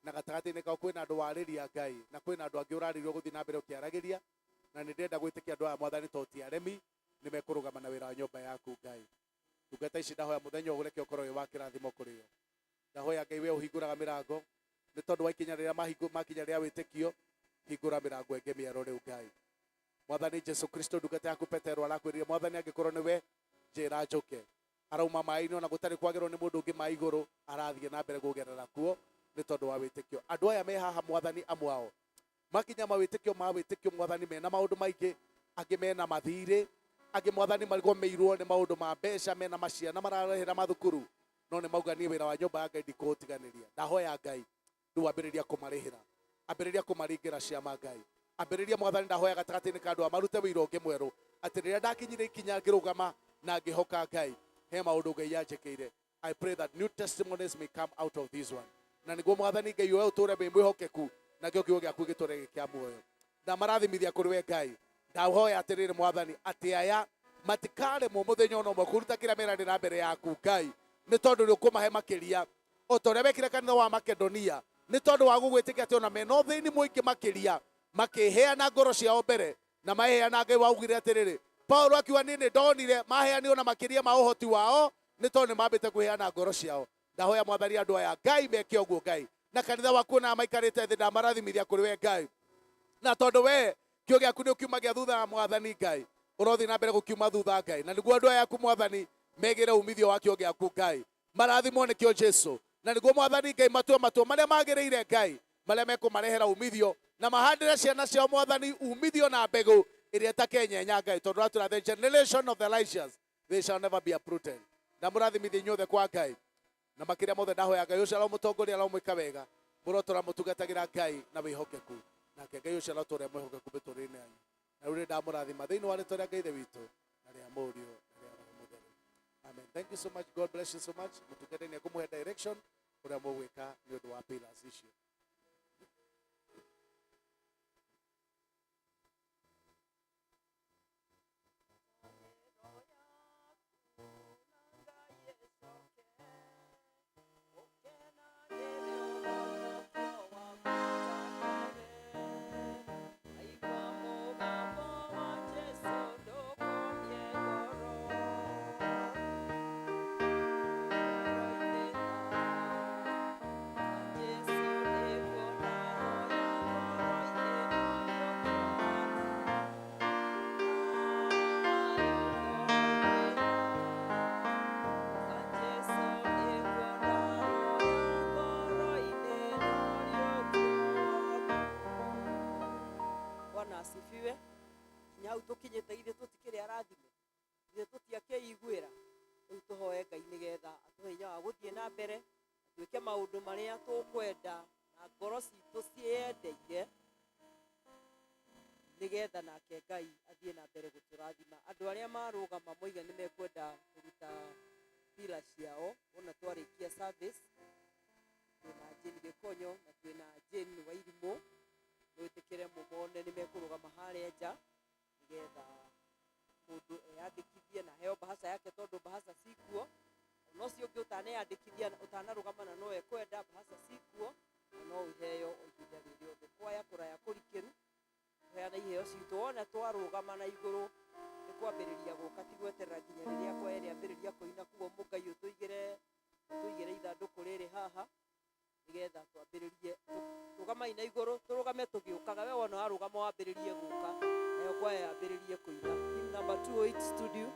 na gatagatĩ-inĩ kao kwĩna andũ warĩria Ngai, na kwĩna andũ angĩ ũrarĩrio gũthiĩ na mbere ũkĩaragĩria, na nĩ ndĩrenda gwĩtĩkia andũ aya Mwathani to ti aremi, nĩ mekũrũgama na wĩra wa nyũmba yaku Ngai. Ndungata ici ndahoya mũthenya ũyũ reke ũkorwo wĩ wa kĩrathimo kũrĩ o. Ndahoya Ngai we ũhingũraga mĩrango, nĩ tondũ wa ikinya rĩrĩa makinya rĩa wĩtĩkio, hingũra mĩrango ĩngĩ mĩerũ rĩu Ngai. Mwathani Jesu Kristo, ndungata yaku Petero arakwĩrire, Mwathani angĩkorwo nĩwe, njĩra njũke. Arauma maĩ-inĩ ona gũtarĩ kwagĩrwo nĩ mũndũ ũngĩ maĩ igũrũ, arathiĩ na mbere kũgerera kuo nĩ tondũ wa wĩtĩkio. Andũ aya me haha Mwathani, amwe ao makinya mawĩtĩkio ma wĩtĩkio Mwathani, mena maũndũ maingĩ, angĩ mena mathirĩ, angĩ Mwathani magomeirwo nĩ maũndũ ma mbeca, mena maciana mararehera mathukuru, no nĩ mauga niĩ wĩra wa nyũmba ya Ngai ndikũũtiganĩria. Ndahoya Ngai rĩu ambĩrĩria kũmarĩhĩra, ambĩrĩria kũmaringĩra ciama Ngai, ambĩrĩria Mwathani, ndahoya gatagatĩ-inĩ ka andũ aya marute wĩira ũngĩ mwerũ, atĩ rĩrĩa ndakinyire ikinya ngĩrũgama na ngĩhoka Ngai, he maũndũ Ngai anjĩkĩire. I pray that new testimonies may come out of this one. Na nĩguo Mwathani Ngai we ũtũre wĩ mwĩhokeku, nakĩo kiugo gĩaku gĩtũre gĩ kĩa muoyo. Ndamarathimithia kũrĩ we Ngai. Ndahoya atĩrĩrĩ Mwathani, atĩ aya matikaremwo mũthenya ona ũmwe kũruta kĩrĩa meranĩra mbere yaku Ngai, nĩ tondũ nĩ ũkũmahe makĩria o ta ũrĩa wekire kanitha wa Makedonia, nĩ tondũ wa gũgwĩtĩkia atĩ ona mena ũthĩni mũingĩ makĩria makĩheana ngoro ciao mbere na maheana. Ngai waugire atĩrĩrĩ, Paulo akiuga niĩ nĩ ndonire maheanio na makĩria ma ũhoti wao, nĩ tondũ nĩ mambĩte kũheana ngoro ciao. Ndahoya Mwathani andũ aya Ngai meke ũguo Ngai, na kanitha waku ona maikarĩte thĩ ndamarathimithia kũrĩ we Ngai, na tondũ we kĩo gĩaku nĩ ũkiumagia thutha wa Mwathani Ngai, ũrothiĩ na mbere gũkiuma thutha Ngai, na nĩguo andũ aya aku Mwathani megĩre umithio wa kĩo gĩaku Ngai, marathimwo nĩkĩo Jesu, na nĩguo Mwathani Ngai matue matua marĩa magĩrĩire Ngai, marĩa mekũmarehera umithio, na mahandĩre ciana ciao Mwathani umithio na mbegũ ĩrĩa ĩtakenyenya Ngai, tondũ ratũra the generation of the righteous, they shall never be uprooted. Ndamũrathimithia inyuothe kwa Ngai, na makĩria mothe ndahoya Ngai ũcio aromũtongoria, aromwĩka wega, mũrotũra mũtungatagĩra Ngai na wĩhokeku, nake Ngai ũcio arotũra mwĩhokeku mĩtũrĩre-inĩ yanyu. Na rĩu ndamũrathima thĩinĩ wa rĩtwa rĩa Ngai Ithe witũ na rĩa Mũriũ na rĩa Roho Mũtheru. Amen. Thank you so much. God bless you so much. Mũtungatĩri nĩ ekũmũhe direction ũrĩa mũgwĩka nĩ ũndũ wa pillars icio. Bwana asifiwe. Kinya hau tũkinyĩte ithuĩ tũtikĩrĩ arathime, ithuĩ tũtiakĩiguĩra. Rĩu tũhoe Ngai nĩgetha atũhe hinya wa gũthiĩ na mbere, twĩke maũndũ marĩa tũkwenda na ngoro citũ ciĩyendeire, nĩgetha nake Ngai athiĩ na mbere gũtũrathima. Andũ arĩa marũgama moiga nĩ mekwenda kũruta pillar ciao wona twarĩkia service, twĩna Jane Gĩkonyo na twĩna Jane Wairimũ, mwĩtĩkĩre mũmone nĩ mekũrũgama harĩa nja nĩgetha mũndũ eyandĩkithie na aheo bahasha yake, tondũ bahasha cikuo. Ona ũcio ũngĩ ũtaneyandĩkithia ũtanarũgama na no ekwenda, bahasha cikuo na no ũheo o ihinda rĩrĩothe. Kwaya kũraya kũrikĩru kũheana iheo citũ, wona twarũgama na igũrũ nĩ kwambĩrĩria gũka, ti gweterera nginya rĩrĩa kwaya ĩrĩambĩrĩria kũina. Koguo Mũngai ũtũigĩre ithandũkũ rĩrĩ haha nĩgetha twambĩrĩrie. Rũgamai na igũrũ, tũrũgame tũgĩũkaga. We wona warũgama wambĩrĩrie gũka, nayo kwaya yambĩrĩrie kũina. Team number 208 studio.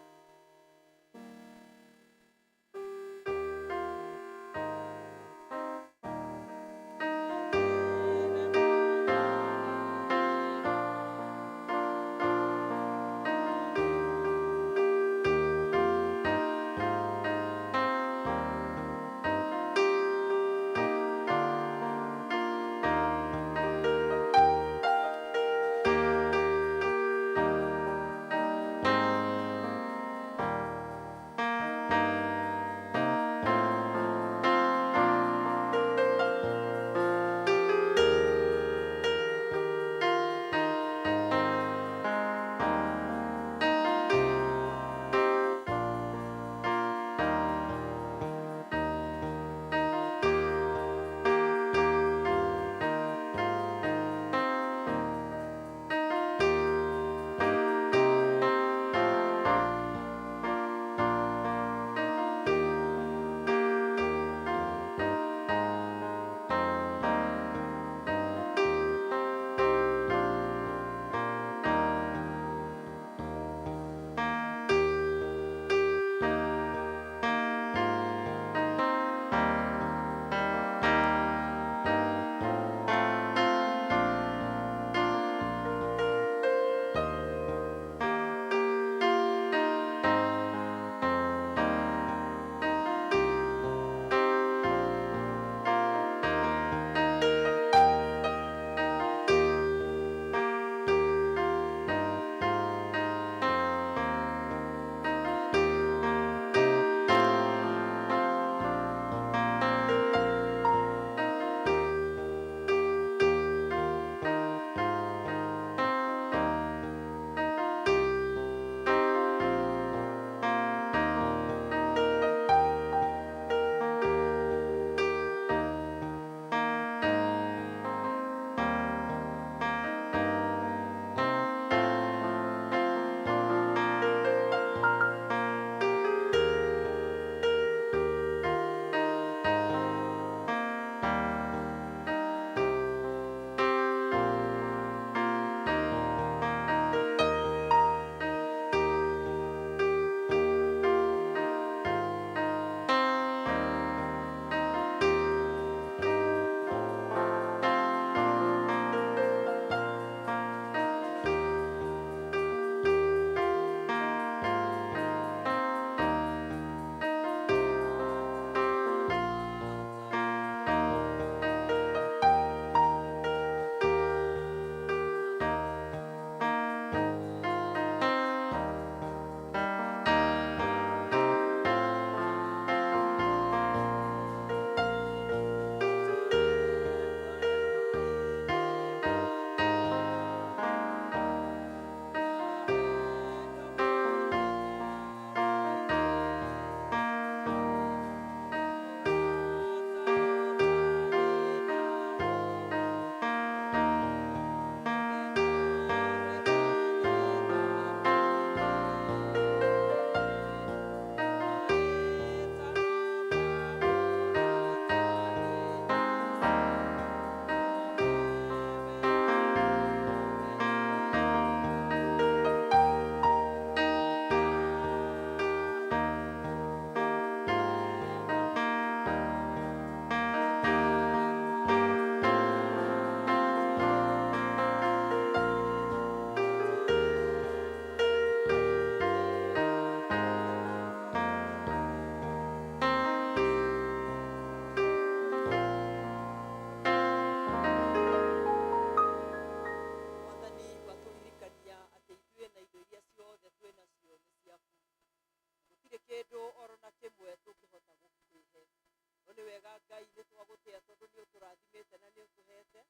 wega Ngai, nĩ twagũtĩa tondũ nĩ ũtũrathimĩte na nĩ ũtũhete,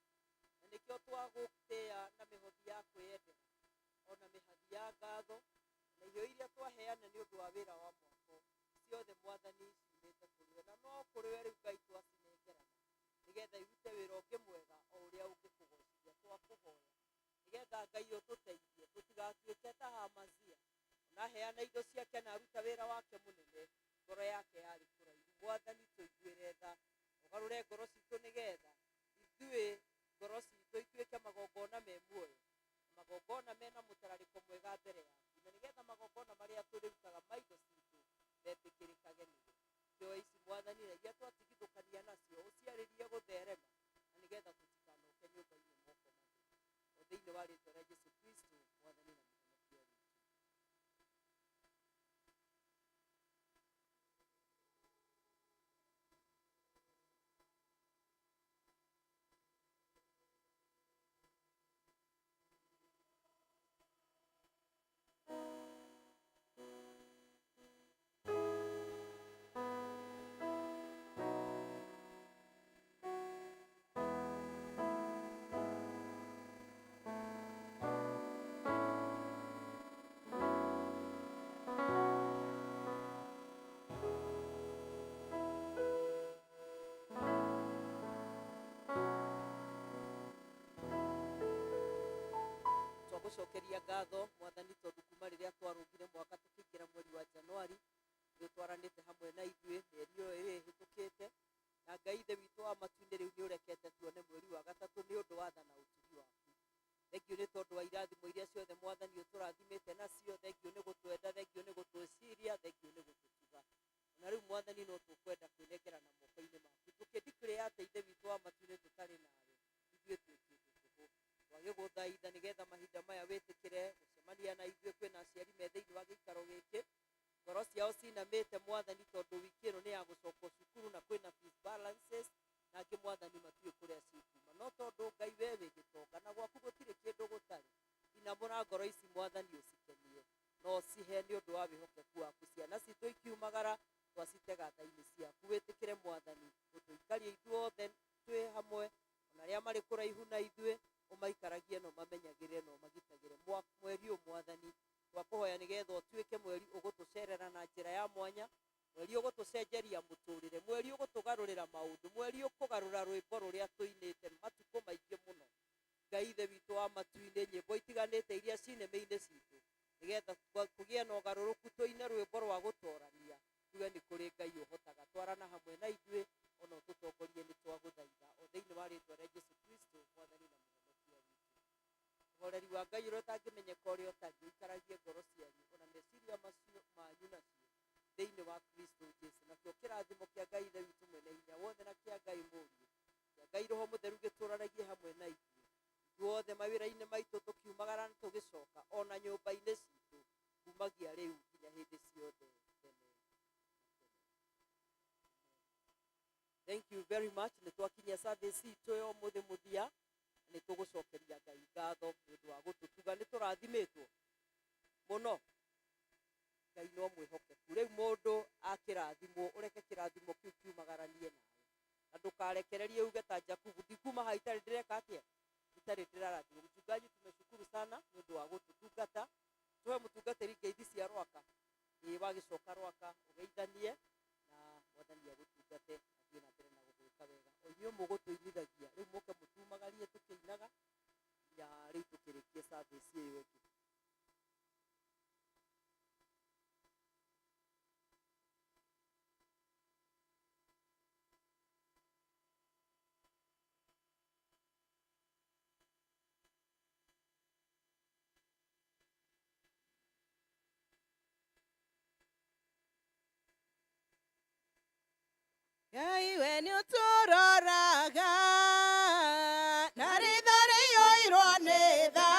na nĩkĩo twagũtĩa na mĩhothi ya kwĩyendera, ona mĩhathi ya ngatho, na iheo iria twaheana nĩ ũndũ wa wĩra wa mwako, ciothe Mwathani ciumĩte kũrĩ we, na no kũrĩ we rĩu Ngai twacinengerana, nĩgetha irute wĩra ũngĩ mwega o ũrĩa ũngĩkũgocithia. Twakũhoya nĩgetha Ngai ũtũteithie tũtigatuĩke ta Amazia, ona aheana indo ciake na aruta wĩra wake mũnene, ngoro yake yarĩ kũraihu. Mwathani tũiguĩre tha, ũgarũre ngoro citũ nĩgetha ithuĩ ngoro citũ ituĩke magongona me muoyo, na magongona mena mũtararĩko mwega mbere yaku, na nĩgetha magongona marĩa tũrĩrutaga ma indo citũ metĩkĩrĩkage nĩwe. Kĩoe ici Mwathani, na iria twatigithũkania nacio ũciarĩrie gũtherema, na nĩgetha tũtikanoke nyũmba-inĩ moko matheri. O thĩinĩ wa rĩtwa rĩa Jesu Kristo Mwathani na Mũhonokia witũ. Twagũcokeria ngatho Mwathani tondũ kuma rĩrĩa twarũngire mwaka tũkĩingĩra mweri wa Januari nĩ ũtwaranĩte hamwe na ithuĩ mĩeri ĩyo ĩrĩ ĩhĩtũkĩte, na Ngai Ithe witũ wa matu-inĩ rĩu nĩ ũrekete tuone mweri wa gatatũ nĩ ũndũ wa tha na ũtugi waku. Thengiũ nĩ tondũ wa irathimo iria ciothe Mwathani ũtũrathimĩte nacio, thengiũ nĩ gũtwenda, thengiũ nĩ gũtwĩciria, thengiũ nĩ gũtũtuga. Na rĩu Mwathani no tũkwenda kwĩnengerana moko-inĩ maku, tũkĩndikĩrĩa atĩ Ithe witũ wa matu-inĩ tũtarĩ nawe ithuĩ twĩ kĩndũ tũhũ. Twagĩgũthaitha nĩgetha mahinda maya wĩtĩkĩre gũcemania na ithuĩ. Kwĩna aciari me thĩinĩ wa gĩikaro gĩkĩ, ngoro ciao cinamĩte Mwathani tondũ wiki ĩno nĩ ya gũcokwo cukuru na kwĩna fees balances, na angĩ Mwathani matiũĩ kũrĩa cikuma, no tondũ Ngai we wĩ gĩtonga na gwaku gũtirĩ kĩndũ gũtarĩ, inamũra ngoro ici Mwathani ũcikenie na ũcihe nĩ ũndũ wa wĩhokeku waku. Ciana citũ ikiumagara twacitega tha-inĩ ciaku, wĩtĩkĩre Mwathani gũtũikaria ithuothe twĩ hamwe, ona arĩa marĩ kũraihu na ithuĩ ũmaikaragie na ũmamenyagĩrĩre na ũmagitagĩre. Mweri ũyũ Mwathani twakũhoya nĩgetha ũtuĩke mweri ũgũtũcerera na njĩra ya mwanya, mweri ũgũtũcenjeria mũtũrĩre, mweri ũgũtũgarũrĩra maũndũ, mweri ũkũgarũra rwĩmbo rũrĩa tũinĩte matukũ maingĩ mũno. Ngai Ithe witũ wa matu-inĩ, nyĩmbo itiganĩte iria cinema-inĩ citũ, nĩgetha kũgĩe na ũgarũrũku tũine rwĩmbo rwa gũtorania, tuge nĩ kũrĩ Ngai ũhotaga. Twarana hamwe na ithuĩ ona ũtũtongorie nĩ twagũthaitha, o thĩinĩ wa rĩtwa rĩa Jesu Kristo Mwathani na Mũhonokia witũ. Ũhoreri wa Ngai ũrĩa ũtangĩmenyeka ũrĩa ũtariĩ ũikaragie ngoro cianyu ona meciria macio manyu nacio thĩinĩ wa Kristo Jesu. Nakĩo kĩrathimo kĩa Ngai Ithe witũ mwene hinya wothe na kĩa Ngai Mũriũ, kĩa Ngai Roho Mũtheru gĩtũũranagie hamwe na ithuĩ ithuothe mawĩra-inĩ maitũ tũkiumagara na tũgĩcoka, ona nyũmba-inĩ citũ, kumagia rĩu nginya hĩndĩ ciothe tene na tene. Thank you very much. Nĩ twakinyia service itũ ya ũmũthĩ mũthia, nĩ tũgũcokeria Ngai ngatho nĩ ũndũ wa gũtũtuga. Nĩ tũrathimĩtwo mũno. Ngai no mwĩhokeku. Rĩu mũndũ akĩrathimwo, ũreke kĩrathimo kĩu kiumagaranie nawe, na ndũkarekererie uge ta Jakubu, ndikuma haha itarĩ ndĩreka atĩa, itarĩ ndĩrarathimwo. Mchungaji, tumeshukuru sana nĩ ũndũ wa gũtũtungata. Tũhe mũtungatĩri ngeithi cia Rwaka, ĩĩ wagĩcoka Rwaka ũgeithanie na Mwathani agũtungate athiĩ na mbere na gũgwĩka wega. O inyuĩ mũgũtũinithagia rĩu mũke mũtumagarie tũkĩinaga nginya rĩu tũkĩrĩkie service ĩyo ĩngĩ. Ngai we nĩ ũtũroraga na ritho rĩiyũirwo nĩ tha,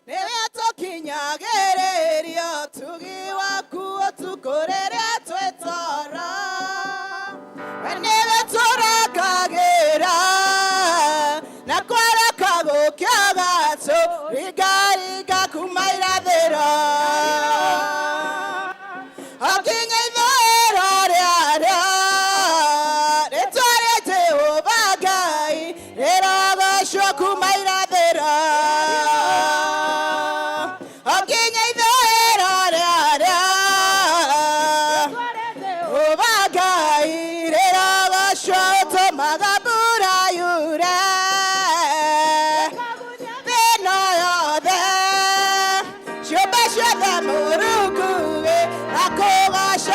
nĩwe ũtũkinyagĩrĩria ũtugi waku ũtukũ rĩrĩa twĩ toro. We nĩwe tũrangagĩra na kwaraka gũkĩaga tũringaringa kuma irathĩro o nginya ithũĩro rĩarĩo. Jehova Ngai rĩrogocwo ũtũmaga mbura yure thĩno yothe ciũmbe ciothe Mũrungu wĩ akũgoca.